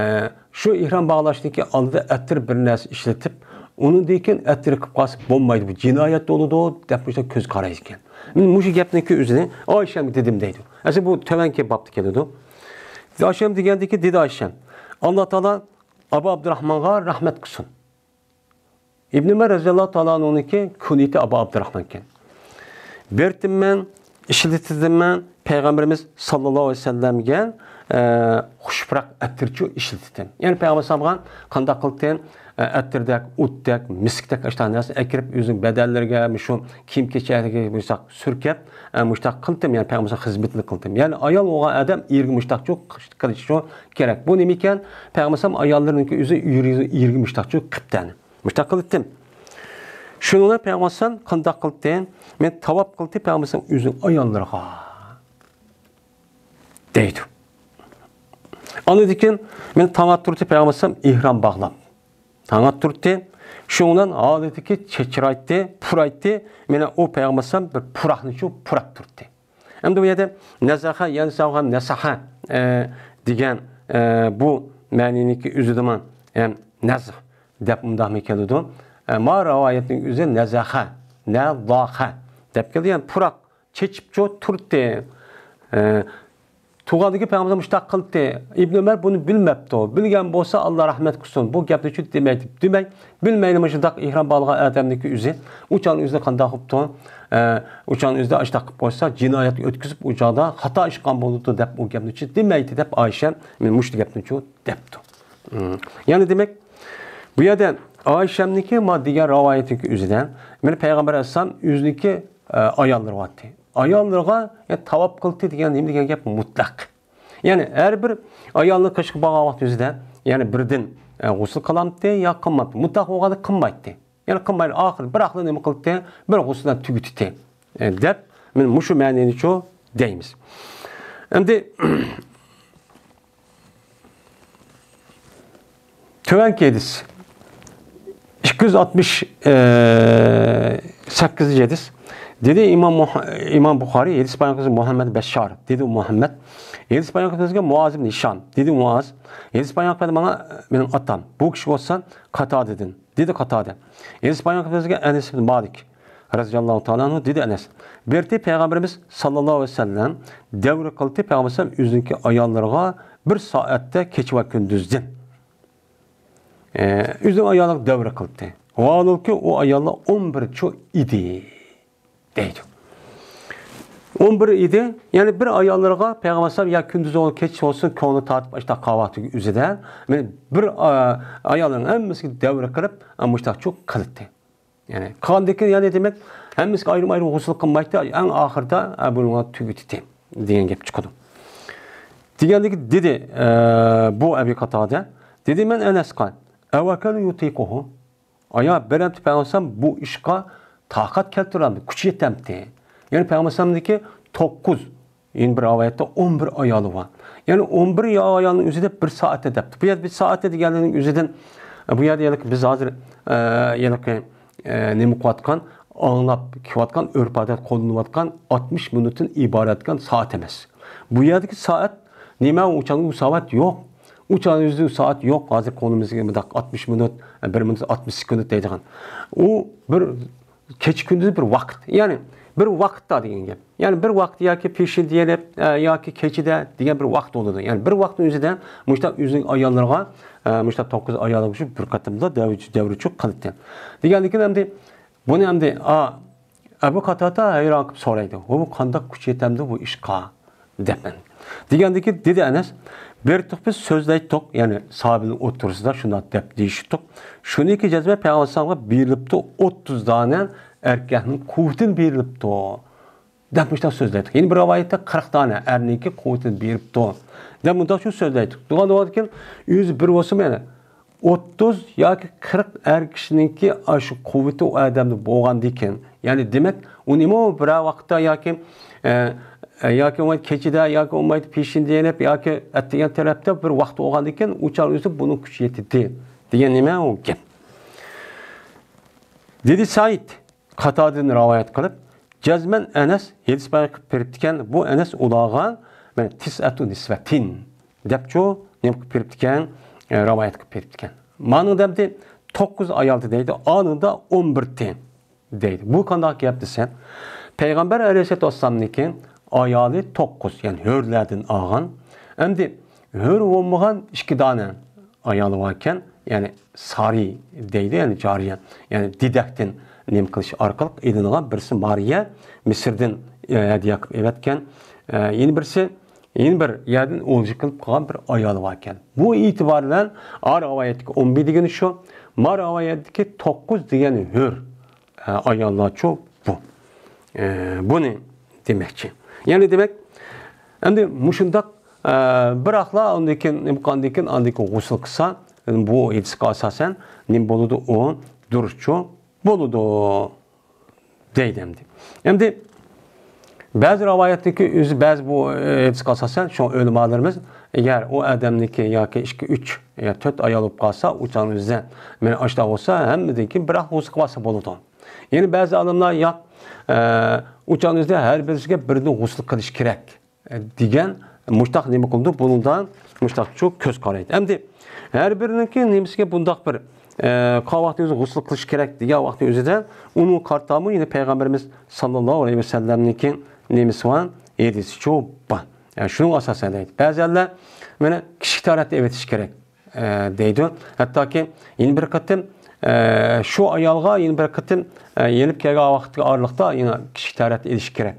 شۇ ئېھرام باغلاشتىكى ئالدىدا ئەتىر بىر نەرسە ئىشلىتىپ، ئۇنىڭدىن كېيىن ئەتىر قىلىپ قالسا بولمايدۇ، بۇ جىنايەت بولىدۇ، دەپ مۇشۇنداق كۆز قارايدىكەن. مەن مۇشۇ گەپنىڭكى ئۆزىنى ئائىشەمگە دېدىم دەيدۇ. ئەسلى بۇ تۆۋەنكى بابتا كېلىدۇ. ئائىشەم دېگەندىكى دېدى ئائىشەم، ئاللا تائالا ئابا ئابدۇراھمانغا رەھمەت قىلسۇن. ئىبن ئۆمەر رەزىياللاھۇ تائالا ئەنھۇنىڭكى كۇنيىتى ئابا ئابدۇراھمان ئىكەن. بېرىپتىمەن، ئىشلىتىپتىمەن، پەيغەمبىرىمىز ساللاللاھۇ ئەلەيھى ۋەسەللەمگە، ئە، خۇش پۇراق ئەتىرچۇ ئىشلىتىپتىم. يەنى پەيغەمبەر ئەلەيھىسسالامغا قانداق قىلدىم؟ ئە، ئەتىردەك، ئوتتەك، مىسكتەك ئاشۇنداق نەرسە ئەكىرىپ، ئۆزىنىڭ بەدەنلىرىگە، مۇشۇ كىيىم-كېچەكلىرىگە مۇشۇنداق سۈركەپ، ئە، مۇشۇنداق قىلدىم. يەنى پەيغەمبەر ئەلەيھىسسالام خىزمىتىنى قىلدىم. يەنى ئايال بولغان ئادەم ئېرىگە مۇشۇنداقچۇ قىلىشچۇ كېرەك. بۇ نېمە ئىكەن؟ پەيغەمبەر ئەلەيھىسسالام ئاياللىرىنىڭكى ئۆزى ئېرىگە، ئېرىگە مۇشۇنداقچۇ قىپتەنى. مۇشۇنداق قىلىتتىم. شۇنىڭ بىلەن پەيغەمبەر ئەلەيھىسسالام قانداق قىلىتتى؟ مەن تاۋاپ قىلىتتى پەيغەمبەر ئەلەيھىسسالام ئۆزىنىڭ ئاياللىرىغا دەيدۇ. ئاندىن كېيىن مەن تاڭ ئاتتۇرۇتتى پەيغەمبەر ئەلەيھىسسالام ئېھرام باغلاپ. تاڭ ئاتتۇرۇتتى. شۇنىڭ بىلەن ھالىتىكى چېچىرايتتى، پۇرايتتى. مانا ئۇ پەيغەمبەر ئەلەيھىسسالام بىر پۇراقنىچۇ پۇراپ تۇرۇتتى. ئەمدى بۇ يەردە نەزەخە، يەنسەغە نەسەخە، ئە، دېگەن، ئە، بۇ مەنىنىڭكى ئۆزىدىمۇ، ئە، نەزخ دەپ مۇنداقمۇ كېلىدۇ. ئە، ما رىۋايەتنىڭ ئۆزى نەزەخە، نەزاخە دەپ كېلىدۇ. يەنى پۇراق چېچىپچۇ تۇرتتى. ئە، تۇغاندىكى پەيغەمبەر مۇشۇنداق قىلدى. ئىبن ئۆمەر بۇنى بىلمەپتۇ. بىلگەن بولسا، ئاللا رەھمەت قىلسۇن، بۇ گەپنى شۇ دېمەيتتى. دېمەي، بىلمەيلا مۇشۇنداق ئېھرام باغلىغان ئادەمنىڭكى ئۆزى، ئۇ چاغنىڭ ئۆزىدە قانداق قىپتۇ؟ ئە، ئۇ چاغنىڭ ئۆزىدە ئاشۇنداق قىلىپ قويسا، جىنايەت ئۆتكۈزۈپ، ئۇ چاغدا خاتا ئىش قىلغان بولىدۇ دەپ، ئۇ گەپنى شۇ دېمەيتتى دەپ، ئائىشە، مەن مۇشۇ گەپنى شۇ دەپتۇ. ئىم. يەنى دېمەك، بۇ يەردە ئائىشەمنىڭكى ما دېگەن رىۋايەتنىڭكى ئۆزىدە، مانا پەيغەمبەر ئەلەيھىسسالام ئۆزىنىڭكى، ئە، ئاياللىرى بارتتى. ئاياللىرىغا، يا، تاۋاپ قىلدى دېگەن نېمە دېگەن گەپ؟ مۇتلەق. يەنى ھەر بىر ئايالنىڭ قېشىغا بارغان ۋاقتى ئۆزىدە، يەنى بىردىن، ئە، غۇسۇل قىلامتى يا قىلمامتى؟ مۇتلەق بولغاندا قىلمايتتى. يەنى قىلمايلا، ئاخىرى بىراقلا نېمە قىلدى؟ بىر غۇسۇل بىلەن تۈگىتتى، ئە، دەپ، مانا مۇشۇ مەنىنى شۇ دەيمىز. ئەمدى تۆۋەنكى ھەدىس. ئىككى يۈز ئاتمىش سەككىزىنچى ھەدىس. دېدى ئىمام مۇھ-، ئىمام بۇخارىي، ھەدىس بايان قىلغۇچى مۇھەممەد بەششار. دېدى مۇھەممەد. ھەدىس بايان قىلغۇچى مۇئاز ئىبن ھىشام. دېدى مۇئاز. ھەدىس بايان قىلدى ماڭا مېنىڭ ئاتام. بۇ كىشى بولسا قاتادىدىن. دېدى قاتادە. ھەدىس بايان قىلغۇچى ئەنەس ئىبن مالىك رەزىياللاھۇ تائالا ئەنھۇ دېدى ئەنەس. بىر رېتى پەيغەمبىرىمىز ساللاللاھۇ ئەلەيھى ۋەسەللەم دەۋر قىلدى، پەيغەمبەر ئۆزىنىڭكى ئاياللىرىغا بىر سائەتتە كېچە ۋە كۈندۈزدىن. ئە، ئۆزىنىڭ ئايالىغا دەۋر قىلدى. ۋاھالبۇكى، ئۇ ئاياللار ئون بىر چۇ ئىدى، دەيدۇ. ئون بىر ئىدى، يەنى بىر ئاياللىرىغا پەيغەمبەر ئەلەيھىسسالام يا كۈندۈز بولسۇن، كېچە بولسۇن، كۆڭلى تارتىپ، ئاشۇنداق قالغان ۋاقتىنىڭ ئۆزىدە، مانا بىر، ئا، ئاياللارنىڭ ھەممىسىگە دەۋر قىلىپ، ئا، مۇشۇنداق چۇ قىلدى. يەنى قىلغاندىن كېيىن يەنە دېمەك، ھەممىسىگە ئايرىم-ئايرىم غۇسۇل قىلمايتتى، ئەڭ ئاخىرىدا، ئە، بۇنىڭغا تۈگىتتى دېگەن گەپ چىقىدۇ. دېگەندىكى دېدى، ئە، بۇ ئەبى قاتادە. دېدى، مەن ئەنەسقا، ئەۋەكەنە يۇتىقۇھۇ. ئايا، بىرەمتى پەيغەمبەر بۇ ئىشقا تاقەت كەلتۈرەمدى، كۈچى يېتەمتى؟ يەنى پەيغەمبەرنىڭكى توققۇز، يەنە بىر رىۋايەتتە ئون بىر ئايالى بار. يەنى ئون بىر ئايالنىڭ ئۆزىدە بىر سائەتتە دەپتۇ. بۇ يەردە بىر سائەتتە دېگەننىڭ ئۆزىدىن، بۇ يەردە يەنە بىز ھازىر، ئە، يەنە، ئە، نېمە قىلىۋاتقان، ئاڭلاپ كېلىۋاتقان، ئۆرپ-ئادەت قوللىنىۋاتقان ئاتمىش مىنۇتتىن ئىبارەت ئەتكەن سائەت ئەمەس. بۇ يەردىكى سائەت نېمە، ئۇ چاغدا ئۇ سائەت يوق. ئۇ چاغدا ئۆزى سائەت يوق، ھازىر كۆڭلىمىزگە مۇنداق ئاتمىش مىنۇت، بىر مىنۇت ئاتمىش سېكۇنت دەيدىغان. ئۇ بىر كېچە كۈندۈز بىر ۋاقىت، يەنى بىر ۋاقىتتا دېگەن گەپ. يەنى بىر ۋاقىت ياكى پېشىندە يېنىپ، ئە، ياكى كېچىدە دېگەن بىر ۋاقىت بولىدۇ. يەنى بىر ۋاقىتنىڭ ئۆزىدە مۇشۇنداق ئۆزىنىڭ ئاياللىرىغا، ئە، مۇشۇنداق توققۇز ئايالىغا شۇ بىر قېتىمدا دەۋرىچۇ، دەۋرىچۇ قىلىدىكەن. دېگەندىكىن ئەمدى بۇنى ئەمدى، ئا، ئەبۇ قاتادە ھەيران قېلىپ سورايدۇ، «بۇ قانداق كۈچ يېتەمدۇ بۇ ئىشقا؟» دەپ. دېگەندىكىن دېدى ئەنەس، «بىر تۇق بىز سۆزلەيتتۇق»، يەنى ساھابىنىڭ ئوتتۇرىسىدا شۇنداق دەپ دېيىشىپتۇق. «شۇنىڭكى جەزمە پەيغەمبەر ئەلەيھىسسالامغا بېرىلىپتۇ، ئوتتۇز دانە ئەركەكنىڭ قۇۋۋىتىنى بېرىلىپتۇ» دەپ مۇشۇنداق سۆزلەيتتۇق. يەنە بىر رىۋايەتتە قىرىق دانە ئەرنىڭكى قۇۋۋىتىنى بېرىپتۇ دەپ مۇنداق شۇ سۆزلەيتتۇق. دېگەندىكىن ئۆزى بىر بولسىمۇ يەنە ئوتتۇز ياكى قىرىق ئەر كىشىنىڭكى ئاشۇ قۇۋۋىتى ئۇ ئادەمدە بولغاندىكىن، يەنى دېمەك، ئۇنىمۇ بىرەر ۋاقىتتا ياكى، ئە، ئە، ياكى ئۇ كېچىدە، ياكى ئۇ پېشىندە يېنىپ، ياكى ئەتىگەن تەرەپتە بىر ۋاقىت بولغاندىكىن، ئۇ چاغ ئۆزى بۇنىڭ كۈچى يېتىدۇ دېگەن نېمە ئۇ گەپ. دېدى سەئىد، قاتادىدىن رىۋايەت قىلىپ، جەزمەن ئەنەس ھېدىس بايان قىلىپ بېرىپتىكەن، بۇ ئەنەس ئۇلارغا، مانا، تىسئەتۇ نىسۋەتىن دەپچۇ نېمە قىلىپ بېرىپتىكەن، ئە، رىۋايەت قىلىپ بېرىپتىكەن. مانىڭ دەمدى توققۇز ئايالدى دەيدۇ، ئانىڭدا ئون بىرتى دەيدۇ. بۇ قانداق گەپ دېسە، پەيغەمبەر ئەلەيھىسسالاتۇ ۋەسسالامنىڭكى ئايالى توققۇز، يەنى ھۆرلەردىن ئالغان. ئەمدى ھۆر بولمىغان ئىككى دانە ئايالى باركەن، يەنى سارى دەيدۇ، يەنى جارىيە، يەنى دېدەكتىن نېمە قىلىش ئارقىلىق ئېلىنغان، بىرسى مارىيە، مىسىردىن، ئە، ھەدىيە قىلىپ ئەۋەتكەن، ئە، يەنە بىرسى يەنە بىر يەردىن ئولجا قىلىپ قالغان بىر ئايالى باركەن. بۇ ئېتىبار بىلەن ئا رىۋايەتتىكى ئون بىر دېگىنى شۇ، ما رىۋايەتتىكى توققۇز دېگەن ھۆر، ئە، ئاياللارچۇ بۇ. ئە، بۇنى دېمەكچى. يەنى دېمەك، ئەمدى مۇشۇنداق، ئە، بىراقلا ئاندىن كېيىن، نېمە قىلغاندىن كېيىن، ئاندىن كېيىن غۇسۇل قىلسا، بۇ ھېدىسقا ئاساسەن نېمە بولىدۇ؟ ئۇ دۇرۇسچۇ بولىدۇ دەيدۇ ئەمدى. ئەمدى بەزى رىۋايەتتىكى ئۆزى، بەزى بۇ، ئە، ھېدىسقا ئاساسەن شۇ ئۆلىمالىرىمىز، ئەگەر ئۇ ئادەمنىڭكى ياكى ئىككى، ئۈچ يا تۆت ئايال بولۇپ قالسا، ئۇ چاغنىڭ ئۆزىدە مانا ئاشۇنداق بولسا، ھەممىدىن كېيىن بىراق غۇسۇل قىلىۋالسا بولىدۇ. يەنە بەزى ئالىملار ياق، ئە، ئۇ چاغنىڭ ئۆزىدە ھەر بىرسىگە بىردىن غۇسۇل قىلىش كېرەك، ئە، دېگەن مۇشتاق نېمە قىلىدۇ؟ بۇنىڭدا مۇشتاقچۇ كۆز قارايدۇ. ئەمدى ھەر بىرىنىڭكى نېمىسىگە بۇنداق بىر، ئە، قاۋاقتا ئۆزى غۇسۇل قىلىش كېرەك دېگەن ۋاقىتتا ئۆزىدە ئۇنىڭ قارىتامۇ يەنە پەيغەمبىرىمىز ساللاللاھۇ ئەلەيھى ۋەسەللەمنىڭكى نېمىسى بار؟ ھەدىسىچۇ بار. ئە، شۇنىڭغا ئاساسەن دەيدۇ. بەزەنلەر مانا كىشىلىك تاھارەت ئېلىۋېتىش كېرەك، ئە، دەيدۇ. ھەتتاكى يەنە بىر قېتىم، ئە، شۇ ئايالغا يەنە بىر قېتىم، ئە، يېنىپ كەلگەن ۋاقىتقا ئارىلىقتا يەنە كىشىلىك تاھارەت ئېلىش كېرەك.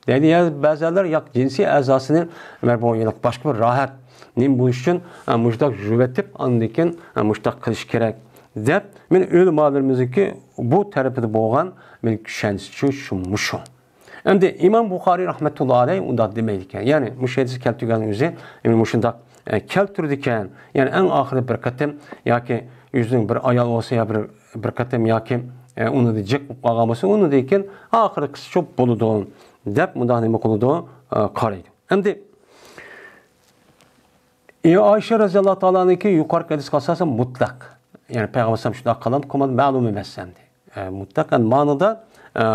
دەيدۇ، يا بەزىلەر ياق جىنسىي ئەزاسىنى، مانا بۇ يەنە باشقا بىر راھەت نېمە بولۇش ئۈچۈن، ئە، مۇشۇنداق يۇۋېتىپ، ئاندىن كېيىن، ئە، مۇشۇنداق قىلىش كېرەك دەپ، مانا ئۆلىمالىرىمىزنىڭكى بۇ تەرىپىدە بولغان مانا چۈشەنچىسى شۇ، مۇشۇ. ئەمدى ئىمام بۇخارىي رەھمەتۇللا ئەلەيھ ئۇنداق دېمەيدىكەن. يەنى مۇشۇ ھەدىسنى كەلتۈرگەن ئۆزى، يەنى مۇشۇنداق، ئە، كەلتۈرىدىكەن. يەنى ئەڭ ئاخىرىدا بىر قېتىم ياكى ئۆزىنىڭ بىر ئايال بولسا يا بىر، بىر قېتىم ياكى، ئە، ئۇنىڭدا جىق بولۇپ قالغان بولسا، ئۇنىڭدىن كېيىن ئاخىرقىسىچۇ بولىدۇ دەپ مۇنداق نېمە قىلىدۇ، ئە، قارايدۇ. ئەمدى ئى، ئائىشە رەزىياللاھۇ تائالانىڭكى يۇقىرىقى ھەدىسكە ئاساسەن مۇتلەق. يەنى پەيغەمبەر ئەلەيھىسسالام شۇنداق قىلغان قىلمىدى مەلۇم ئەمەس ئەمدى. ئە، مۇتلەق مەنىدا، ئە،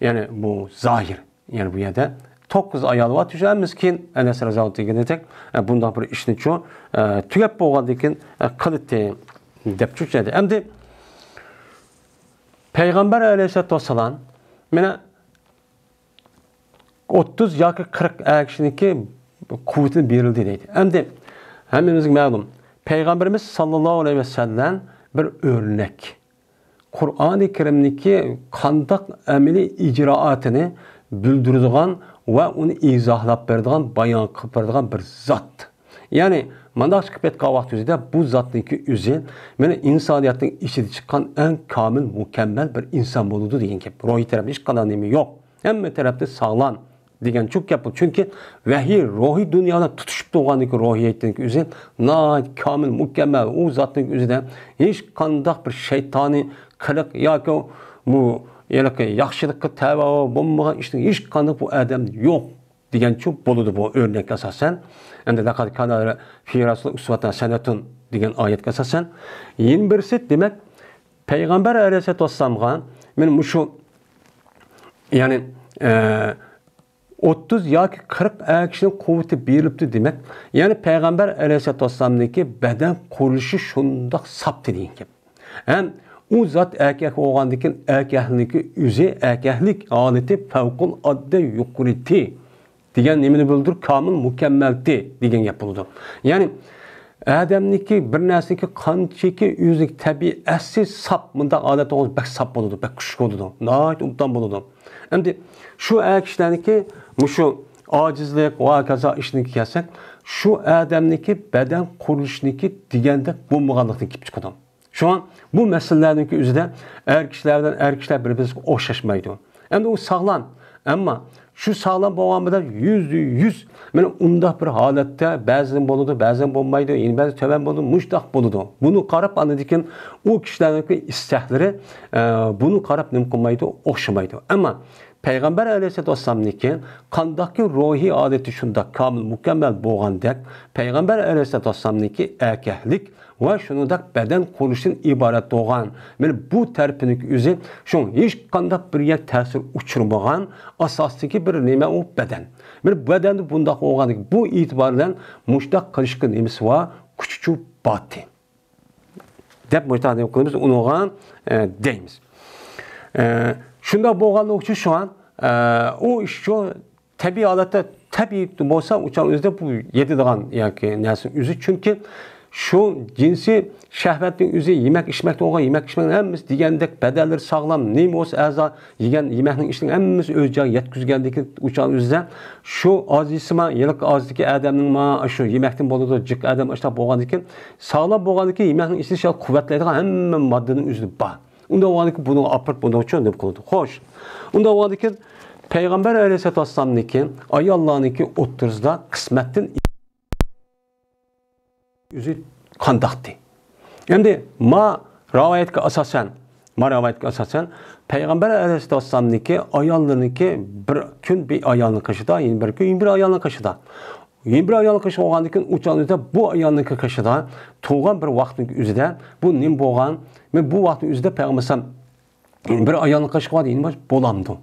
يەنى بۇ زاھىر. يەنى بۇ يەردە توققۇز ئايال بار. شۇ ھەممىسى كېيىن ئەنەس رەزىياللاھۇ دېگىنىدەك، ئە، بۇنداق بىر ئىشنىچۇ، ئە، تۈگەپ بولغاندىن كېيىن، ئە، قىلىتتى دەپ چۈشەندى. ئەمدى پەيغەمبەر ئەلەيھىسسالاتۇ ۋەسسالام مانا ئوتتۇز ياكى قىرىق ئەر كىشىنىڭكى قۇۋۋىتىنى بېرىلدى دەيدۇ. ئەمدى ھەممىمىزگە مەلۇم، پەيغەمبىرىمىز ساللاللاھۇ ئەلەيھى ۋەسەللەم بىر ئۆرنەك. قۇرئانى كەرىمنىڭكى قانداق ئەمەلىي ئىجرائاتىنى بىلدۈرىدىغان ۋە ئۇنى ئىزاھلاپ بېرىدىغان، بايان قىلىپ بېرىدىغان بىر زات. يەنى، مانداق چىقىپ كەتكەن ۋاقىت ئۆزىدە بۇ زاتنىڭكى ئۆزى، مانا، ئىنسانىيەتنىڭ ئىچىدە چىققان ئەڭ كامىل، مۇكەممەل بىر ئىنسان بولىدۇ دېگەن گەپ. روھىي تەرەپتە ھېچقانداق نېمە يوق. ھەممە تەرەپتە ساغلام دېگەن چوڭ گەپ بۇ. چۈنكى ۋەھىي روھىي دۇنيا بىلەن تۇتىشىپ تۇرغاندىكى روھىيەتنىڭكى ئۆزى ناھايىتى كامىل، مۇكەممەل. ئۇ زاتنىڭ ئۆزىدە ھېچقانداق بىر شەيتانىي قىلىق ياكى بۇ ھېلىقى ياخشىلىققا تەۋە بولمىغان ئىشنىڭ ھېچقانداق بۇ ئادەمدە يوق. دېگەنچۇ بولىدۇ بۇ ئۆرنەككە ئاساسەن. ئەمدى لەقەد كانە فى رەسۇلىللاھ ئۇسۋەتۇن ھەسەنەتۇن دېگەن ئايەتكە ئاساسەن. يەنە بىرسى، دېمەك، پەيغەمبەر ئەلەيھىسسالاتۇ ۋەسسالامغا مانا مۇشۇ، يەنى، ئە، ئوتتۇز ياكى قىرىق ئەر كىشىنىڭ قۇۋۋىتى بېرىلىپتۇ دېمەك. يەنى پەيغەمبەر ئەلەيھىسسالاتۇ ۋەسسالامنىڭكى بەدەن قۇرۇلۇشى شۇنداق ساپتى دېگەن گەپ. ھەم ئۇ زات ئەركەك بولغاندىكىن، ئەركەكلىكى ئۆزى، ئەركەكلىك ھالىتى پەۋقۇلئاددە يۇقىرىتى دېگەن نېمىنى بىلدۈرىدۇ؟ كامىل مۇكەممەلتى دېگەن گەپ بولىدۇ. يەنى ئادەمنىكى بىر نەرسىنىڭكى قانچىكى ئۆزىنىڭ تەبىئەتسى ساپ، مۇنداق ئادەتتە بولغان بەك ساپ بولىدۇ، بەك كۈچلۈك بولىدۇ، ناھايىتى ئوبدان بولىدۇ. ئەمدى شۇ ئەر كىشىلەرنىڭكى مۇشۇ ئاجىزلىق ۋە ھاكازا ئىشىنىڭكى كەلسەك، شۇ ئادەمنىڭكى بەدەن قۇرۇلۇشىنىڭكى دېگەندەك بولمىغانلىقتىن كېلىپ چىقىدۇ. شۇڭا بۇ مەسىلىلەرنىڭكى ئۆزىدە ئەر كىشىلەر بىلەن ئەر كىشىلەر بىر-بىرىگە ئوخشاشمايدۇ. ئەمدى ئۇ ساغلام، ئەمما شۇ ساغلام بولغان بىلەن يۈزدە يۈز مانا ئۇنداق بىر ھالەتتە بەزىدە بولىدۇ، بەزىدە بولمايدۇ، يەنە بەزىدە تۆۋەن بولىدۇ، مۇشۇنداق بولىدۇ. بۇنى قاراپ ئاندىن كېيىن ئۇ كىشىلەرنىڭكى ئىستەكلىرى، ئە، بۇنى قاراپ نېمە قىلمايدۇ، ئوخشىمايدۇ. ئەمما پەيغەمبەر ئەلەيھىسسالاتۇ ۋەسسالامنىڭكى قانداقكى روھىي ھالىتى شۇنداق كامىل، مۇكەممەل بولغاندەك، پەيغەمبەر ئەلەيھىسسالاتۇ ۋەسسالامنىڭكى ئەركەكلىك ۋە شۇنىڭدەك بەدەن قۇرۇلۇشىدىن ئىبارەت بولغان، مانا بۇ تەرىپىنىڭكى ئۆزى شۇڭا ھېچقانداق بىر يەر تەسىر ئۇچرىمىغان ئاساستىكى بىر نېمە ئۇ بەدەن. مانا بۇ بەدەندە بۇنداق بولغاندىكىن بۇ ئېتىبار بىلەن مۇشۇنداق قىلىشقا نېمىسى بار؟ كۈچىچۇ باتى. دەپ مۇشۇنداق نېمە قىلىمىز، ئۇنىڭغا، ئە، دەيمىز. ئە، شۇنداق بولغانلىقى ئۈچۈن شۇڭا، ئە، ئۇ ئىشچۇ تەبىئىي ھالەتتە، تەبىئىي بولسا، ئۇ چاغ ئۆزىدە بۇ يېتىدىغان ياكى نەرسە ئۆزى. چۈنكى شۇ جىنسىي شەھۋەتنىڭ ئۆزى يېمەك ئىچمەكتە بولغان، يېمەك ئىچمەكنىڭ ھەممىسى دېگەندەك بەدەنلىرى ساغلام، نېمە بولسا ئەزا، يېگەن يېمەكنىڭ ئىچىنىڭ ھەممىسى ئۆز جايىغا يەتكۈزگەندىكىن ئۇ چاغ ئۆزىدە شۇ ئاز يېسىما، ھېلىقى ئازدىكى ئادەمنىڭ ما شۇ يېمەكتىن بولىدۇ، جىق ئادەم ئاشۇنداق بولغاندىكىن، ساغلام بولغاندىكىن يېمەكنىڭ ئىچىدە شۇ قۇۋۋەتلەيدىغان ھەممە ماددىنىڭ ئۆزىدە بار. ئۇنداق بولغاندىكىن بۇنىڭغا ئاپىرىپ بۇنىڭ ئۈچۈن نېمە قىلىدۇ؟ خوش. ئۇنداق بولغاندىكىن پەيغەمبەر ئەلەيھىسسالاتۇ ۋەسسالامنىڭكى ئاياللارنىڭكى ئوتتۇرىسىدا قىسمەتتىن ئۆزى قانداقتى؟ ئەمدى ما رىۋايەتكە ئاساسەن، ما رىۋايەتكە ئاساسەن، پەيغەمبەر ئەلەيھىسسالاتۇ ۋەسسالامنىڭكى ئاياللىرىنىڭكى بىر كۈن بىر ئايالنىڭ قېشىدا، يەنە بىر كۈن يەنە بىر ئايالنىڭ قېشىدا. يەنە بىر ئايالنىڭ قېشىدا بولغاندىن كېيىن، ئۇ چاغدا بۇ ئايالنىڭكى قېشىدا تۇرغان بىر ۋاقىتنىڭ ئۆزىدە بۇ نېمە بولغان؟ مەن بۇ ۋاقىتنىڭ ئۆزىدە پەيغەمبەر ئەلەيھىسسالام بىر ئايالنىڭ قېشىغا بارىدۇ، يەنە بولامدۇ؟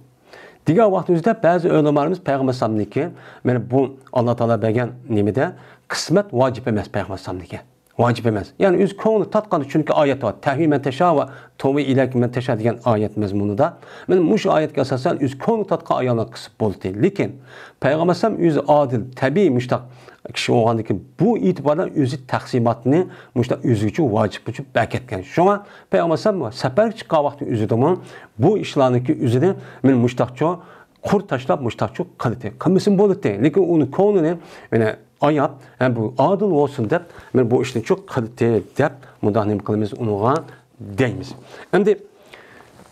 دېگەن ۋاقىتنىڭ ئۆزىدە بەزى ئۆلىمالىرىمىز پەيغەمبەر ئەلەيھىسسالامنىڭكى، مانا بۇ ئاللا تائالا بەرگەن نېمىدە قىسمەت ۋاجىپ ئەمەس پەيغەمبەر ئەلەيھىسسالامنىڭكى. ۋاجىپ ئەمەس. يەنى ئۆز كۆڭلى تارتقاندا، چۈنكى ئايەت بار. تەھۋى مەن تەشا ۋە تۇۋى ئىلەيكە مەن تەشا دېگەن ئايەت مەزمۇنىدا. مانا مۇشۇ ئايەتكە ئاساسەن ئۆز كۆڭلى تارتقان ئايالنى قىلسا بولدى. لېكىن پەيغەمبەر ئەلەيھىسسالام ئۆزى ئادىل، تەبىئىي مۇشتاق كىشى بولغاندىكىن بۇ ئېتىباردا ئۆزى تەقسىماتنى مۇشتاق ئۆزىگىچە ۋاجىپ قىلىپ بەركەتكەن. شۇڭا پەيغەمبەر ئەلەيھىسسالام سەپەرگە چىققان ۋاقتى ئۆزىدىمۇ بۇ ئىشلارنىڭكى ئۆزىنى مانا مۇشتاقچۇ قۇر تاشلاپ مۇشتاقچۇ قىلدى. قىلمىسىمۇ بولاتتى. لېكىن ئۇنىڭ كۆڭلىنى مانا ئاياپ، ھە، بۇ ئادىل بولسۇن دەپ، مانا بۇ ئىشنى چۇ قىلدى دەپ، مۇنداق نېمە قىلىمىز ئۇنىڭغا دەيمىز. ئەمدى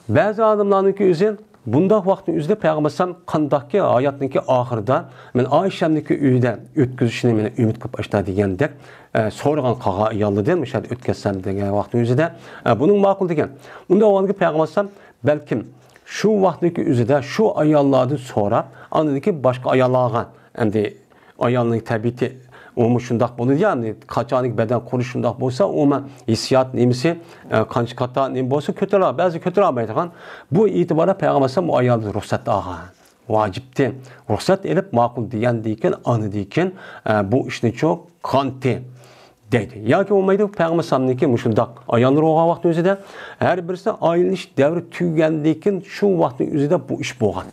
بەزى ئالىملارنىڭكى ئۆزى بۇنداق ۋاقىتنىڭ ئۆزىدە پەيغەمبەر ئەلەيھىسسالام قانداقكى ھاياتنىڭكى ئاخىرىدا مانا ئائىشەمنىڭكى ئۆيىدە ئۆتكۈزۈشنى مانا ئۈمىد قىلىپ ئاشتا دېگەندەك، ئە، سورىغان قالغان ئاياللىرىدىن مۇشۇ يەردە ئۆتكۈزسەم دېگەن ۋاقىتنىڭ ئۆزىدە، ئە، بۇنىڭ ماقۇل دېگەن. ئۇنداق بولغاندىكىن پەيغەمبەر ئەلەيھىسسالام بەلكىم شۇ ۋاقىتنىڭكى ئۆزىدە شۇ ئاياللاردىن سوراپ، ئاندىن كېيىن باشقا ئاياللارغا، ئەمدى ئايالنىڭ تەبىئىتى ئۇمۇ شۇنداق بولىدۇ، يەنى قاچانكى بەدەن قۇرۇلۇشى شۇنداق بولسا، ئۇمۇ ھېسسىيات نېمىسى، ئە، قانچە قاتا نېمە بولسا كۆتۈرە، بەزى كۆتۈرەلمەيدىغان. بۇ ئېتىباردا پەيغەمبەر ئەلەيھىسسالام ئۇ ئايالدىن رۇخسەت ئالغان. ۋاجىپتى. رۇخسەت ئېلىپ ماقۇل دېگەندىن كېيىن، ئاندىن كېيىن، ئە، بۇ ئىشنى چۇ قىلغانتى دەيدۇ. ياكى بولمايدۇ، پەيغەمبەر ئەلەيھىسسالامنىڭكى مۇشۇنداق ئاياللىرى بولغان ۋاقىتنىڭ ئۆزىدە، ھەر بىرسى ئايلىنىش دەۋرى تۈگىگەندىن كېيىن شۇ ۋاقىتنىڭ ئۆزىدە بۇ ئىش بولغان.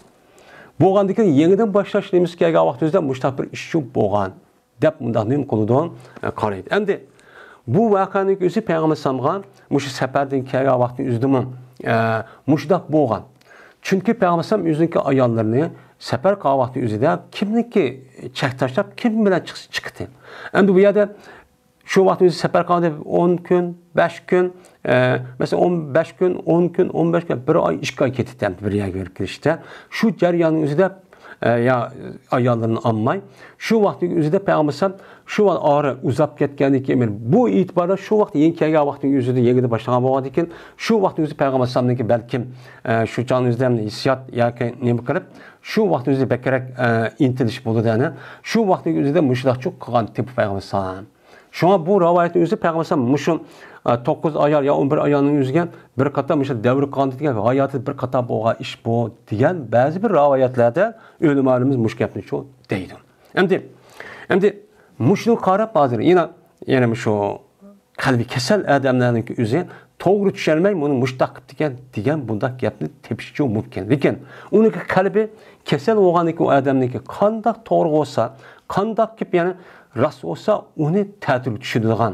بولغاندىن كېيىن يېڭىدىن باشلاش نېمىسى كەلگەن ۋاقىتنىڭ ئۆزىدە مۇشۇنداق بىر ئىش شۇ بولغان دەپ مۇنداق نېمە قىلىدۇ، ئە، قارايدۇ. ئەمدى بۇ ۋەقەنىڭ ئۆزى پەيغەمبەر ئەلەيھىسسالامغا مۇشۇ سەپەردىن كەلگەن ۋاقىتنىڭ ئۆزىدىمۇ، ئە، مۇشۇنداق بولغان. چۈنكى پەيغەمبەر ئەلەيھىسسالام ئۆزىنىڭكى ئاياللىرىنى سەپەر قىلغان ۋاقتى ئۆزىدە كىمنىڭكى چەك تاشلاپ، كىم بىلەن چىقسا چىقتى. ئەمدى بۇ يەردە شۇ ۋاقىتنىڭ ئۆزى سەپەر قىلغاندا ئون كۈن، بەش كۈن، ئە، مەسىلەن، ئون بەش كۈن، ئون كۈن، ئون بەش كۈن، بىر ئاي، ئىككى ئاي كېتىدۇ ئەمدى بىر يەرگە بېرىپ كېلىشتە. شۇ جەرياننىڭ ئۆزىدە، ئە، يا ئاياللىرىنى ئالماي، شۇ ۋاقىتنىڭ ئۆزىدە پەيغەمبەر ئەلەيھىسسالام شۇ ۋاقىت ئارا ئۇزاپ كەتكەندىن كېيىن، بۇ ئېتىباردا شۇ ۋاقىت يېڭى كەلگەن ۋاقىتنىڭ ئۆزىدە يېڭىدىن باشلىغان بولغاندىكىن، شۇ ۋاقىتنىڭ ئۆزى پەيغەمبەر ئەلەيھىسسالامنىڭكى بەلكىم، ئە، شۇ چاغنىڭ ئۆزىدە ھېسسىيات ياكى نېمە قىلىپ، شۇ ۋاقىتنىڭ ئۆزىدە بەكرەك، ئە، ئىنتىلىش بولىدۇ، يەنى شۇ ۋاقىتنىڭ ئۆزىدە مۇشۇنداق چۇ قىلغان تېپى پەيغەمبەر ئەلەيھىسسالام. شۇڭا بۇ رىۋايەتنىڭ ئۆزى پەيغەمبەر ئەلەيھىسسالام مۇشۇ، ئە، توققۇز ئايال يا ئون بىر ئايالنىڭ ئۆزىگە بىر قاتار مۇشۇ دەۋرى قالدى دېگەن، ھاياتىدا بىر قاتار بولغان ئىش بۇ دېگەن بەزى بىر رىۋايەتلەردە ئۆلىمالىرىمىز مۇشۇ گەپنى شۇ دەيدۇ. ئەمدى، ئەمدى مۇشۇنى قاراپ ھازىر يەنە، يەنە مۇشۇ قەلبى كېسەل ئادەملەرنىڭكى ئۆزى توغرا چۈشەنمەي، بۇنى مۇشتاق قىپتىكەن دېگەن بۇنداق گەپنى تېپىشىچۇ مۇمكىن. لېكىن ئۇنىڭكى قەلبى كېسەل بولغاندىكىن، ئۇ ئادەمنىڭكى قانداق توغرا بولسا، قانداق گەپ يەنە راست بولسا، ئۇنى تەتۈر چۈشىنىدىغان،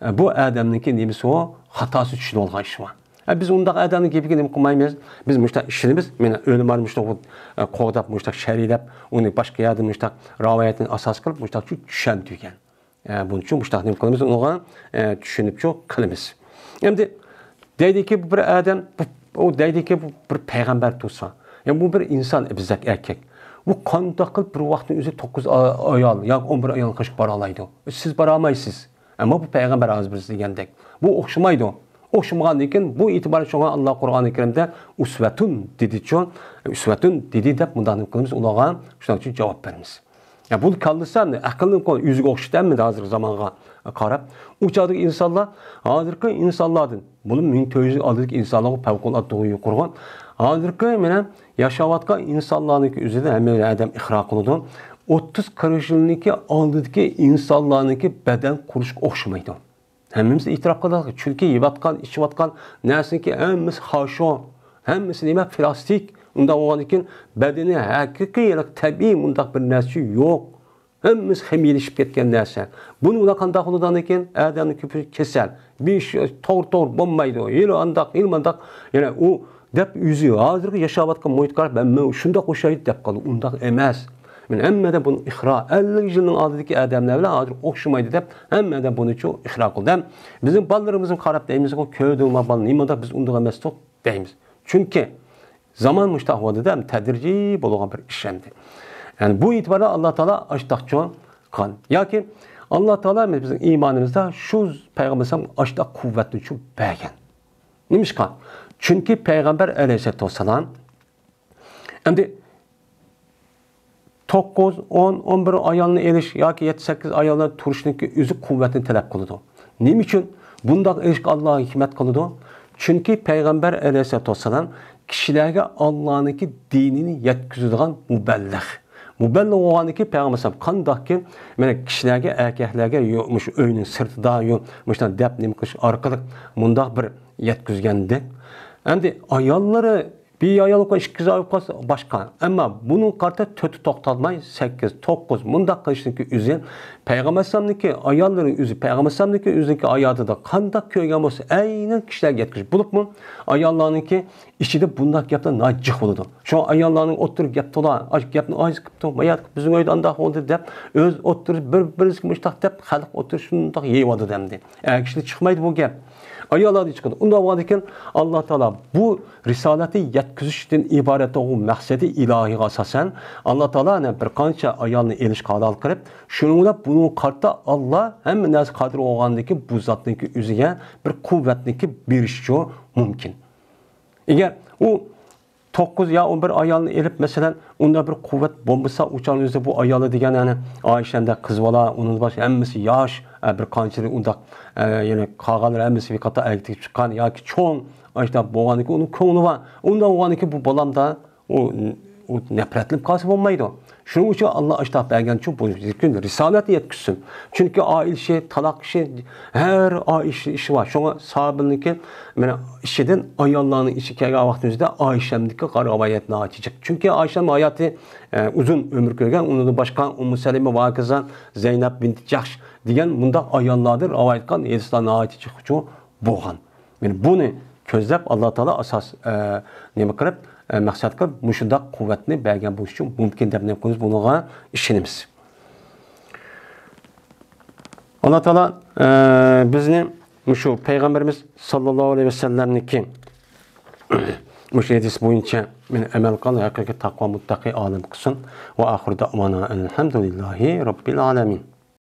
ئە، بۇ ئادەمنىڭكى نېمىسى ئۇ؟ خاتاسى چۈشىنىۋالغان ئىشى بار. ئە، بىز ئۇنداق ئادەمنىڭ گېپىگە نېمە قىلمايمىز؟ بىز مۇشتاق ئىشىنىمىز. مانا ئۆلىمالار مۇشتاق، ئە، قوغداپ، مۇشتاق شەرھلەپ، ئۇنى باشقا يەردىن مۇشتاق رىۋايەتنى ئاساس قىلىپ، مۇشتاق چۈشەندۈرگەن. ئە، بۇنىڭ ئۈچۈن مۇشتاق نېمە قىلىمىز؟ ئۇنىڭغا، ئە، چۈشىنىپچۇ قىلىمىز. ئەمدى دەيدىكى، بىر ئادەم، بۇ، ئۇ دەيدىكى، بۇ بىر پەيغەمبەر تۇرسا، يا بۇ بىر ئىنسان، بىزدەك ئەركەك، بۇ قانداق قىلىپ بىر ۋاقىتنىڭ ئۆزىدە توققۇز ئا-، ئايال ياكى ئون بىر ئايالنى قىلىشقا بارالايدۇ؟ سىز بارالمايسىز. ئەمما بۇ پەيغەمبەر ھازىر بىز دېگەندەك. بۇ ئوخشىمايدۇ. ئوخشىمىغاندىن كېيىن، بۇ ئېتىبارى شۇڭا ئاللا قۇرئانى كەرىمدە ئۇسۋەتۇن دېدىچۇ، ئۇسۋەتۇن دېدى دەپ مۇنداق نېمە قىلىمىز؟ ئۇلارغا شۇنىڭ ئۈچۈن جاۋاب بېرىمىز. يا، بۇ كاللىسى ئەقىلنىڭ قول-، يۈزىگە ئوخشىتىپ ھەممە ھازىرقى زامانغا قاراپ. ئۇ چاغدىكى ئىنسانلار، ھازىرقى ئىنسانلاردىن، بۇنىڭ مىڭ تۆت يۈز يىل ئالدىدىكى ئىنسانلارغا پەۋقۇلئاددە يۇقىرىغان. ھازىرقى مانا ياشاۋاتقان ئىنسانلارنىڭكى ئۆزىدە ھەممە ئادەم ئىقرار قىلىدۇ. ئوتتۇز قىرىق يىلنىڭكى ئالدىدىكى ئىنسانلارنىڭكى بەدەن قۇرۇشقا ئوخشىمايدۇ. ھەممىمىز ئېتىراپ قىلدۇق. چۈنكى يەۋاتقان، ئىچىۋاتقان نەرسىنىڭكى ھەممىسى خاشۇ، ھەممىسى نېمە؟ پىلاستىك. ئۇنداق بولغاندىن كېيىن بەدىنى ھەقىقىي، يەنى تەبىئىي مۇنداق بىر نەرسە يوق. ھەممىسى خىمىيەلىشىپ كەتكەن نەرسە. بۇنى ئۇلار قانداق قىلىدۇ ئاندىن كېيىن؟ ئادەمنىڭ كۆپى كېسەل. بىر ئىش توغرا، توغرا بولمايدۇ. ھېلى ئانداق، ھېلى مانداق. يەنە ئۇ دەپ ئۆزى ھازىرقى ياشاۋاتقان مۇھىتقا قاراپ، مەن، مەن شۇنداق ئوخشايدۇ دەپ قالدى. ئۇنداق ئەمەس. مەن ھەممە ئادەم بۇنى ئىقرار، ئەللىك يىلنىڭ ئالدىدىكى ئادەملەر بىلەن ھازىر ئوخشىمايدۇ دەپ ھەممە ئادەم بۇنىچۇ ئىقرار قىلدى. ھەم بىزنىڭ بالىلىرىمىزنى قاراپ دەيمىزغۇ، كۆردۈڭلار بالىنى، نېمانداق بىز ئۇنداق ئەمەستۇق دەيمىز. چۈنكى زامان مۇشتاق ۋاقتىدا ھەم تەدرىجىي بولغان بىر ئىش ئەمدى. يەنى بۇ ئېتىباردا ئاللا تائالا ئاشتاقچۇ قىلغان. ياكى ئاللا تائالا بىزنىڭ ئىمانىمىزدا شۇ پەيغەمبەر ئەلەيھىسسالام ئاشتاق قۇۋۋەتنى چۈ بەرگەن. نېمىشقا؟ چۈنكى پەيغەمبەر ئەلەيھىسسالاتۇ ۋەسسالام ئەمدى توققۇز، ئون، ئون بىر ئايالنى ئېلىش ياكى يەتتە، سەككىز ئايالدا تۇرۇشنىڭكى ئۆزى قۇۋۋەتنى تەلەپ قىلىدۇ. نېمە ئۈچۈن بۇنداق ئېلىشقا ئاللا ھېكمەت قىلىدۇ؟ چۈنكى پەيغەمبەر ئەلەيھىسسالاتۇ ۋەسسالام كىشىلەرگە ئاللانىڭكى دىنىنى يەتكۈزىدىغان مۇبەللىغ. مۇبەللىغ بولغاندىكى پەيغەمبەر ئەلەيھىسسالام قانداقكى، مانا كىشىلەرگە، ئەركەكلەرگە يو-، مۇشۇ ئۆينىڭ سىرتىدا يو-، مۇشۇنداق دەپ نېمە قىلىش ئارقىلىق مۇنداق بىر يەتكۈزگەندەك. ئەمدى ئاياللىرى بىر ئايال بولۇپ قالسا، ئىككى ئايال بولۇپ قالسا باشقا. ئەمما بۇنىڭغا قارىتا تۆتى توختالماي، سەككىز، توققۇز مۇنداق قىلىشنىڭكى ئۆزى پەيغەمبەر ئەلەيھىسسالامنىڭكى ئاياللىرى ئۆزى، پەيغەمبەر ئەلەيھىسسالامنىڭكى ئۆزىنىڭكى ھاياتىدا قانداق كۆرگەن بولسا، ئەينەن كىشىلەرگە يەتكۈزۈش. بولۇپمۇ ئاياللارنىڭكى ئىچىدە بۇنداق گەپلەر ناھايىتى جىق بولىدۇ. شۇڭا ئاياللارنىڭ ئوتتۇرا گەپ تولا، ئاشۇ گەپنى ئايسى قىپتۇ، مايا بىزنىڭ ئۆيدە ئانداق بولدى دەپ، ئۆز ئوتتۇرا بىر-، بىرسىگە مۇشتاق دەپ، خەلق ئوتتۇرا شۇنداق يېيىۋالىدۇ ئەمدى. ئەر كىشىدە چىقمايدۇ بۇ گەپ. ئاياللاردا چىقىدۇ. ئۇنداق بولغاندىكىن ئاللا تائالا بۇ رىسالەتنى يەتكۈزۈشتىن ئىبارەت ئۇ مەقسىتى ئىلاھىيغا ئاساسەن، ئاللا تائالا يەنە بىر قانچە ئايالنى ئېلىشقا ھالال قىلىپ، شۇنىڭ بىلەن بۇنىڭغا قارىتا ئاللا ھەممە نەرسە قادىر بولغاندىكىن بۇ زاتنىڭكى ئۆزىگە بىر قۇۋۋەتنىڭكى بېرىشىچۇ مۇمكىن. ئەگەر ئۇ توققۇز يا ئون بىر ئايالنى ئېلىپ، مەسىلەن، ئۇنداق بىر قۇۋۋەت بولمىسا، ئۇ چاغنىڭ ئۆزىدە بۇ ئايالى دېگەن، يەنى ئائىشەمدە قىز بالا، ئۇنىڭدىن باشقا ھەممىسى ياش، ئە، بىر قانچىلىك ئۇنداق، ئە، يەنى قالغانلىرى ھەممىسى بىر قاتار ئەركە تېگىپ چىققان ياكى چوڭ، ئاشۇنداق بولغاندىكىن ئۇنىڭ كۆڭلى بار. ئۇنداق بولغاندىكىن بۇ بالامدا ئۇ، ئۇ نەپرەتلىنىپ قالسا بولمايدۇ. شۇنىڭ ئۈچۈن ئاللا ئاشۇنداق بەرگەنچۇ بۇ رىسالەتنى يەتكۈزسۇن. چۈنكى ئائىلە ئىشى، تالاق ئىشى، ھەر ئائىلە ئىشى بار. شۇڭا ساھابىنىڭكى مانا ئىشىدىن ئاياللارنىڭ ئىشى كەلگەن ۋاقتىمىزدا ئائىشەمدىكى رىۋايەت ناھايىتى جىق. چۈنكى ئائىشەم ھاياتى، ئە، ئۇزۇن ئۆمۈر كۆرگەن، ئۇنىڭدىن باشقا ئۇممۇ سەلىمە ۋە ھاكازا زەينەپ بىنت جەھش دېگەن مۇنداق ئاياللاردىن رىۋايەت قىلغان ھەدىسلەر ناھايىتى جىق بولغان. يەنى بۇنى كۆزلەپ ئاللا تائالا ئاساس، ئە، نېمە قىلىپ، ئە، مەقسەت قىلىپ مۇشۇنداق قۇۋۋەتنى بەرگەن بولۇشى مۇمكىن دەپ نېمە قىلىمىز، بۇنىڭغا ئىشىنىمىز. ئاللا تائالا، ئە، بىزنى مۇشۇ پەيغەمبىرىمىز ساللاللاھۇ ئەلەيھى ۋەسەللەمنىڭكى مۇشۇ ھەدىس بويىچە مانا ئەمەل قىلغان ھەقىقىي تەقۋا مۇتتەقىي ئالىم قىلسۇن. ۋە ئاخىر دەئۋانا ئەلھەمدۇلىللاھى رەببىل ئالەمىن.